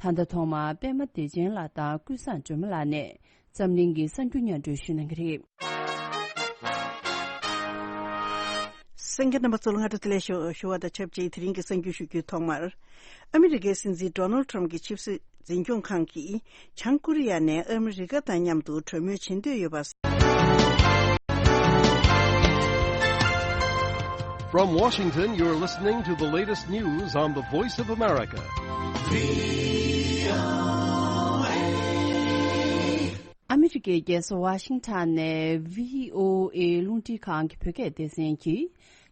ད་ལྟ་ཐོག་མར་པད་མ་བདེ་ཆེན་ལགས་དང་ཀུན་བཟང་སྒྲོལ་མ་ལགས་ནས་འཛམ་གླིང་གི་གསར་འགྱུར་སྙན་སྒྲོན་ཞུ་གནང་གི་རེད། གསན་མཁན་རྣམ་པ་ཚོ་ལ་སྔ་དྲོ་བདེ་ལེགས་ཞུ་ཞུ་བ་དང་ཆབས་ཅིག་དེ་རིང་གི་གསར་འགྱུར་ཞུ་རྒྱུའི་ཐོག་མར། ཨ་མི་རི་ཀའི་སྲིད་འཛིན་ཌོ་ནལ་ཊམ་གྱི་ཆབ་སྲིད་འཛིན་སྐྱོང་ཁང་གིས་བྱང་ཀོ་རི་ཡ་ནས་ཨ་མི་རི་ཀ་དང་མཉམ་དུ་གྲོས་མོལ་བྱེད་འདོད་ཡོད་པ། From Washington, you're listening to the latest news on the Voice of America. ཨ་མི་རི་ཀའི་རྒྱལ་ས་ཝ་ཤིང་ཊོན་ནས་བྷི་ཨོ་ཨེ་རླུང་འཕྲིན་ཁང་གི་བོད་སྐད་སྡེ་ཚན་གྱིས།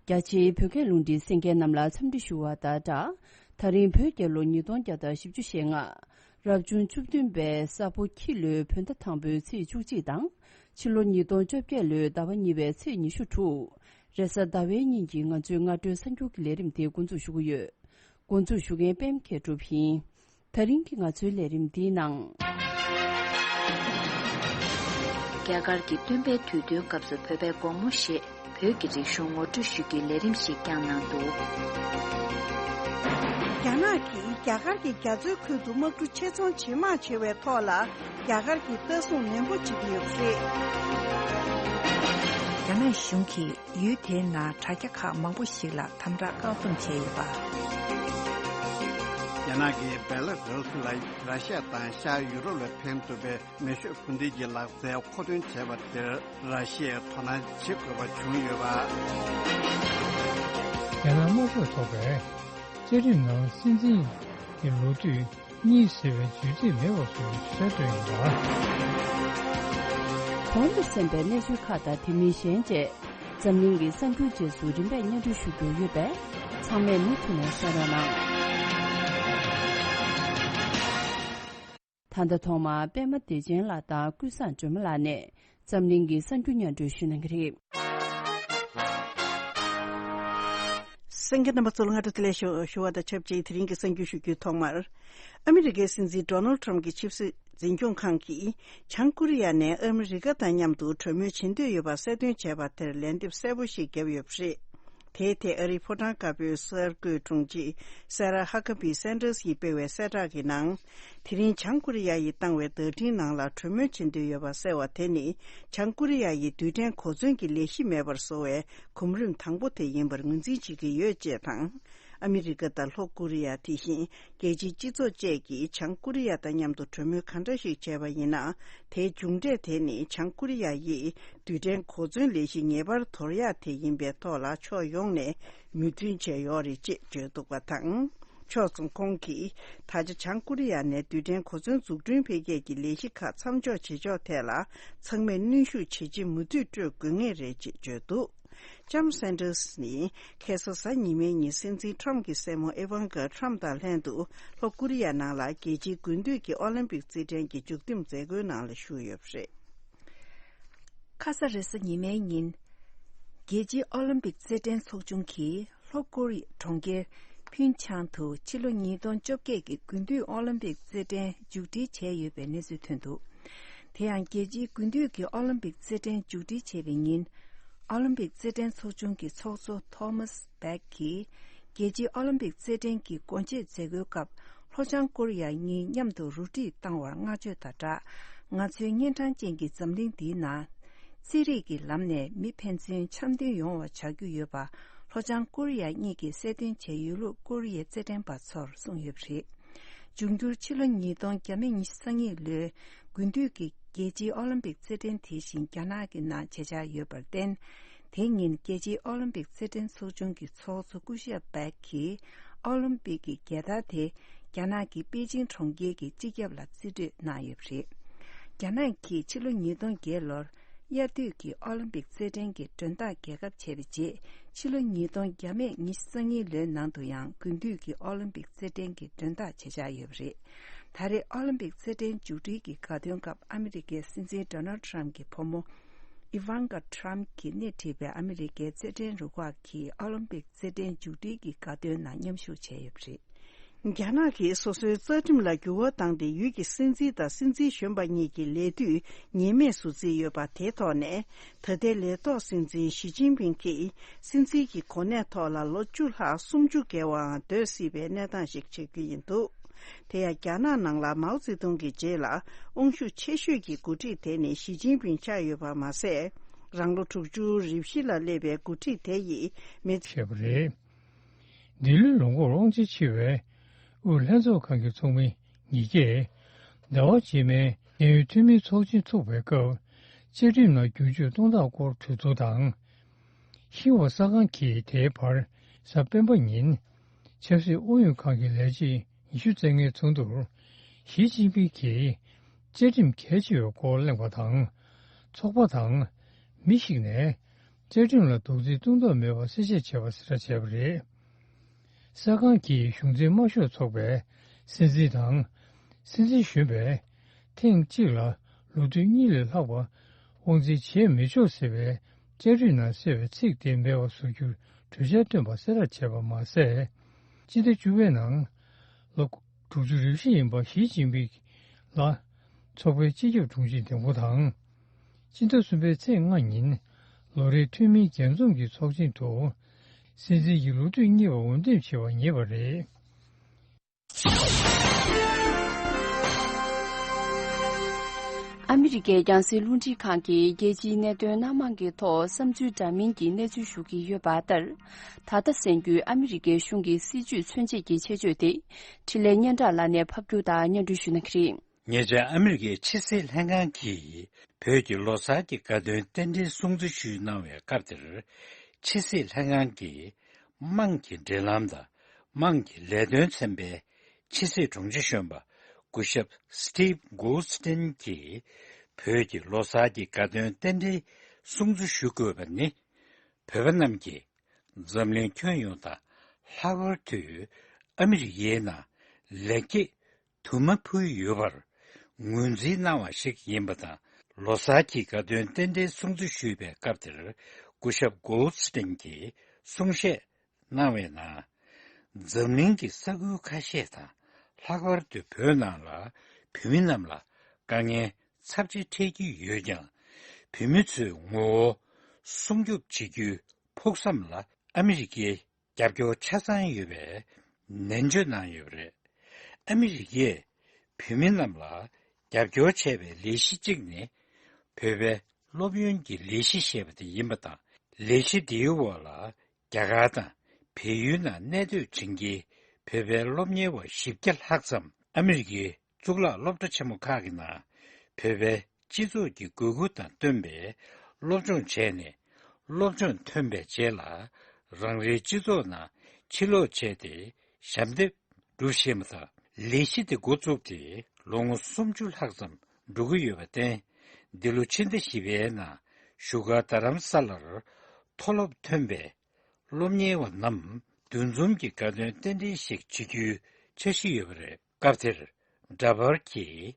རྒྱ་ཆེའི་བོད་སྐད་རླུང་འཕྲིན་གསན་མཁན་རྣམས་ལ་འཚམས་འདྲི་ཞུ་བ་དང་སྦྲགས། ད་རིང་བོད་རྒྱལ་ལོ་ཉིས་སྟོང་བརྒྱ་དང་བཞི་བཅུ་ཞེ་ལྔ། རབ་བྱུང་བཅུ་བདུན་པའི་ས་ཕོ་ཁྱི་ལོའི་བོད་ཟླ་དང་པོའི་ཚེས་བཅུ་གཅིག་དང་། ཕྱི་ལོ་ཉིས་སྟོང་བཅོ་བརྒྱད་ལོའི་ཟླ་བ་གཉིས་པའི་ཚེས་ཉི་ཤུ་དྲུག། རེས་གཟའ་ཟླ་བའི་ཉིན་གྱི་ང་ཚོའི་སྔ་དྲོའི་གསར་འགྱུར་གྱི་ལས་རིམ་དེ་འགོ་འཛུགས་ཞུ་གི་ཡོད། འགོ་འཛུགས་ཞུ་མཁན་པད་མ་མཁས་གྲུབ་ཡིན། ད་རིང་གི་ང་ཚོའི་ལས་རིམ་འདིའི་ནང་། རྒྱ་གར་གྱི་སྟོན་པའི་དུས་སྟོན་སྐབས་སུ་བོད་པའི་དགོང་མོ་ཞེས་བོད་ཀྱི་རིག་གཞུང་ངོ་སྤྲོད་ཞུ་རྒྱུའི་ལས་རིམ་ཞིག་བསྐྱངས་གནང་འདུག། རྒྱ་ནག་གིས་རྒྱ་གར་གྱི་རྒྱ་མཚོའི་ཁུལ་དུ་དམག་གྲུ་ཆེད་ཚོང་ཇེ་མང་ཆེ་བའི་ཐོག་ལ་རྒྱ་གར་གྱི་ལྟ་སྲུང་ནན་པོ་བྱེད་ཀྱི་ཡོད་པ་རེད། རྒྱ་ནག་གཞུང་གིས་ཡུལ་དེའི་ནང་དྲ་རྒྱ་ཁག་མང་པོ་ཞིག་ལ་དམ་དྲག་བཀག་སྡོམ་བྱས་ཡོད་པ། རྒྱ་ནག་གིས་བེ་ལ་རུ་སི་ལ་ར་ཤི་ཡ་དང་ཤར་ཡུ་རོབ་ལ་ཕན་ཐོགས་པའི་མེ་ཤོད་འཕུར་མདེལ་གྱི་ལག་རྩལ་མཁོ་འདོན་བྱས་པ་དེར་ར་ཤི་ཡས་དོ་སྣང་བྱེད་དགོས་པ་བྱུང་ཡོད་པ། རྒྱ་ནག་དམར་ཤོག་ཚོགས་པས་བཙན་བྱོལ་ནང་སྲིད་འཛིན་གྱི་ལོ་དུས་གཉིས་ཟེར་བའི་བརྗོད་ཚིག་མེད་པ་བཟོ་རྒྱུའི་གསལ་སྟོན་ཡིན་པ། གོང་དུ་གསན་པའི་གནས་ཚུལ་ཁག་དང་དེ་མིན་གཞན་བཅས་འཛམ་གླིང་གི་གསར་འགྱུར་རྗེས་སུ་རིམ་པས་སྙན་སྒྲོན་ཞུ་རྒྱུ་ཡོད་པས། ཚང་མས་མུ་མཐུད་ནས་གསན་རོགས་གནང་། ད་ལྟ་ཐོག་མར་པད་མ་བདེ་ཆེན་ལགས་དང་ཀུན་བཟང་སྒྲོལ་མ་ལགས་ནས་འཛམ་གླིང་གི་གསར་འགྱུར་སྙན་སྒྲོན་ཞུ་གནང་གི་རེད། གསན་མཁན་རྣམ་པ་ཚོ་ལ་སྔ་དྲོ་བདེ་ལེགས་ཞུ་ཞུ་བ་དང་ཆབས་ཅིག་དེ་རིང་གི་གསར་འགྱུར་ཞུ་རྒྱུའི་ཐོག་མར། ཨ་མི་རི་ཀའི་སྲིད་འཛིན་ཌོ་ནལ་ཊམ་གྱི་ཆབ་སྲིད་འཛིན་སྐྱོང་ཁང་གིས་བྱང་ཀོ་རི་ཡ་ནས་ཨ་མི་རི་ཀ་དང་མཉམ་དུ་གྲོས་མོལ་བྱེད་འདོད་ཡོད་པ་གསལ་སྟོན་བྱས་པ་དེར་ལན་འདེབས་གསལ་པོ་ཞིག་བརྒྱབ་ཡོད་པ་རེད། དེའི་ཐད་ཨ་རིའི་ཕོ་བྲང་དཀར་པོའི་གསར་འགོད་དྲུང་ཆེ་སེ་ར་ཧ་ཀ་བི་སན་ཏྲས་ཡིས་སྤེལ་བའི་གསལ་བསྒྲགས་ཀྱི་ནང་། དེ་རིང་བྱང་ཀོ་རི་ཡ་ཡིས་བཏང་བའི་བརྡ་འཕྲིན་ནང་ལ་གྲོས་མོལ་བྱེད་འདོད་ཡོད་པ་གསལ་བ་དེ་ནི་བྱང་ཀོ་རི་ཡ་ཡི་རྡུལ་ཕྲན་གོ་མཚོན་གྱི་ལས་གཞི་མེད་པར་བཟོ་བའི་གོམ་རིམ་དང་པོ་དེ་ཡིན་པར་ངོས་འཛིན་བྱེད་ཀྱི་ཡོད་ཅེས་དང་། ཨ་མི་རི་ཀ་དང་ལྷོ་ཀོ་རི་ཡ། དེ་བཞིན་རྒྱལ་སྤྱིའི་སྤྱི་ཚོགས་བཅས་ཀྱིས་བྱང་ཀོ་རི་ཡ་དང་མཉམ་དུ་གྲོས་མོལ་གང་འདྲ་ཞིག་བྱས་པ་ཡིན་ན། དེའི་མཇུག་འབྲས་དེ་ནི་བྱང་ཀོ་རི་ཡ་ཡིས་རྡུལ་ཕྲན་གོ་མཚོན་ལས་གཞི་ངེས་པར་དོར་ཡག་དེ་ཡིན་པའི་ཐོག་ལ་ཕྱོགས་ཡོངས་ནས་མོས་མཐུན་བྱས་ཡོད་རེད་ཅེས་བརྗོད་འདུག་པ་དང་། ཕྱོགས་མཚུངས་ཁོང་གིས་ད་ཆ་བྱང་ཀོ་རི་ཡ་ནས་རྡུལ་ཕྲན་གོ་མཚོན་འཛུགས་སྐྲུན་འཕེལ་རྒྱས་ཀྱི་ལས་གཞི་ཁག་མཚམས་འཇོག་བྱེད་ཕྱོགས་ཐད་ལ་ཚང་མས་གནོན་ཤུགས་ཇེ་ཆེ་མུ་མཐུད་སྤྲོད་དགོས་ངེས་རེད་ཅེས་བརྗོད་འདུག། ལྕམ་སན་ཏྲས་ནི་ཁ་སང་གཟའ་ཉི་མའི་ཉིན་སྲིད་འཛིན་ཁྲམ་གྱི་སྲས་མོ་ཨེ་ཝང་ཀ་ཁྲམ་དང་ལྷན་དུ་ལྷོ་ཀོ་རི་ཡ་ནང་ལ་རྒྱལ་སྤྱིའི་དགུན་དུས་ཀྱི་ཨོ་ལིམ་པིག་རྩེད་འགྲན་གྱི་མཇུག་བསྡོམས་མཛད་སྒོའི་ནང་ལ་ཞུགས་ཡོད་པ་རེད། ཁ་སང་རེས་གཟའ་ཉི་མའི་ཉིན། རྒྱལ་སྤྱིའི་ཨོ་ལིམ་པིག་རྩེད་འགྲན་ཚོགས་ཆུང་གིས་ལྷོ་ཀོ་རི་ཡའི་གྲོང་ཁྱེར་ཕིན་ཆང་དུ་ཕྱི་ལོ་ཉིས་སྟོང་བཅོ་བརྒྱད་ཀྱི་དགུན་དུས་ཨོ་ལིམ་པིག་རྩེད་འགྲན་མཇུག་སྒྲིལ་བྱས་ཡོད་པའི་གནས་ཚུལ་ཐོན་འདུག། དེ་ཡང་རྒྱལ་སྤྱིའི་དགུན་དུས་ཀྱི་ཨོ་ལིམ་པིག་རྩེད་འགྲན་མཇུག་སྒྲིལ་བྱས་པའི་ཉིན། ཨོ་ལིམ་པིག་རྩེད་འགྲན་ཚོགས་ཆུང་གི་ཚོགས་གཙོ་ཐོ་མཱས་བྷེག་གིས། རྒྱལ་སྤྱིའི་ཨོ་ལིམ་པིག་རྩེད་འགྲན་གྱི་སྒོ་འབྱེད་མཛད་སྒོའི་སྐབས་ལྷོ་བྱང་ཀོ་རི་ཡ་གཉིས་མཉམ་དུ་རུ་སྒྲིག་བཏང་བར་བསྔགས་བརྗོད་དང་སྦྲགས། ང་ཚོའི་གཉན་འཕྲང་ཅན་གྱི་འཛམ་གླིང་འདིའི་ནང་། རྩེད་རིགས་ཀྱི་ལམ་ནས་མི་ཕན་ཚུན་འཆམ་མཐུན་ཡོང་བ་བྱ་རྒྱུ་ཡོད་པ་ལྷོ་བྱང་ཀོ་རི་ཡ་གཉིས་ཀྱིས་གསལ་སྟོན་བྱས་ཡོད་ལུགས་ཀོ་རི་ཡའི་རྩེད་འགྲན་པ་ཚོར་གསུངས་ཡོད་པ་རེད། འབྱུང་འགྱུར་ཕྱི་ལོ་ཉིས་སྟོང་ཉི་ཤུ་རྩ་གཉིས་ལོའི་དགུན་དུས་ཀྱི་ རྒྱལ་སྤྱིའི་ཨོ་ལིམ་པིག་རྩེད་འགྲན་དེ་བཞིན་རྒྱ་ནག་གི་ནང་བྱེད་འཆར་ཡོད་པར་བརྟེན། དེ་ཉིན་རྒྱལ་སྤྱིའི་ཨོ་ལིམ་པིག་རྩེད་འགྲན་ཚོགས་ཆུང་གི་ཚོགས་གཙོ་སྐུ་ཞབས་པེག་གིས་ཨོ་ལིམ་པིག་གི་རྒྱལ་དར་དེ་རྒྱ་ནག་གི་པེ་ཅིང་གྲོང་ཁྱེར་གྱི་སྤྱི་ཁྱབ་ལ་རྩིས་སྤྲོད་གནང་ཡོད་པ་རེད། རྒྱ་ནག་གིས་ཕྱི་ལོ་ཉིས་སྟོང་བརྒྱད་ལོར་དབྱར་དུས་ཀྱི་ཨོ་ལིམ་པིག་རྩེད་འགྲན་གྱི་མགྲོན་བདག་རྒྱལ་ཁབ་བྱས་པའི་རྗེས། ཕྱི་ལོ་ཉིས་སྟོང་བརྒྱ་མེད་ཉི་ཤུ་རྩ་གཉིས་ལོའི་ནང་དུ་ཡང་དགུན་དུས་ཀྱི་ཨོ་ལིམ་པིག་རྩེད་འགྲན་གྱི་མགྲོན་བདག་བྱེད་འཆར་ཡོད་པ་རེད། ད་རེས་ཨོ་ལིམ་པིག་རྩེད་འགྲན་མཇུག་སྒྲིལ་གྱི་དགའ་སྟོན་སྐབས་ཨ་མི་རི་ཀའི་སྲིད་འཛིན་ཌོ་ནལ་ཊམ་གྱི་བུ་མོ་ཨི་ཝང་ཀ་ཊམ་གྱིས་སྣེ་ཁྲིད་པའི་ཨ་མི་རི་ཀའི་རྩེད་འགྲན་རུ་ཁག་གིས་ཨོ་ལིམ་པིག་རྩེད་འགྲན་མཇུག་སྒྲིལ་གྱི་དགའ་སྟོན་ནང་མཉམ་ཞུགས་བྱས་ཡོད་པ་རེད། རྒྱ་ནག་གིས་སོ་སོའི་རྩ་ཁྲིམས་ལ་འགྱུར་བ་བཏང་སྟེ། ཡུལ་གྱི་སྲིད་འཛིན་དང་སྲིད་འཛིན་གཞོན་པ་གཉིས་ཀྱི་ལས་དུས་ངེས་མེད་བཟོ་རྩིས་ཡོད་པ་དེའི་ཐོག་ནས། ད་ལྟའི་ལས་ཐོག་སྲིད་འཛིན་ཞི་ཅིན་ཕིང་གིས་སྲིད་འཛིན་གྱི་གོ་གནས་ཐོག་ལ་ལོ་བཅུ་ལྷག་སུམ་ཅུ་བརྒལ་བའང་སྡོད་སྲིད་པའི་གནས་སྟངས་ཤིག་ཆགས་ཀྱི་ཡིན་འདུག་དེ་ཡང་རྒྱ་ནག་ནང་ལ་མའོ་ཙེ་ཏུང་གི་རྗེས་ལ་དབང་ཤུགས་ཆེ་ཤོས་ཀྱི་འགོ་ཁྲིད་དེ་ནི་ཞི་ཅིན་ཕིང་ཆགས་ཡོད་པ་མ་ཟད། རང་ལོ་དྲུག་ཅུ་རེ་བཞི་ལ་སླེབས་པའི་འགོ་ཁྲིད་དེ་ཡིས་མི། བྱས་པ་རེད། འདི་ལོའི་ལོ་འཁོར་དབང་ཆ་ཕྱི་བའི་དབུས་ལྷན་ཚོགས་ཁང་གི་ཚོགས་མི་ཉིས་བརྒྱས་ཟླ་བ་རྗེས་མའི་ཤེས་ཡོན་འཐུས་མིའི་ཚོགས་ཆེན་ཚོགས་པའི་སྐབས། བཅའ་ཁྲིམས་ནང་བསྒྱུར་བཅོས་གཏོང་སྟངས་སྐོར་གྲོས་བསྡུར་དང་། ཤིན་ཧྭ་གསར་ཁང་གིས་དེའི་བར་གཟའ་སྤེན་པ་ཉིན་ཆབ་སྲིད་ཨུ་ཡོན་ཁང་གི་ལས་བྱེད་ཉི་ཤུ་རྩ་ལྔའི་ཚོགས་འདུར་ཞི་ཅིན་ཕིང་གིས་བཅའ་ཁྲིམས་གལ་ཆེ་བའི་སྐོར་གླེང་བ་དང་། ཚོགས་པ་དང་མི་ཞིག་ནས། བཅའ་ཁྲིམས་ལ་རྡོག་རྫིས་གཏོང་ཐབས་མེད་པར་གསལ་བཤད་བྱས་པ་གསལ་བསྒྲགས་བྱས་པ་རེད། གསར་ཁང་གིས་གཞུང་འཛིན་དམར་ཤོག་ཚོགས་པའི་སྲིད་འཛིན་དང་། སྲིད་འཛིན་གཞོན་པས་ཐེངས་གཅིག་ལ་ལོ་དུས་གཉིས་ལས་ལྷག་པ་དབང་འཛིན་བྱེད་མི་ཆོག་ཟེར་བའི་བཅའ་ཁྲིམས་ནང་གསལ་བའི་ཚིག་དེ་མེད་པ་བཟོ་རྒྱུར་གྲོས་འཆར་བཏོན་པ་གསལ་བསྒྲགས་བྱས་པ་མ་ཟད། སྤྱི་ཟླ་བཅུ་པའི་ནང་ལོ་དྲུག་ཅུ་རེ་བཞི་ཡིན་པ་ཞི་ཅིན་ཕིང་ལ་ཚོགས་པའི་སྤྱི་ཁྱབ་དྲུང་ཆེའི་འདེམས་བསྐོ་དང་། སྤྱི་ཟླ་གསུམ་པའི་ཚེས་ལྔ་ཉིན་ལོ་རེའི་འཐུས་མིའི་རྒྱས་འཛོམས་ཀྱི་ཚོགས་ཆེན་དུ་སྲིད་འཛིན་གྱི་ལོ་དུས་གཉིས་པ་འོས་འདེམས་བྱེད་པ་ངེས་པ་རེད། ཨ་མི་རི་ཀའི་རྒྱང་སྲིང་རླུང་འཕྲིན་ཁང་གིས་རྒྱལ་སྤྱིའི་གནད་དོན་སྣ་མང་གི་ཐོག་བསམ་ཚུལ་འདྲ་མིན་གྱི་གནས་ཚུལ་ཞུ་གི་ཡོད་པ་ལྟར། ད་ལྟ་གསན་རྒྱུའི་ཨ་མི་རི་ཀའི་གཞུང་གི་སྲིད་བྱུས་མཚོན་བྱེད་ཀྱི་ཆེད་བརྗོད་དེ། འཕྲིན་ལས་སྙན་གྲགས་ལགས་ནས་ཕབ་སྒྱུར་དང་སྙན་སྒྲོན་ཞུ་གནང་གི་རེད། ཉེ་ཆར་ཨ་མི་རི་ཀའི་ཕྱི་སྲིད་ལྷན་ཁང་གིས་བོད་ཀྱི་ལོ་གསར་གྱི་དགའ་སྟོན་རྟེན་འབྲེལ་སྲུང་བརྩི་ཞུས་གནང་བའི་སྐབས་དེར། ཕྱི་སྲིད་ལྷན་ཁང་གི་དམངས་ཀྱི་འབྲེལ་ལམ་དང་དམངས་ཀྱི་ལས་དོན་ཚན་པའི་ཕྱི་སྲིད་དྲུང་ཆེ་གཞོན་པ་སྐུ་ཞབས་Steve Goldstein་གྱིས། བོད་ཀྱི་ལོ་གསར་གྱི་དགའ་སྟོན་རྟེན་འབྲེལ་སྲུང་བརྩི་ཞུ་དགོས་པ་ནི། བོད་པ་རྣམས་ཀྱིས་འཛམ་གླིང་ཁྱོན་ཡོངས་དང་། ལྷག་པར་དུ་ཨ་མི་རི་ཀའི་ནང་ལེགས་སྐྱེས་དུ་མ་ཕུལ་ཡོད་པར་ངོས་འཛིན་གནང་བ་ཞིག་ཡིན་པ་དང་། ལོ་གསར་གྱི་དགའ་སྟོན་རྟེན་འབྲེལ་སྲུང་བརྩི་ཞུས་པའི་སྐབས་དེར། སྐུ་ཞབས་Goldstein་གྱིས་གསུང་བཤད་གནང་བའི་ནང་། འཛམ་གླིང་གི་ས་ཁུལ་ཁ་ཤས་དང་། ལྷག་པར་དུ་བོད་ནང་ལ་བོད་མི་རྣམས་ལ་དཀའ་ངལ་ཚབས་ཆེ་འཕྲད་ཀྱི་ཡོད་ཀྱང་། བོད་མི་ཚོའི་ངོ་བོ་སྲུང་སྐྱོབ་བྱེད་རྒྱུའི་ཕུགས་བསམ་ལ་ཨ་མི་རི་ཀའི་རྒྱབ་སྐྱོར་ཆ་ཚང་ཡོད་པའི་ནན་བརྗོད་གནང་ཡོད་པ་རེད། ཨ་མི་རི་ཀས་བོད་མི་རྣམས་ལ་རྒྱབ་སྐྱོར་བྱས་པའི་ལས་གཞི་གཅིག་ནི། བོད་པའི་སློབ་ཡོན་གྱི་ལས་གཞི་ཞེས་པ་དེ་ཡིན་པ་དང་། ལས་གཞི་འདིའི་འོག་ལ་རྒྱ་གར་དང་བལ་ཡུལ་ནང་གནས་སྡོད་བྱེད་མཁན་བོད་པའི་སློབ་གཉེར་བ་བཞི་བརྒྱ་ལྷག་ཙམ་ཨ་མི་རི་ཀའི་གཙུག་ལག་སློབ་གྲྭ་ཆེན་མོ་ཁག་གི་ནང་བོད་པའི་སྤྱི་ཚོགས་ཀྱི་དགོས་མཁོ་དང་བསྟུན་པའི་སློབ་སྦྱོང་བྱས་ནས། སློབ་སྦྱོང་ཐོན་པའི་རྗེས་ལ་རང་རེའི་སྤྱི་ཚོགས་ནང་ཕྱིར་ལོག་བྱས་ཏེ་ཞབས་འདེགས་སྒྲུབ་བཞིན་པ་དང་། ལས་གཞི་དེ་འགོ་བཙུགས་ཏེ་ལོ་ངོ་སུམ་ཅུ་ལྷག་ཙམ་འགྲོ་གི་ཡོད་པར་བརྟེན། འདི་ལོ་ཕྱི་ཟླ་བཞི་པའི་ནང་བཞུགས་སྒར་རྡ་རམ་ས་ལར་མཐོ་སློབ་ཐོན་པའི་སློབ་གཉེར་བ་རྣམས་འདུ་འཛོམས་ཀྱི་དགའ་སྟོན་རྟེན་འབྲེལ་ཞིག་བྱེད་རྒྱུའི་འཆར་གཞི་ཡོད་པ་རེད། སྐབས་དེར་འདྲ་པར་གྱིས་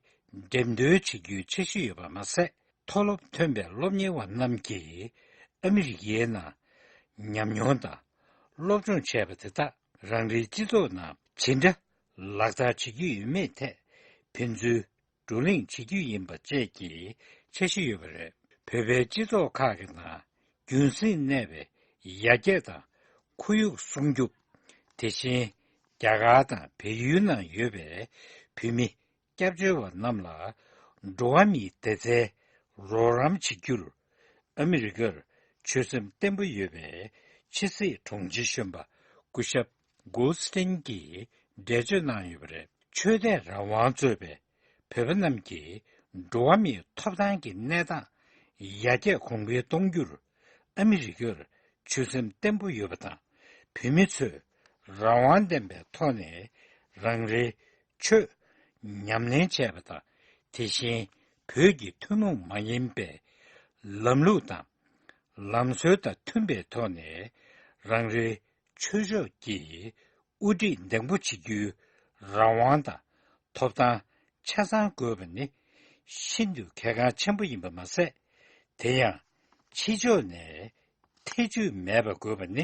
འགྲེམས་སྟོན་བྱེད་རྒྱུའི་འཆར་གཞི་ཡོད་པ་མ་ཟད། མཐོ་སློབ་ཐོན་པའི་སློབ་གཉེར་བ་རྣམས་ཀྱིས་ཨ་མི་རི་ཀའི་ནང་ཉམས་མྱོང་དང་སློབ་སྦྱོང་བྱས་པ་དེ་དག་རང་རེའི་སྤྱི་ཚོགས་ནང་ཇི་འདྲ་ལག་བསྟར་བྱེད་ཀྱི་ཡོད་མེད་ཐད་ཕན་ཚུན་བགྲོ་གླེང་བྱེད་རྒྱུ་ཡིན་པ་བཅས་ཀྱི་འཆར་གཞི་ཡོད་པ་རེད། བོད་པའི་སྤྱི་ཚོགས་ཁག་གི་ནང་རྒྱུན་སྲིང་གནས་པའི་ཡར་རྒྱས་དང་ཁོར་ཡུག་སྲུང་སྐྱོབ། དེ་བཞིན་རྒྱ་གར་དང་བལ་ཡུལ་ནང་ཡོད་པའི་བོད་མི་སྐྱབས་བཅོལ་བ་རྣམས་ལ་འགྲོ་བ་མིའི་བདེ་རྩའི་རོགས་རམ་བྱེད་རྒྱུར་ཨ་མི་རི་ཀར་ཆོད་སེམས་བརྟན་པོ་ཡོད་པའི་ཕྱི་སྲིད་དྲུང་ཆེ་གཞོན་པ་སྐུ་ཞབས་གོལ་སྟེན་གྱིས་འགྲེལ་བརྗོད་གནང་ཡོད་པ་རེད། ཆོས་དད་རང་དབང་གཙོས་པའི་བོད་པ་རྣམས་ཀྱིས་ འགྲོ་བ་མིའི་ཐོབ་ཐང་གི་གནས་སྟངས་ཡར་རྒྱས་གོང་འཕེལ་གཏོང་རྒྱུར་ཨ་མི་རི་ཀར་ཆོད་སེམས་བརྟན་པོ་ཡོད་པ་དང་། བོད་མི་ཚོས་རང་དབང་ལྡན་པའི་ཐོག་ནས་རང་རེའི་ཆོས་ཉམས་ལེན་བྱས་པ་དང་། དེ་བཞིན་བོད་ཀྱི་ཐུན་མོང་མ་ཡིན་པའི་ལམ་ལུགས་དང་ལམ་སྲོལ་དང་མཐུན་པའི་ཐོག་ནས་རང་རེའི་ཆོས་ཕྱོགས་ཀྱི་དབུ་ཁྲིད་འདེམས་བསྐོ་བྱེད་རྒྱུའི་རང་དབང་དང་ཐོབ་ཐང་ཆ་ཚང་དགོས་པ་ནི་ཤིན་ཏུ་གལ་འགངས་ཆེན་པོ་ཡིན་པ་མ་ཟད། དེ་ཡང་ཕྱི་ཕྱོགས་ནས་ཐེ་བྱུས་མེད་པ་དགོས་པ་ནི་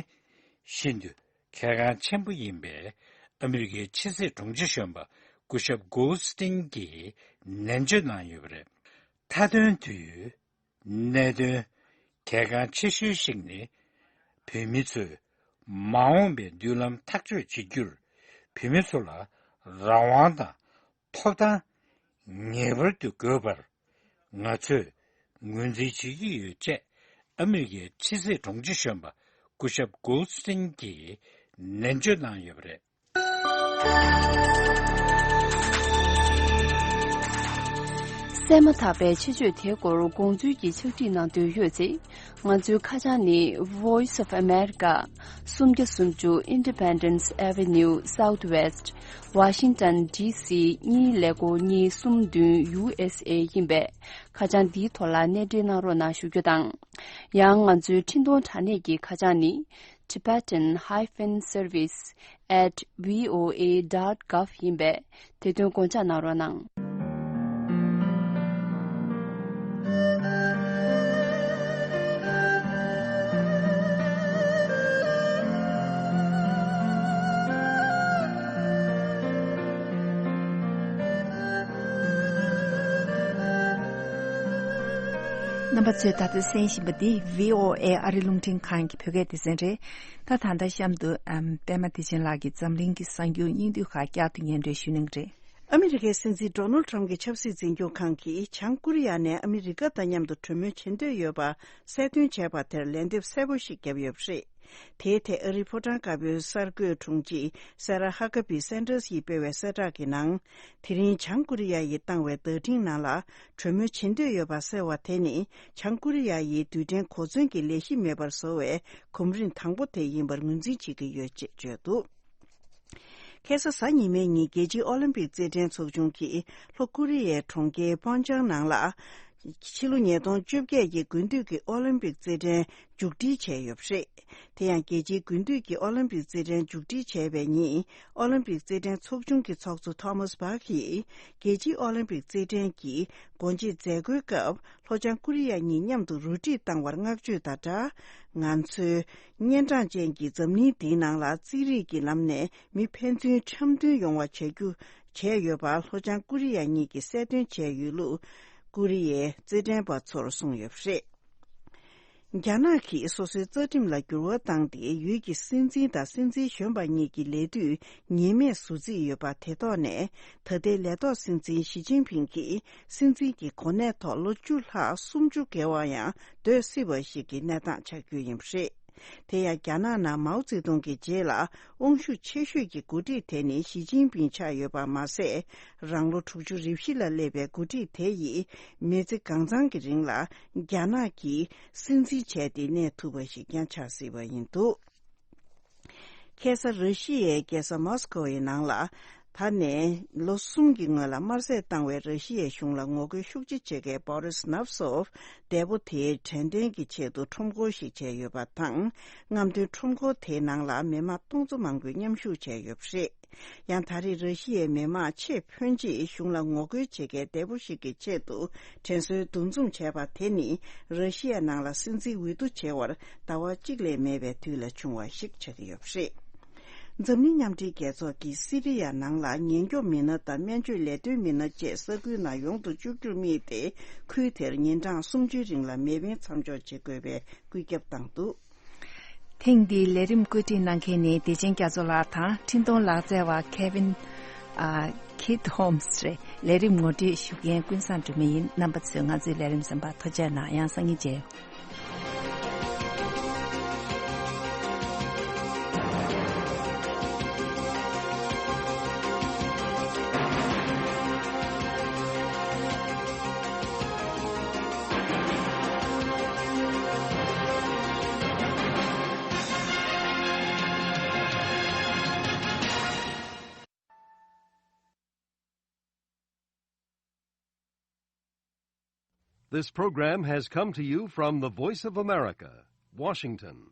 ཤིན་ཏུ་གལ་འགངས་ཆེན་པོ་ཡིན་པས། ཨ་མི་རི་ཀའི་ཕྱི་སྲིད་དྲུང་ཆེ་གཞོན་པ་སྐུ་ཞབས་གོལ་སྟིན་གྱིས་ནན་བརྗོད་གནང་ཡོད་པ་རེད། མཐའ་དོན་དུ། གནད་དོན་གལ་འགངས་ཆེ་ཤོས་ཤིག་ནི། བོད་མི་ཚོས་མ་འོངས་པའི་མདུན་ལམ་ཐག་གཅོད་བྱེད་རྒྱུར་བོད་མི་ཚོ་ལ་རང་དབང་དང་ཐོབ་ཐང་ངེས་པར་དུ་དགོས་པར་ང་ཚོས་ངོས་འཛིན་བྱེད་ཀྱི་ཡོད་ཅེས་ཨ་མི་རི་ཀའི་ཕྱི་སྲིད་དྲུང་ཆེ་གཞོན་པ་སྐུ་ཞབས་གོལ་སྟིན་གྱིས་ནན་བརྗོད་གནང་ཡོད་པ་རེད། གསན་མ་ཐག་པའི་ཆེད་བརྗོད་དེའི་སྐོར་དགོངས་ཚུལ་གྱི་ཕྱག་བྲིས་གནང་འདོད་ཡོད་ཚེ། ང་ཚོའི་ཁ་བྱང་ནི། Voice of America། སུམ་བརྒྱ་སུམ་ཅུ་Independence Avenue Southwest། Washington D C གཉིས་ཀླད་ཀོར་གཉིས་གསུམ་བདུན། U S A ཡིན་པས། ཁ་བྱང་འདིའི་ཐོག་ལ་གནས་འབྲེལ་གནང་རོགས་གནང་ཞུ་རྒྱུ་དང་། ཡང་ང་ཚོའི་འཕྲིན་གཏོང་དྲ་གནས་ཀྱི་ཁ་བྱང་ནི། Tibetan hyphen service at V O A dot gov ཡིན་པས། དེ་དོན་དགོངས་འཇགས་གནང་རོགས་གནང་། རྣམ་པ་ཚོས་ད་ལྟ་གསན་བཞིན་པ་འདི་V O A ཨ་རི་རླུང་འཕྲིན་ཁང་གི་བོད་སྐད་སྡེ་ཚན་རེད། ད་ད་ལྟ་གཤམ་དུ་ཨམ་པད་མ་བདེ་ཆེན་ལགས་ཀྱིས་འཛམ་གླིང་གི་གསར་འགྱུར་སྙིང་བསྡུས་ཁག་བསྐྱར་དུ་སྙན་སྒྲོན་ཞུ་གནང་གི་རེད། ཨ་མི་རི་ཀའི་སྲིད་འཛིན་ཌོ་ནལ་ཌི་ཊརམ་ཕི་གྱི་ཆབ་སྲིད་འཛིན་སྐྱོང་ཁང་གིས་བྱང་ཀོ་རི་ཡ་ནས་ཨ་མི་རི་ཀ་དང་མཉམ་དུ་གྲོས་མོལ་བྱེད་འདོད་ཡོད་པ་གསལ་སྟོན་བྱས་པ་དེར་ལན་འདེབས་གསལ་པོ་ཞིག་བརྒྱབ་ཡོད་པ་རེད། དེའི་ཐད་ཨ་རིའི་ཕོ་བྲང་དཀར་པོའི་གསར་འགོད་དྲུང་ཆེ་སེ་ར་ཧ་ཀ་བི་སན་ཏྲེས་ཡིས་སྤེལ་བའི་གསལ་བསྒྲགས་ཀྱི་ནང་། དེ་རིང་བྱང་ཀོ་རི་ཡ་ཡིས་བཏང་བའི་བརྡ་འཕྲིན་ནང་ལ། གྲོས་མོལ་བྱེད་འདོད་ཡོད་པ་གསལ་བ་དེ་ནི། བྱང་ཀོ་རི་ཡ་ཡིས་རྡུལ་ཕྲན་གོ་མཚོན་གྱི་ལས་གཞི་མེད་པར་བཟོ་བའི་གོམ་རིམ་དང་པོ་དེ་ཡིན་པར་ངོས་འཛིན་བྱེད་ཀྱི་ཡོད་ཅེས་བརྗོད་འདུག་ཁ་སང་གཟའ་ཉི་མའི་ཉིན་རྒྱལ་སྤྱིའི་ཨོ་ལིམ་པིག་རྩེད་འགྲན་ཚོགས་ཆུང་གིས་ལྷོ་ཀོ་རི་ཡའི་གྲོང་ཁྱེར་པོན་ཅང་ནང་ལ། ཕྱི་ལོ་ཉིས་སྟོང་བཅོ་བརྒྱད་ཀྱི་དགུན་དུས་ཀྱི་ཨོ་ལིམ་པིག་རྩེད་འགྲན་མཇུག་སྒྲིལ་བྱས་ཡོད་པ་རེད། དེ་ཡང་རྒྱལ་སྤྱིའི་དགུན་དུས་ཀྱི་ཨོ་ལིམ་པིག་རྩེད་འགྲན་མཇུག་སྒྲིལ་བྱས་པའི་ཉིན། ཨོ་ལིམ་པིག་རྩེད་འགྲན་ཚོགས་ཆུང་གི་ཚོགས་གཙོ་ཐོ་མཱས་བྷག་གིས། རྒྱལ་སྤྱིའི་ཨོ་ལིམ་པིག་རྩེད་འགྲན་གྱི་སྒོ་འབྱེད་མཛད་སྒོའི་སྐབས། ལྷོ་བྱང་ཀོ་རི་ཡ་གཉིས་མཉམ་དུ་རུ་སྒྲིག་བཏང་བར་བསྔགས་བརྗོད་དང་སྦྲགས། ང་ཚོའི་གཉན་འཕྲང་ཅན་གྱི་འཛམ་གླིང་འདིའི་ནང་ལ་རྩིས་རིག་གི་ལམ་ནས་མི་ཕན་ཚུན་འཆམ་མཐུན་ཡོང་བ་བྱ་རྒྱུ་བྱས་ཡོད་པ་ལྷོ་བྱང་ཀོ་རི་ཡ་གཉིས་ཀྱིས་གསལ་སྟོན་བྱས་ཡོད་ལུགས། ཀོ་རི་ཡའི་རྩེད་འགྲན་པ་ཚོར་གསུངས་ཡོད་པ་རེད། རྒྱ་ནག་གིས་སོ་སོའི་རྩ་ཁྲིམས་ལ་འགྱུར་བ་བཏང་སྟེ། ཡུལ་གྱི་སྲིད་འཛིན་དང་སྲིད་འཛིན་གཞོན་པ་གཉིས་ཀྱི་ལས་དུས་ངེས་མེད་བཟོ་རྩིས་ཡོད་པ་དེ་ཐོག་ནས། ད་ལྟའི་ལས་ཐོག་སྲིད་འཛིན་ཞི་ཅིན་ཕིང་གིས་སྲིད་འཛིན་གྱི་གོ་གནས་ཐོག་ལོ་བཅུ་ལྷག་སུམ་ཅུ་བརྒལ་བ་ཡང་སྡོད་སྲིད་པ་ཞིག་གི་གནས་སྟངས་ཆགས་རྒྱུ་ཡིན་པ་རེད། དེ་ཡང་རྒྱ་ནག་ནང་མའོ་ཙེ་ཏུང་གི་རྗེས་ལ་དབང་ཤུགས་ཆེ་ཤོས་ཀྱི་འགོ་ཁྲིད་དེ་ནི་ཞི་ཅིན་ཕིང་ཆགས་ཡོད་པ་མ་ཟད། རང་ལོ་དྲུག་ཅུ་རེ་བཞི་ལ་སླེབས་པའི་འགོ་ཁྲིད་དེ་ཡིས་མི་ཚེ་གང་ཚང་གི་རིང་ལ་རྒྱ་ནག་གི་སྲིད་འཛིན་བྱས་ཏེ་གནས་ཐུབ་པ་ཞིག་ཀྱང་ཆགས་སྲིད་པ་ཡིན་འདུག་ཁ་སང་ར་ཤི་ཡའི་རྒྱལ་ས་མོ་སི་ཀོ་ཡི་ནང་ལ། ད་ནས་ལོ་གསུམ་གྱི་སྔོན་ལ་དམར་གསོད་བཏང་བའི་ར་ཤི་ཡའི་གཞུང་ལ་ངོ་རྒོལ་ཤུགས་ཆེ་བྱེད་མཁན་བོ་རིས་ནབ་སོབ་འདས་པོ་དེའི་དྲན་རྟེན་གྱི་ཆེད་དུ་ཁྲོམ་སྐོར་ཞིག་བྱས་ཡོད་པ་དང་། རྔམ་སྟོན་ཁྲོམ་སྐོར་དེའི་ནང་ལ་མི་མང་སྟོང་ཚོ་མང་པོས་མཉམ་ཞུགས་བྱས་ཡོད་པ་རེད། ཡང་ད་རེས་ར་ཤི་ཡའི་མི་མང་ཆེས་ཕོན་ཆེས་གཞུང་ལ་ངོ་རྒོལ་བྱེད་མཁན་འདས་པོ་ཞིག་གི་ཆེད་དུ་དྲན་གསོའི་འདུ་འཛོམས་བྱས་པ་དེ་ནི་ར་ཤི་ཡའི་ནང་ལ་སྲིད་འཛིན་འོས་བསྡུ་བྱེད་པར་ཟླ་བ་གཅིག་ལས་མེད་པའི་དུས་ལ་བྱུང་བ་ཞིག་ཆགས་ཀྱི་ཡོད་པ་རེད། འཛམ་གླིང་མཉམ་འབྲེལ་རྒྱལ་ཚོགས་ཀྱིས་སི་རི་ཡ་ནང་ལ་ཉེན་སྐྱོབ་མི་སྣ་དང་སྨན་བཅོས་ལས་དོན་མི་སྣ་བཅས་ས་ཁུལ་ནང་ཡོང་དུ་བཅུག་རྒྱུར་དམིགས་ཏེ། ཁུལ་དེར་ཉིན་གྲངས་སུམ་ཅུའི་རིང་ལ་མེ་འཕེན་མཚམས་འཇོག་བྱེད་དགོས་པའི་བཀོད་ཁྱབ་བཏང་འདུག་ཐེངས་འདིའི་ལས་རིམ་བཀོད་སྒྲིག་གནང་མཁན་ནི་བདེ་ཆེན་རྒྱ་མཚོ་ལགས་དང་། འཕྲིན་གཏོང་ལག་རྩལ་བ་Kevin ཨ། Keith Holmes རེད། ལས་རིམ་ངོ་སྤྲོད་ཞུ་མཁན་ཀུན་བཟང་སྒྲོལ་མ་ཡིན། རྣམ་པ་ཚོས་ང་ཚོའི་ལས་རིམ་གསན་པར་ཐུགས་རྗེ་གནང་། ཡང་སང་ཉིན་མཇལ། This program has come to you from the Voice of America, Washington.